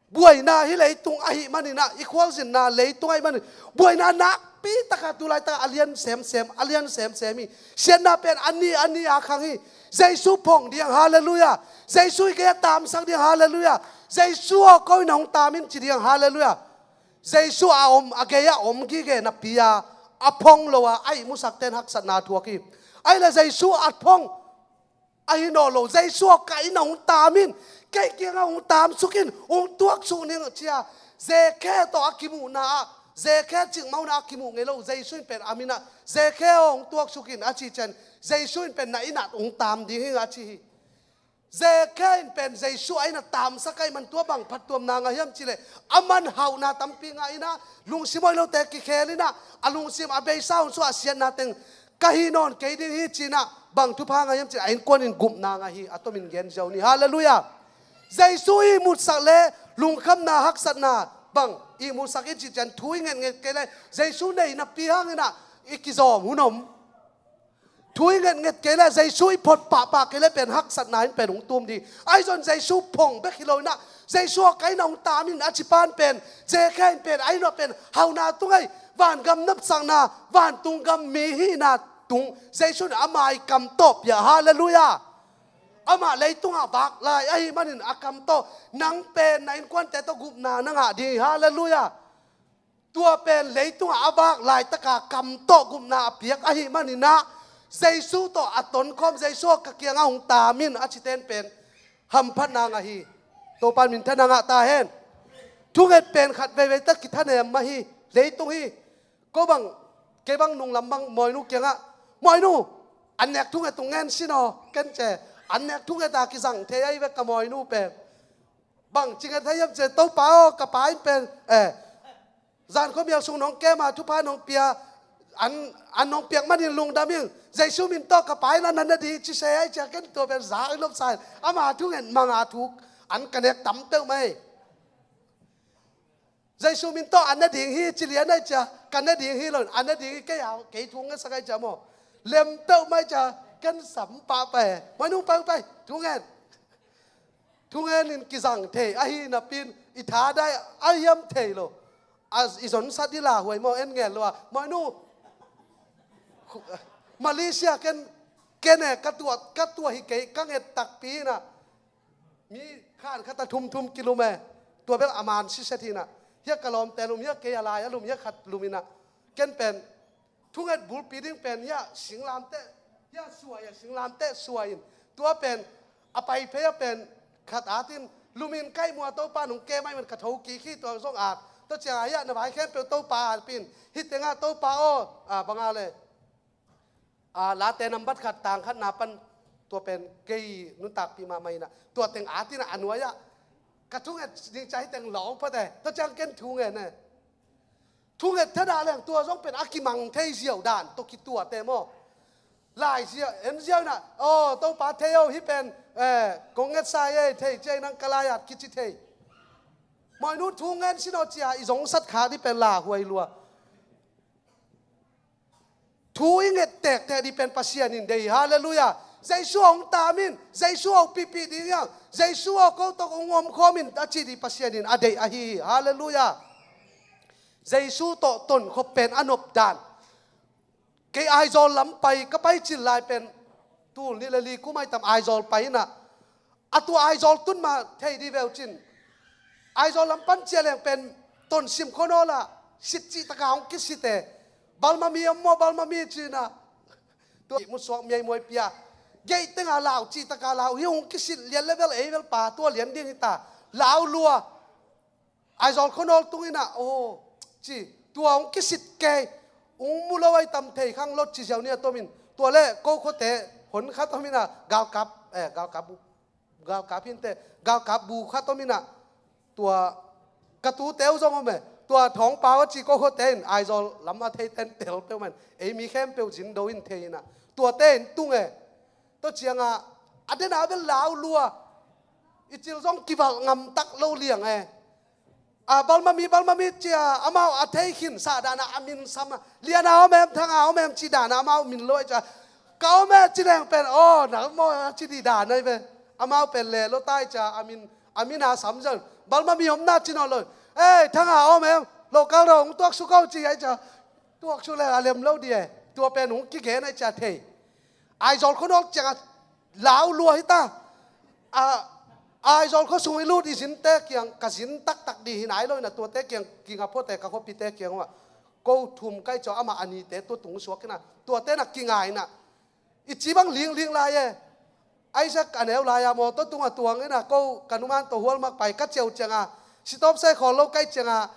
Buaina hih leitung ahih manin ah, i khualzinna leitung ahih manin, buaina nak Pi taka tu laitak a lian semsem, a lian semsem hi. Siatna pen a ni a ni a khang hi. Jesu phong ding, halleluiah. Jesu i gei a tamsak ding, halleluiah. Jesu aw, ko in hong tam in ci ding, halleluiah. Jesu a om, a gei a om gige napi a, a phong lo a, a ihmusak ten haksatna thuak hi. Ahi le Jesu a phong, ahi nawn lo, Jesu aw, ka inn ah hong tam in, kei kiangah hong tamsuk in, hong tuaksuk ning ci a, Zekhe tawh a kimuhna ah, Zekhe cikmahna a kimuh ngei lo, Jesu in pen a min ah, Zekhe aw, hong tuaksuk in a ci ciang, Jesu in pen na inn ah hong tam ding hi ing a ci hi. Zekhe in pen Jesu a inn ah tamsak ahih man tua bang phattuamna ngah hiam cih leh, aman hauhna tampi ngah in ah, lungsim hoih lote kikhel in ah, a lungsim a beisa hun suah a siatna teng ka hi nawn kei ding hi ci-in ah, bang thupha ngah hiam cih leh a innkuan in gupna ngah hi. A tomin gen ziau ni, halleluiah. Jesu ihmutsak le lungkhamna, haksatna bang ihmutsak i cih ciang thu i ngetnget kei le Jesu nei napi hangin ah i kizawm hun om. Thu i ngetnget kei le Jesu i phot pahpah kei le pen haksatna in pen hong tum ding. Ahi zong Jesu phong bek hi lo in ah, Jesu aw, ka inn ah hong tam in a ci pan pen, Zekhe in pen a inn ah pen hauhna tung ahi, vangam nopsakna, vantung gam mi hihna tung, Jesu in ama i kam tawh pia, halleluiah. Amah leitungah vak lai ahih manin a kam tawh, nang pen na innkuante tawh gupna na ngah ding hi, halleluiah. Tua pen leitungah a vak laitaka kam tawh gupna a piak ahih manin ah, Jesu tawh a tonkhawm, Jesu aw, ka kiangah hong tam in a citen pen hamphatna ngah hi. Topa in minthanna ngah ta hen. Thunget pen khat veivei tak kithanem mah hi. Leitung hi. Ko bang, kei bang nunglam bang Mawinu kiangah, Mawinu, an nek thunget tung ngen sin aw, ken ce. An nek thunget a kizang thei ahi ve ka Mawinu pen. Bang ci nget thei hiam cih leh, Topa aw, ka pa in pen, eh, zan khuamial sung nong kem a, thupha nong pia, an, an nong piak manin lungdam ing. Jesu min tawh ka pa in an na ding ci se ahi ciang, ken tua pen za i lopsa in. Ama thunget mang a thu an ka nek tam peuhmah hi. Jesu min tawh an na ding hi ci lian ahi ciang, ka na ding hi lo in, an na ding hi kei a, kei thu ngetsak ahi ciang maw. Lem peuhmah ahi ciang, ken sam pahpah e. Mawinu, pai, pai, thungen. Thungen in kizang thei ahi napi in, i tha dai a hiam thei lo. A, i zonsat i lauhuai maw, en ngel lo a. Mawinu, Malaysia ken, ken e, ka tuah, ka tuah hi kei, ka nget takpi in ah. Mi khan khat a thum thum kilum e. Tua bel a man siset hi in ah. Hiah ka lawmte lum, hiah kei a lai a lum, hiah khat lum in ah. Ken pen thunget bulpi ding pen hiah singlamteh, hiah suai a singlamteh suai in. Tua pen a pai phei a pen khat at in lum in, ka ihmu a Topa in hong kem ahih man ka tho kik hi, tua zong at. Tua ciang a hiah na vai khempeuh Topa at pih in. Hih tengah Topa aw, a, bang a le, a, Late nambat khat tang khatna pan, tua pen kei nuntakpih mahmah in ah, tua teng at in ah a nuai ah ka thunget ding ciang hih teng lawng phot e. Tua ciang ken thungen e. Thunget thadah leng tua zong pen a kimang thei ziau dan tawh kituat e maw. Lai ziau, en ziau in ah, aw, Topa thei o, hih pen, eh, kong ngetsa e, thei ciang nang ka lai at kici thei. Mawinu, thungen sin aw ci a i zonsat kha dih pen lauhuai lua. Thu i nget tektek dih pen Pasian in deih hi, halleluiah. Jesu aw, hong tam in, Jesu aw, hong pihpih ding hi hang, Jesu aw, ko tawh hong omkhawm in a cih dih Pasian in a deih ahi hi, halleluiah. Jesu tawh tonkhop pen a nop dan. Kei Aizawl lam pai, ka pai cil lai pen tul nih le li kum ai tam Aizawl pai in ah, a tua Aizawl tun ma thei dih ve uh cin. Aizawl lam pan ciah leng pen Tonsim khuanawl ah sit cih taka hong kisit e. Balmami om maw, balmami ci in ah. Tua musuak miaimuai pia. Gate teng a lau cih taka lau hi, hong kisit lian le bel ei bel pa tua lian ding hi ta. Lau lua. Aizawl khuanawl tung in ah, aw, ci, tua hong kisit kei, hong mu lo ai tam thei khang lo ci ziau ni a tom in, tua le ko khuate hon khat om in ah, galkap, eh, galkap bu, galkap hinte, galkap bu khat om in ah, tua ka tute uh zong om e, tua Thawngpau a ci ko khuate in, Aizawl lam a thei ten tel peuhmah in, ei mi khempeuh zin do in thei in ah, tuate in tung e, Tua ciangah a den a bel lau lua, i cil zong kivalh ngam tak lo liang e. A, balmami, balmami cia amau a thei khin sah dan a, a min sam a, Lian a om em, Thang a om em ci dan a amau min lo e cia. Ka om e ci leng pen, aw, na maw a ci dih dan ai ve. Amau pen le lo tai cia, a min, a min a sam zong. Balmami om na ci nawn lo. Ei, Thang a om em, lo kal ro, hong tuak suk o ci ai cia. Puak suk le a lem lo di e. Tua pen hong kigen a i cia thei. Aizawl khua nawk ciangah lau lua hi ta. A, Aizawl khua sung i lut i zinte kiang ka zin taktak di hi nai lo ina, tuate kiang kinga phuate ka khuapite kiang ua. Ko thum kai ciah amah a nite tua tung suak ina, tuate na kinga ina. I ci bang lingling lai e. Isaac a neu lai-a mawtaw tungah tuang ina, ko ka numan tawh hualmak pai ka ciah uh ciangah, sitawp sai khawl lo kai ciangah,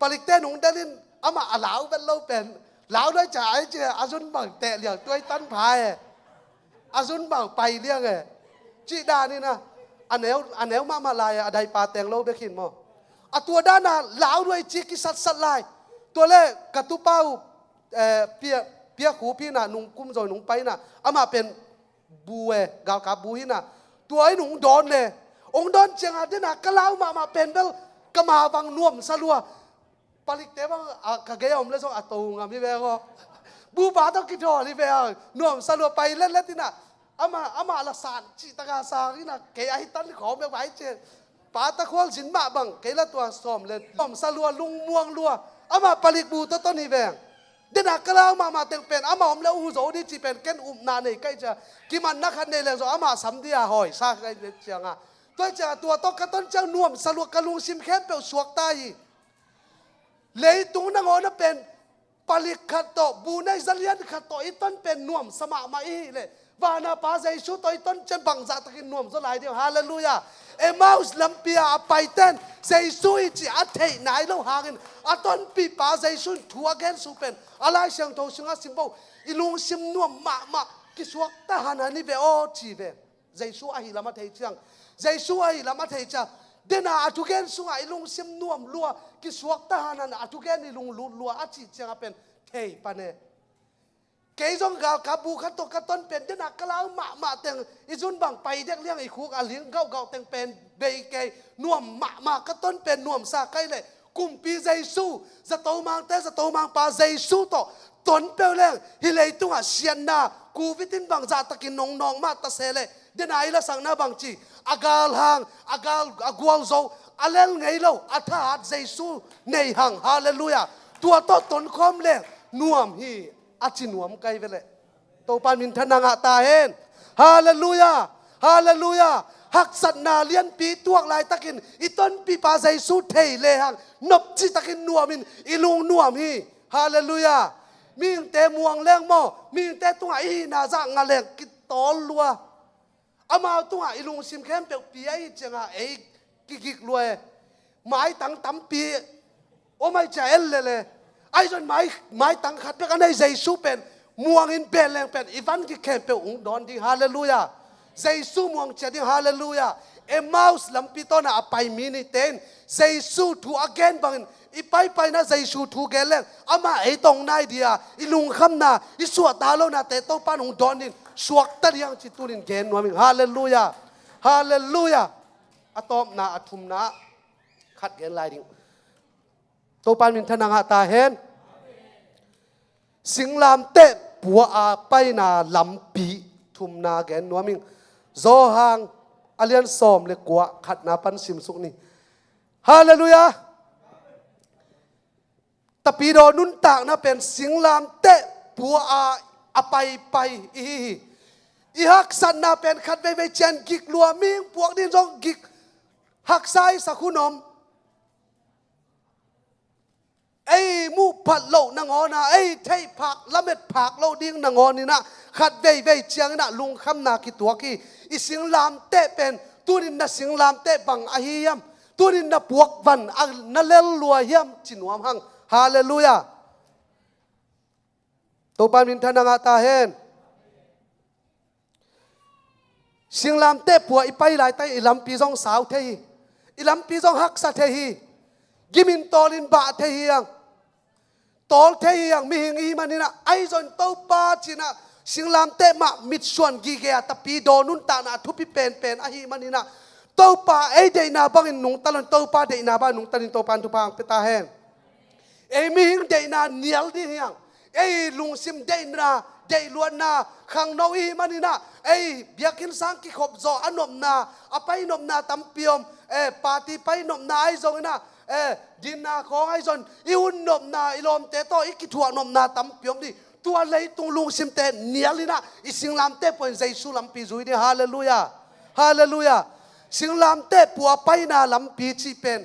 palikte nung delin amah a lau vet lo pen, lau lo ai cia ai cia a zun bang teh liang tuai tan pha e. A zun bang pai liang e. Cih dan ina, a neu, a neu mahmah lai-a a daipa teng lo bek hin maw. A tua dana lau lo ai ci kisatsat lai. Tua le ka tupa uh, eh, pia, pia khu pina nung kum zaw nung pai ina, amah pen bu e, galkap bu hi ina. Tua in hong dawn le. Hong dawn ciangah dena ka lau mahmah pen bel ka ma bang nuamsa lua. Palikte bang, a, ka gei a om le zong a to ngam hi ve aw. Bupa tawh kithawl hi ve a, nuamsa lua pai letlet ina. Amah, amah la san cih taka sang ina, kei a hi tan khawm bek bai cian. Pa ta khual zin mah bang, kei la tua sawm le. Nuamsa lua, lungmuang lua. Amah palik bu tawh ton hi ve. Dena ka lau mahmah teng pen, amah om le uh zo di cih pen, ken upna nei kai cia. Kimanna khat nei leng zong amah sam di a hawi sa kai ciangah. Tua ciangah tua tawh ka ton ciang nuamsa lua, ka lungsim khempeuh suakta hi. Leitung nangawn a pen palik khat tawh, bu nei zalian khat tawh i ton pen nuamsa mahmah i hih leh, vana Pa Jesu tawh i ton cian bangzah takin nuam zaw lai ding. Halleluiah. Emmaus lampi a a paiten Jesu hi cih a theih nai lo hangin a tonpih Pa Jesu in thu a gen sung pen a Lai Siangtho sungah sim bo, i lungsim nuam mahmah, kisuakta hanhan hi ve aw ci ve. Jesu ahi lam a thei ciang, Jesu ahi lam a thei ciang, dena a thugen sungah i lungsim nuam lua, kisuakta hanhan a thugen i lunglut lua a cih ciangah pen thei pan e. Kei zong galkap bu khat tawh ka ton pen, dena ka lau mahmah teng i zun bang pai dek liang i khuk a ling gauhgauh teng pen bei kei, nuam mahmah ka ton pen nuamsa kai leh, Kumpi Jesu, zato mangte zato mangpa Jesu tawh ton peuh leng, hih leitungah siatna, covid in bangzah takin nongnawng mah ta se leh, dena i lasakna bangci, a galhang, a gal, a gualzo, a lel ngei lo, a thahat Jesu nei hang. Halleluiah. Tua tawh tonkhawm leng nuam hi, a ci nuam kai ve leh. Topa minthanna ngah ta hen. Halleluiah. Halleluiah. Haksatna lianpi tuak laitakin i tonpihpa Jesu thei lehang nopci takin nuamin i lung nuam hi. Halleluiah. Mihingte muang leng maw, mihingte tungah i hihna zah ngah leng kitawl lua. Amau tungah i lungsim khempeuh pi ahi ciangah ei kigik lua e. Maitang tampi om ai cia en lele. Ahi zong mai, maitang khat bek a nei Jesu pen muangin beleng pen i van gik khempeuh hong dawn ding. Halleluiah. Jesu muang cia ding. Halleluiah. Emmaus lampi tawna a pai mi nite in Jesu thu a gen bangin i paipaina Jesu thu gen leng amah ei tong nai dia, i lungkhamna, i suahta lonate Topa in hong dawn din, suakta ding ci tunin gen nuam ing. Halleluiah. Halleluiah. A tawpna, a thumna khat gen lai ding. Topa minthanna ngah ta hen. Singlamteh pua a paina lampi thumna gen nuam ing. Johan a lian sawm le kua, khatna pan simsuk ni. Halleluiah. Tapidaw nuntakna pen singlamteh pua a, a paipai i hi hi. I haksatna pen khat veivei cian gik lua, mihing puak din zong gik, haksa i sak hun om. Ei muh phat loh nangawna, ei theih phak, lamet phak loh ding nangawn inah, khat veivei ciang inah lungkhamna kituak hi. I singlamteh pen tunin na singlamteh bang ahi hiam? Tunin na puakvan a na lel lua hiam? Ci nuam hang. Halleluiah. Topa minthanna ngah ta hen. Singlamteh pua i pai laitak i lampi zong sau thei hi. I lampi zong haksa thei hi. Gimin tawlin bah thei hi ang. Tawl thei hi ang, mihing i hi maninah, ahi zong Topa cinah, singlamteh mah mitsuan gige a tapidaw nuntakna a thupi penpen ahi maninah, Topa ei deihna bangin nungta loin Topa deihna bangin nungta din Topa in thupha ang pia ta hen. Ei mihing deihna nial ding hi ang. Ei lungsim deihna, deihluatna, khangno i hi maninah, ei biakinn sang kikhop zawh a nopna, a pai nopna tampi om, eh, party pai nopna ahi zonginah, Eh, dinna khawng ahi zong i hun nopna, i lawmte tawh i kithuah nopna tampi om dih. Tua leitung lungsimte nial in ah i singlamteh pua in Jesu lampi zui dih. Halleluiah. Halleluiah. Singlamteh pua paina lampi cih pen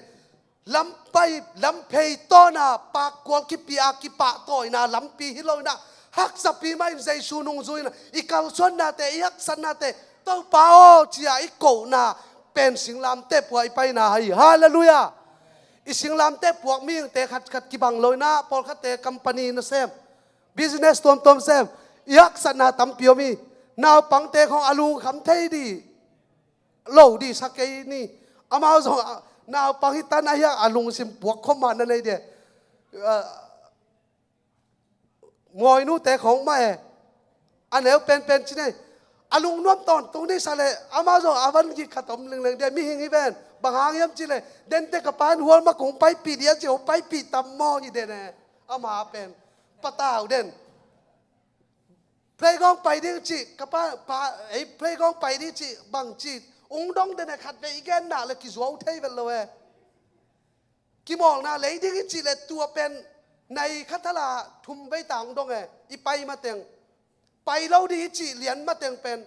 lampai, lamphei tawna pakkual kipia kipahtawina lampi hi lo in ah, haksapi mah in Jesu nungzui in ah, i kalsuannate, i haksatnate, Topa aw, ci-a i kohna pen singlamteh pua i paina hi. Halleluiah. I singlamteh puak mihingte khatkhat kibang lo in ah, pawlkhatte company na sem, business tuamtuam sem, i haksatna tampi om hi. Naupangte khawng a lungkham thei dih lo dih sa kei ni. Amau zong a, naupang hi tan a hiang a lungsim puak khawm mah na nei dih. Ah, mawi nute khawng mah e. A neu penpen ci nei. A lungnuam tawntung dih sa leh amau zong a van gik khat om lengleng dih. Mihing hi ven. Bang hang hiam cih leh, dente ka pa in hual ma kong paipih dih a ci, ho paipih tam maw hi den e. Ama pen patau den. Playground pai ding cih, ka pa, pa, ei, playground pai ding cih, bang cih, ung dong den e, khatvei i gen nak le kizuau thei vet lo e. Kimawlna lei ding i cih le tua pen, nai khat hala thum vei ta ung dong e, i pai mateng. Pai lo ding i cih lian mateng pen,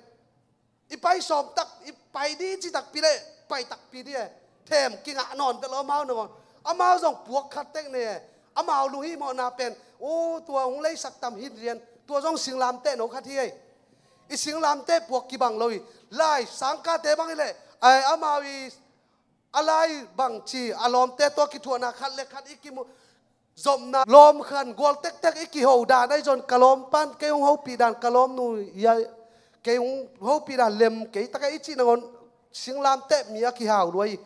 i pai sawm tak, i pai dih ci takpi le, pai takpi dih e. Them kingah nawn vet lo amau nangawn. Amau zong puak khat tek ne e. Amau lunghimawhna pen, o, tua hong leisak tam hi lian. Tua zong singlamteh no khat hi e. I singlamteh puak kibang lo hi. Lai sangkate bang hi leh, ai, amau i a lai bangci, a lawmte tawh kithuahna khat le khat i kimu, zopna, lawm khan gual tektek i kiho dan ahi zong, ka lawm pan kei hong hopih dan, ka lawmnu ia kei hong hopih dan lem kei tak e i cih nangawn singlamteh mi a kihau lua hi.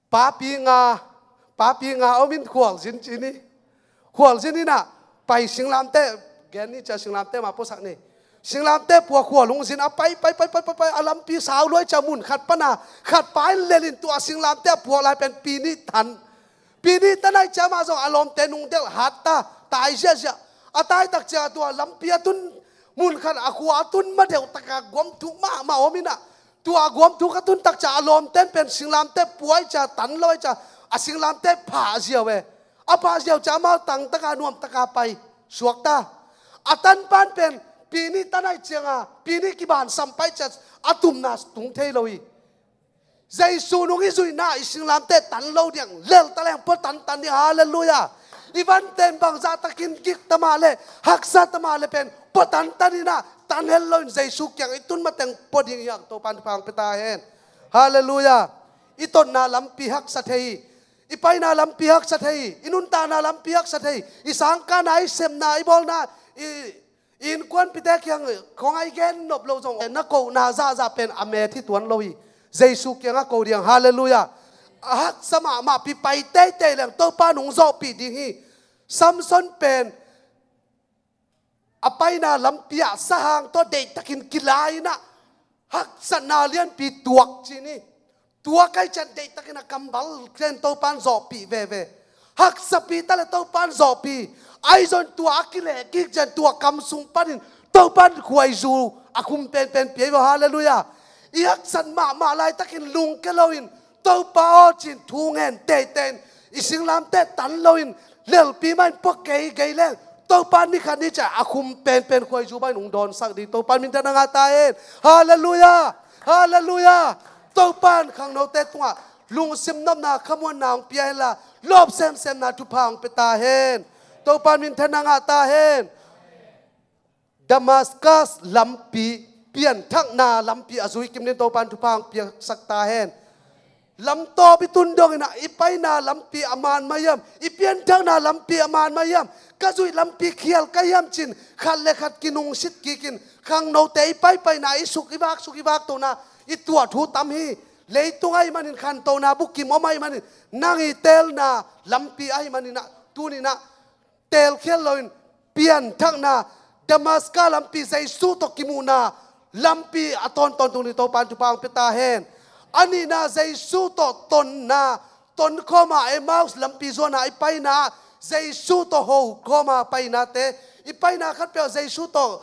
Papi nga, papi nga om in khualzin ci ni. Khualzin in ah pai singlamteh, gen ni cia singlamteh mah puasak ni. Singlamteh pua khual hong zin a pai, pai, pai, pai, pai, pai, a lampi sau luai cia mun khat pana, khat pa in lel in tua singlamteh a puak lai pen pi nih tan. Pi nih tan ai cia mah zong a lawmte nungdelh hat ta, tai ziahziah. A tai tak cia tua lampi a tun, mun khat a khua a tun ma deuh taka guam thuk mahmah om in ah. Tua guam thuk a tun tak cia a lawmten pen singlamteh puai cia tan lo ai cia a singlamteh phah ziau e. A phah ziau cia amau tang taka nuam taka pai suak ta. A tan pan pen pi nih tan ai cianga pi nih kiban sam pai cia a tumna tung thei lo hi. Jesu nung i zuihna i singlamteh tan lo diang, lel ta leng pua tantan ding, halleluiah. I vanten bangzah takin gik ta mah le, haksa ta mah le pen pua tantan in ah, tan hel loin Jesu kiang i tun mateng pua ding hiang Topan thupha hong pia ta hen. Halleluiah. I totna lampi haksa thei hi. I paina lampi haksa thei hi. I nuntakna lampi haksa thei hi. I sangkahna, i sepna, i bawlna, i i innkuanpite kiang khawng a i gen nop lo zong, na kohna zahzah pen a met hi tuan lo hi. Jesu kiang a ko diang, halleluiah. A haksa mahmah pi pai teitei leng Topa nung zawhpih ding hi. Samson pen a paina lampi ah sahang tawh deihtakin kilai in ah haksatna lianpi tuak ci ni. Tua kai cian deihtakin a kambal ken Topan zawhpih veve. Haksapi ta le Topan zawhpih. Ahi zong tua a kileh kik cian tua kam sung panin Topan khuaizu a khum penpen pia hi vaw, halleluiah. I haksat mahmah laitakin lungke loin Topa aw cin thu ngen teitei in i singlamteh tan loin lelpi mah in pua kei gei leng Topan ni khat ni cia a khum penpen khuaizu mah in hong dawnsak ding Topan minthan a ngah ta hen. Halleluiah. Halleluiah. Topan khangnote tungah lungsim nopna khamuanna hong pia henla lawp semsemna thupha hong pia ta hen. Topan minthan a ngah ta hen. Damascus lampi, pianthakna lampi a zui kim ding Topan thupha hong piaksak ta hen. Lamtawp i tun dongin ah i paina lampi a man mah hiam, i pianthakna lampi a man mah hiam, ka zuih lampi khial ka hiam cin khat le khat kinungsit kikin khangnote i paipaina, i suk i vak, suk i vak tona i tuah thu tam hi. Leitung ahih manin, khantona bukim om ahih manin, nang i teelna lampi ahih manin ah tunin ah teelkhial loin pianthakna, Damascus lampi, Jesu tawh kimuhna lampi a tawntawn tung ding Topan thupha hong pia ta hen. A nihna Jesu tawh tonna, tonkhawma Emmaus lampi zuana i paina, Jesu tawh hokhawma painate, i paina khatpeuh Jesu tawh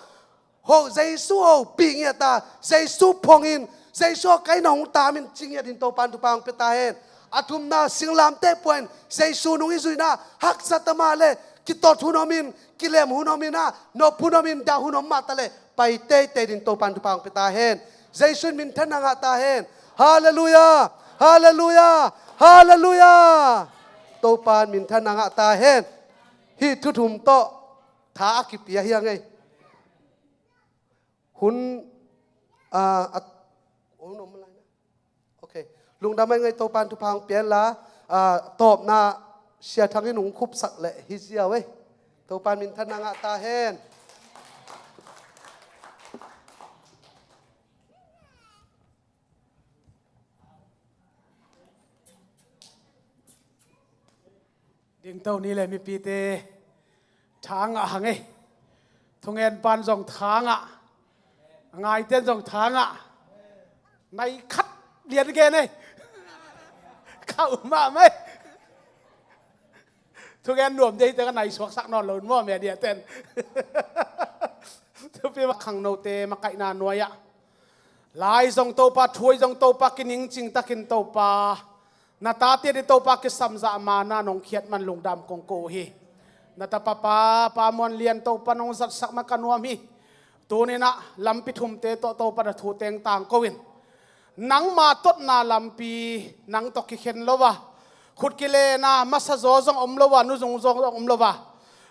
ho, Jesu hopih ngiata, Jesu phongin Jesu ah kei na hong tam in ci ngiat in Topa in thupha hong pia ta hen. A thumna, singlamteh puain Jesu nung i zuihna haksa ta mah leh kitot hun om in, kilem hun om in ah, nop hun om in, dah hun om mah ta leh pai teitei ding Topa in thupha hong pia ta hen. Jesu in minthanna ngah ta hen. Halleluiah. Halleluiah. Halleluiah. Topa in minthanna ngah ta hen. Hih thu thum tawh tha a kipia hi a ngei. Hun, ah, a, hun om lai na. Ok. Lungdam a ngei, Topa in thupha hong pia hen la, ah, tawpna Sia Thang in hong khupsak leh hi ziau ei. Topa in minthanna ngah ta hen. Dingto ni le mipite, tha ngah hang ei. Thungen pan zong tha ngah. A ngaiten zong tha ngah. Nai khat lian gen ei. Khauh mahmah ei. Thungen nuam deite ka nai suaksak nawn lo in maw, media ten. Thupi mah khangnote makaihna nuai-ah, lai zong Topa, thu awi zong Topa, kiningcing takin Topa, na tate ding Topa kisam zah mana nong khiat man lungdam kong ko uh hi. Na tapa Pa, Pa Muan Lian, Topa nong zatsak man ka nuam hi. Tuni-in ah lampi thumte tawh Topa na thu teng tangko in, nangma totna lampi nang tawh kikhen lo a, khut kilena masa zaw zong om lo a, nu zung zaw zong om lo a,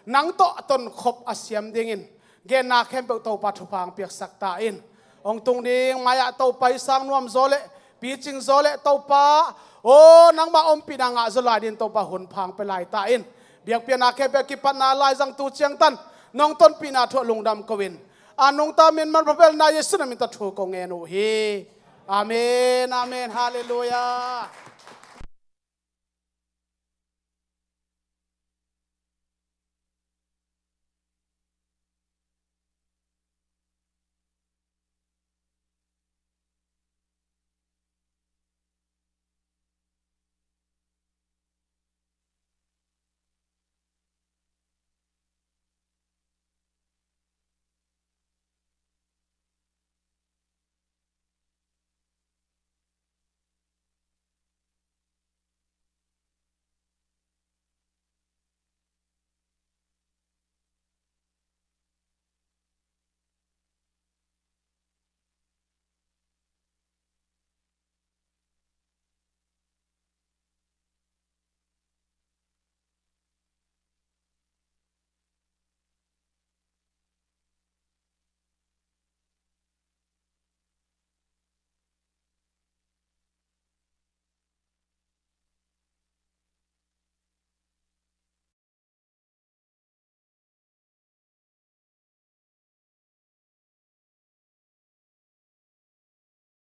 nang tawh tonkhop a siam dingin genna khempeuh Topa thupha hong piaksak ta in. Hong tung ding mai-ah Topa i sang nuam zaw le picing zaw le Topa, aw, nangma ompihna ngah zaw lai dingin Topa hun pha hong pia lai ta in. Biakpiakna khempeuh kipatna laizang tu ciangtan nong tonpihna thu ah lungdam ko in, a nungta min manpha belna Jesu na min tawh thu ko ngen uh hi. Amen, amen, halleluiah.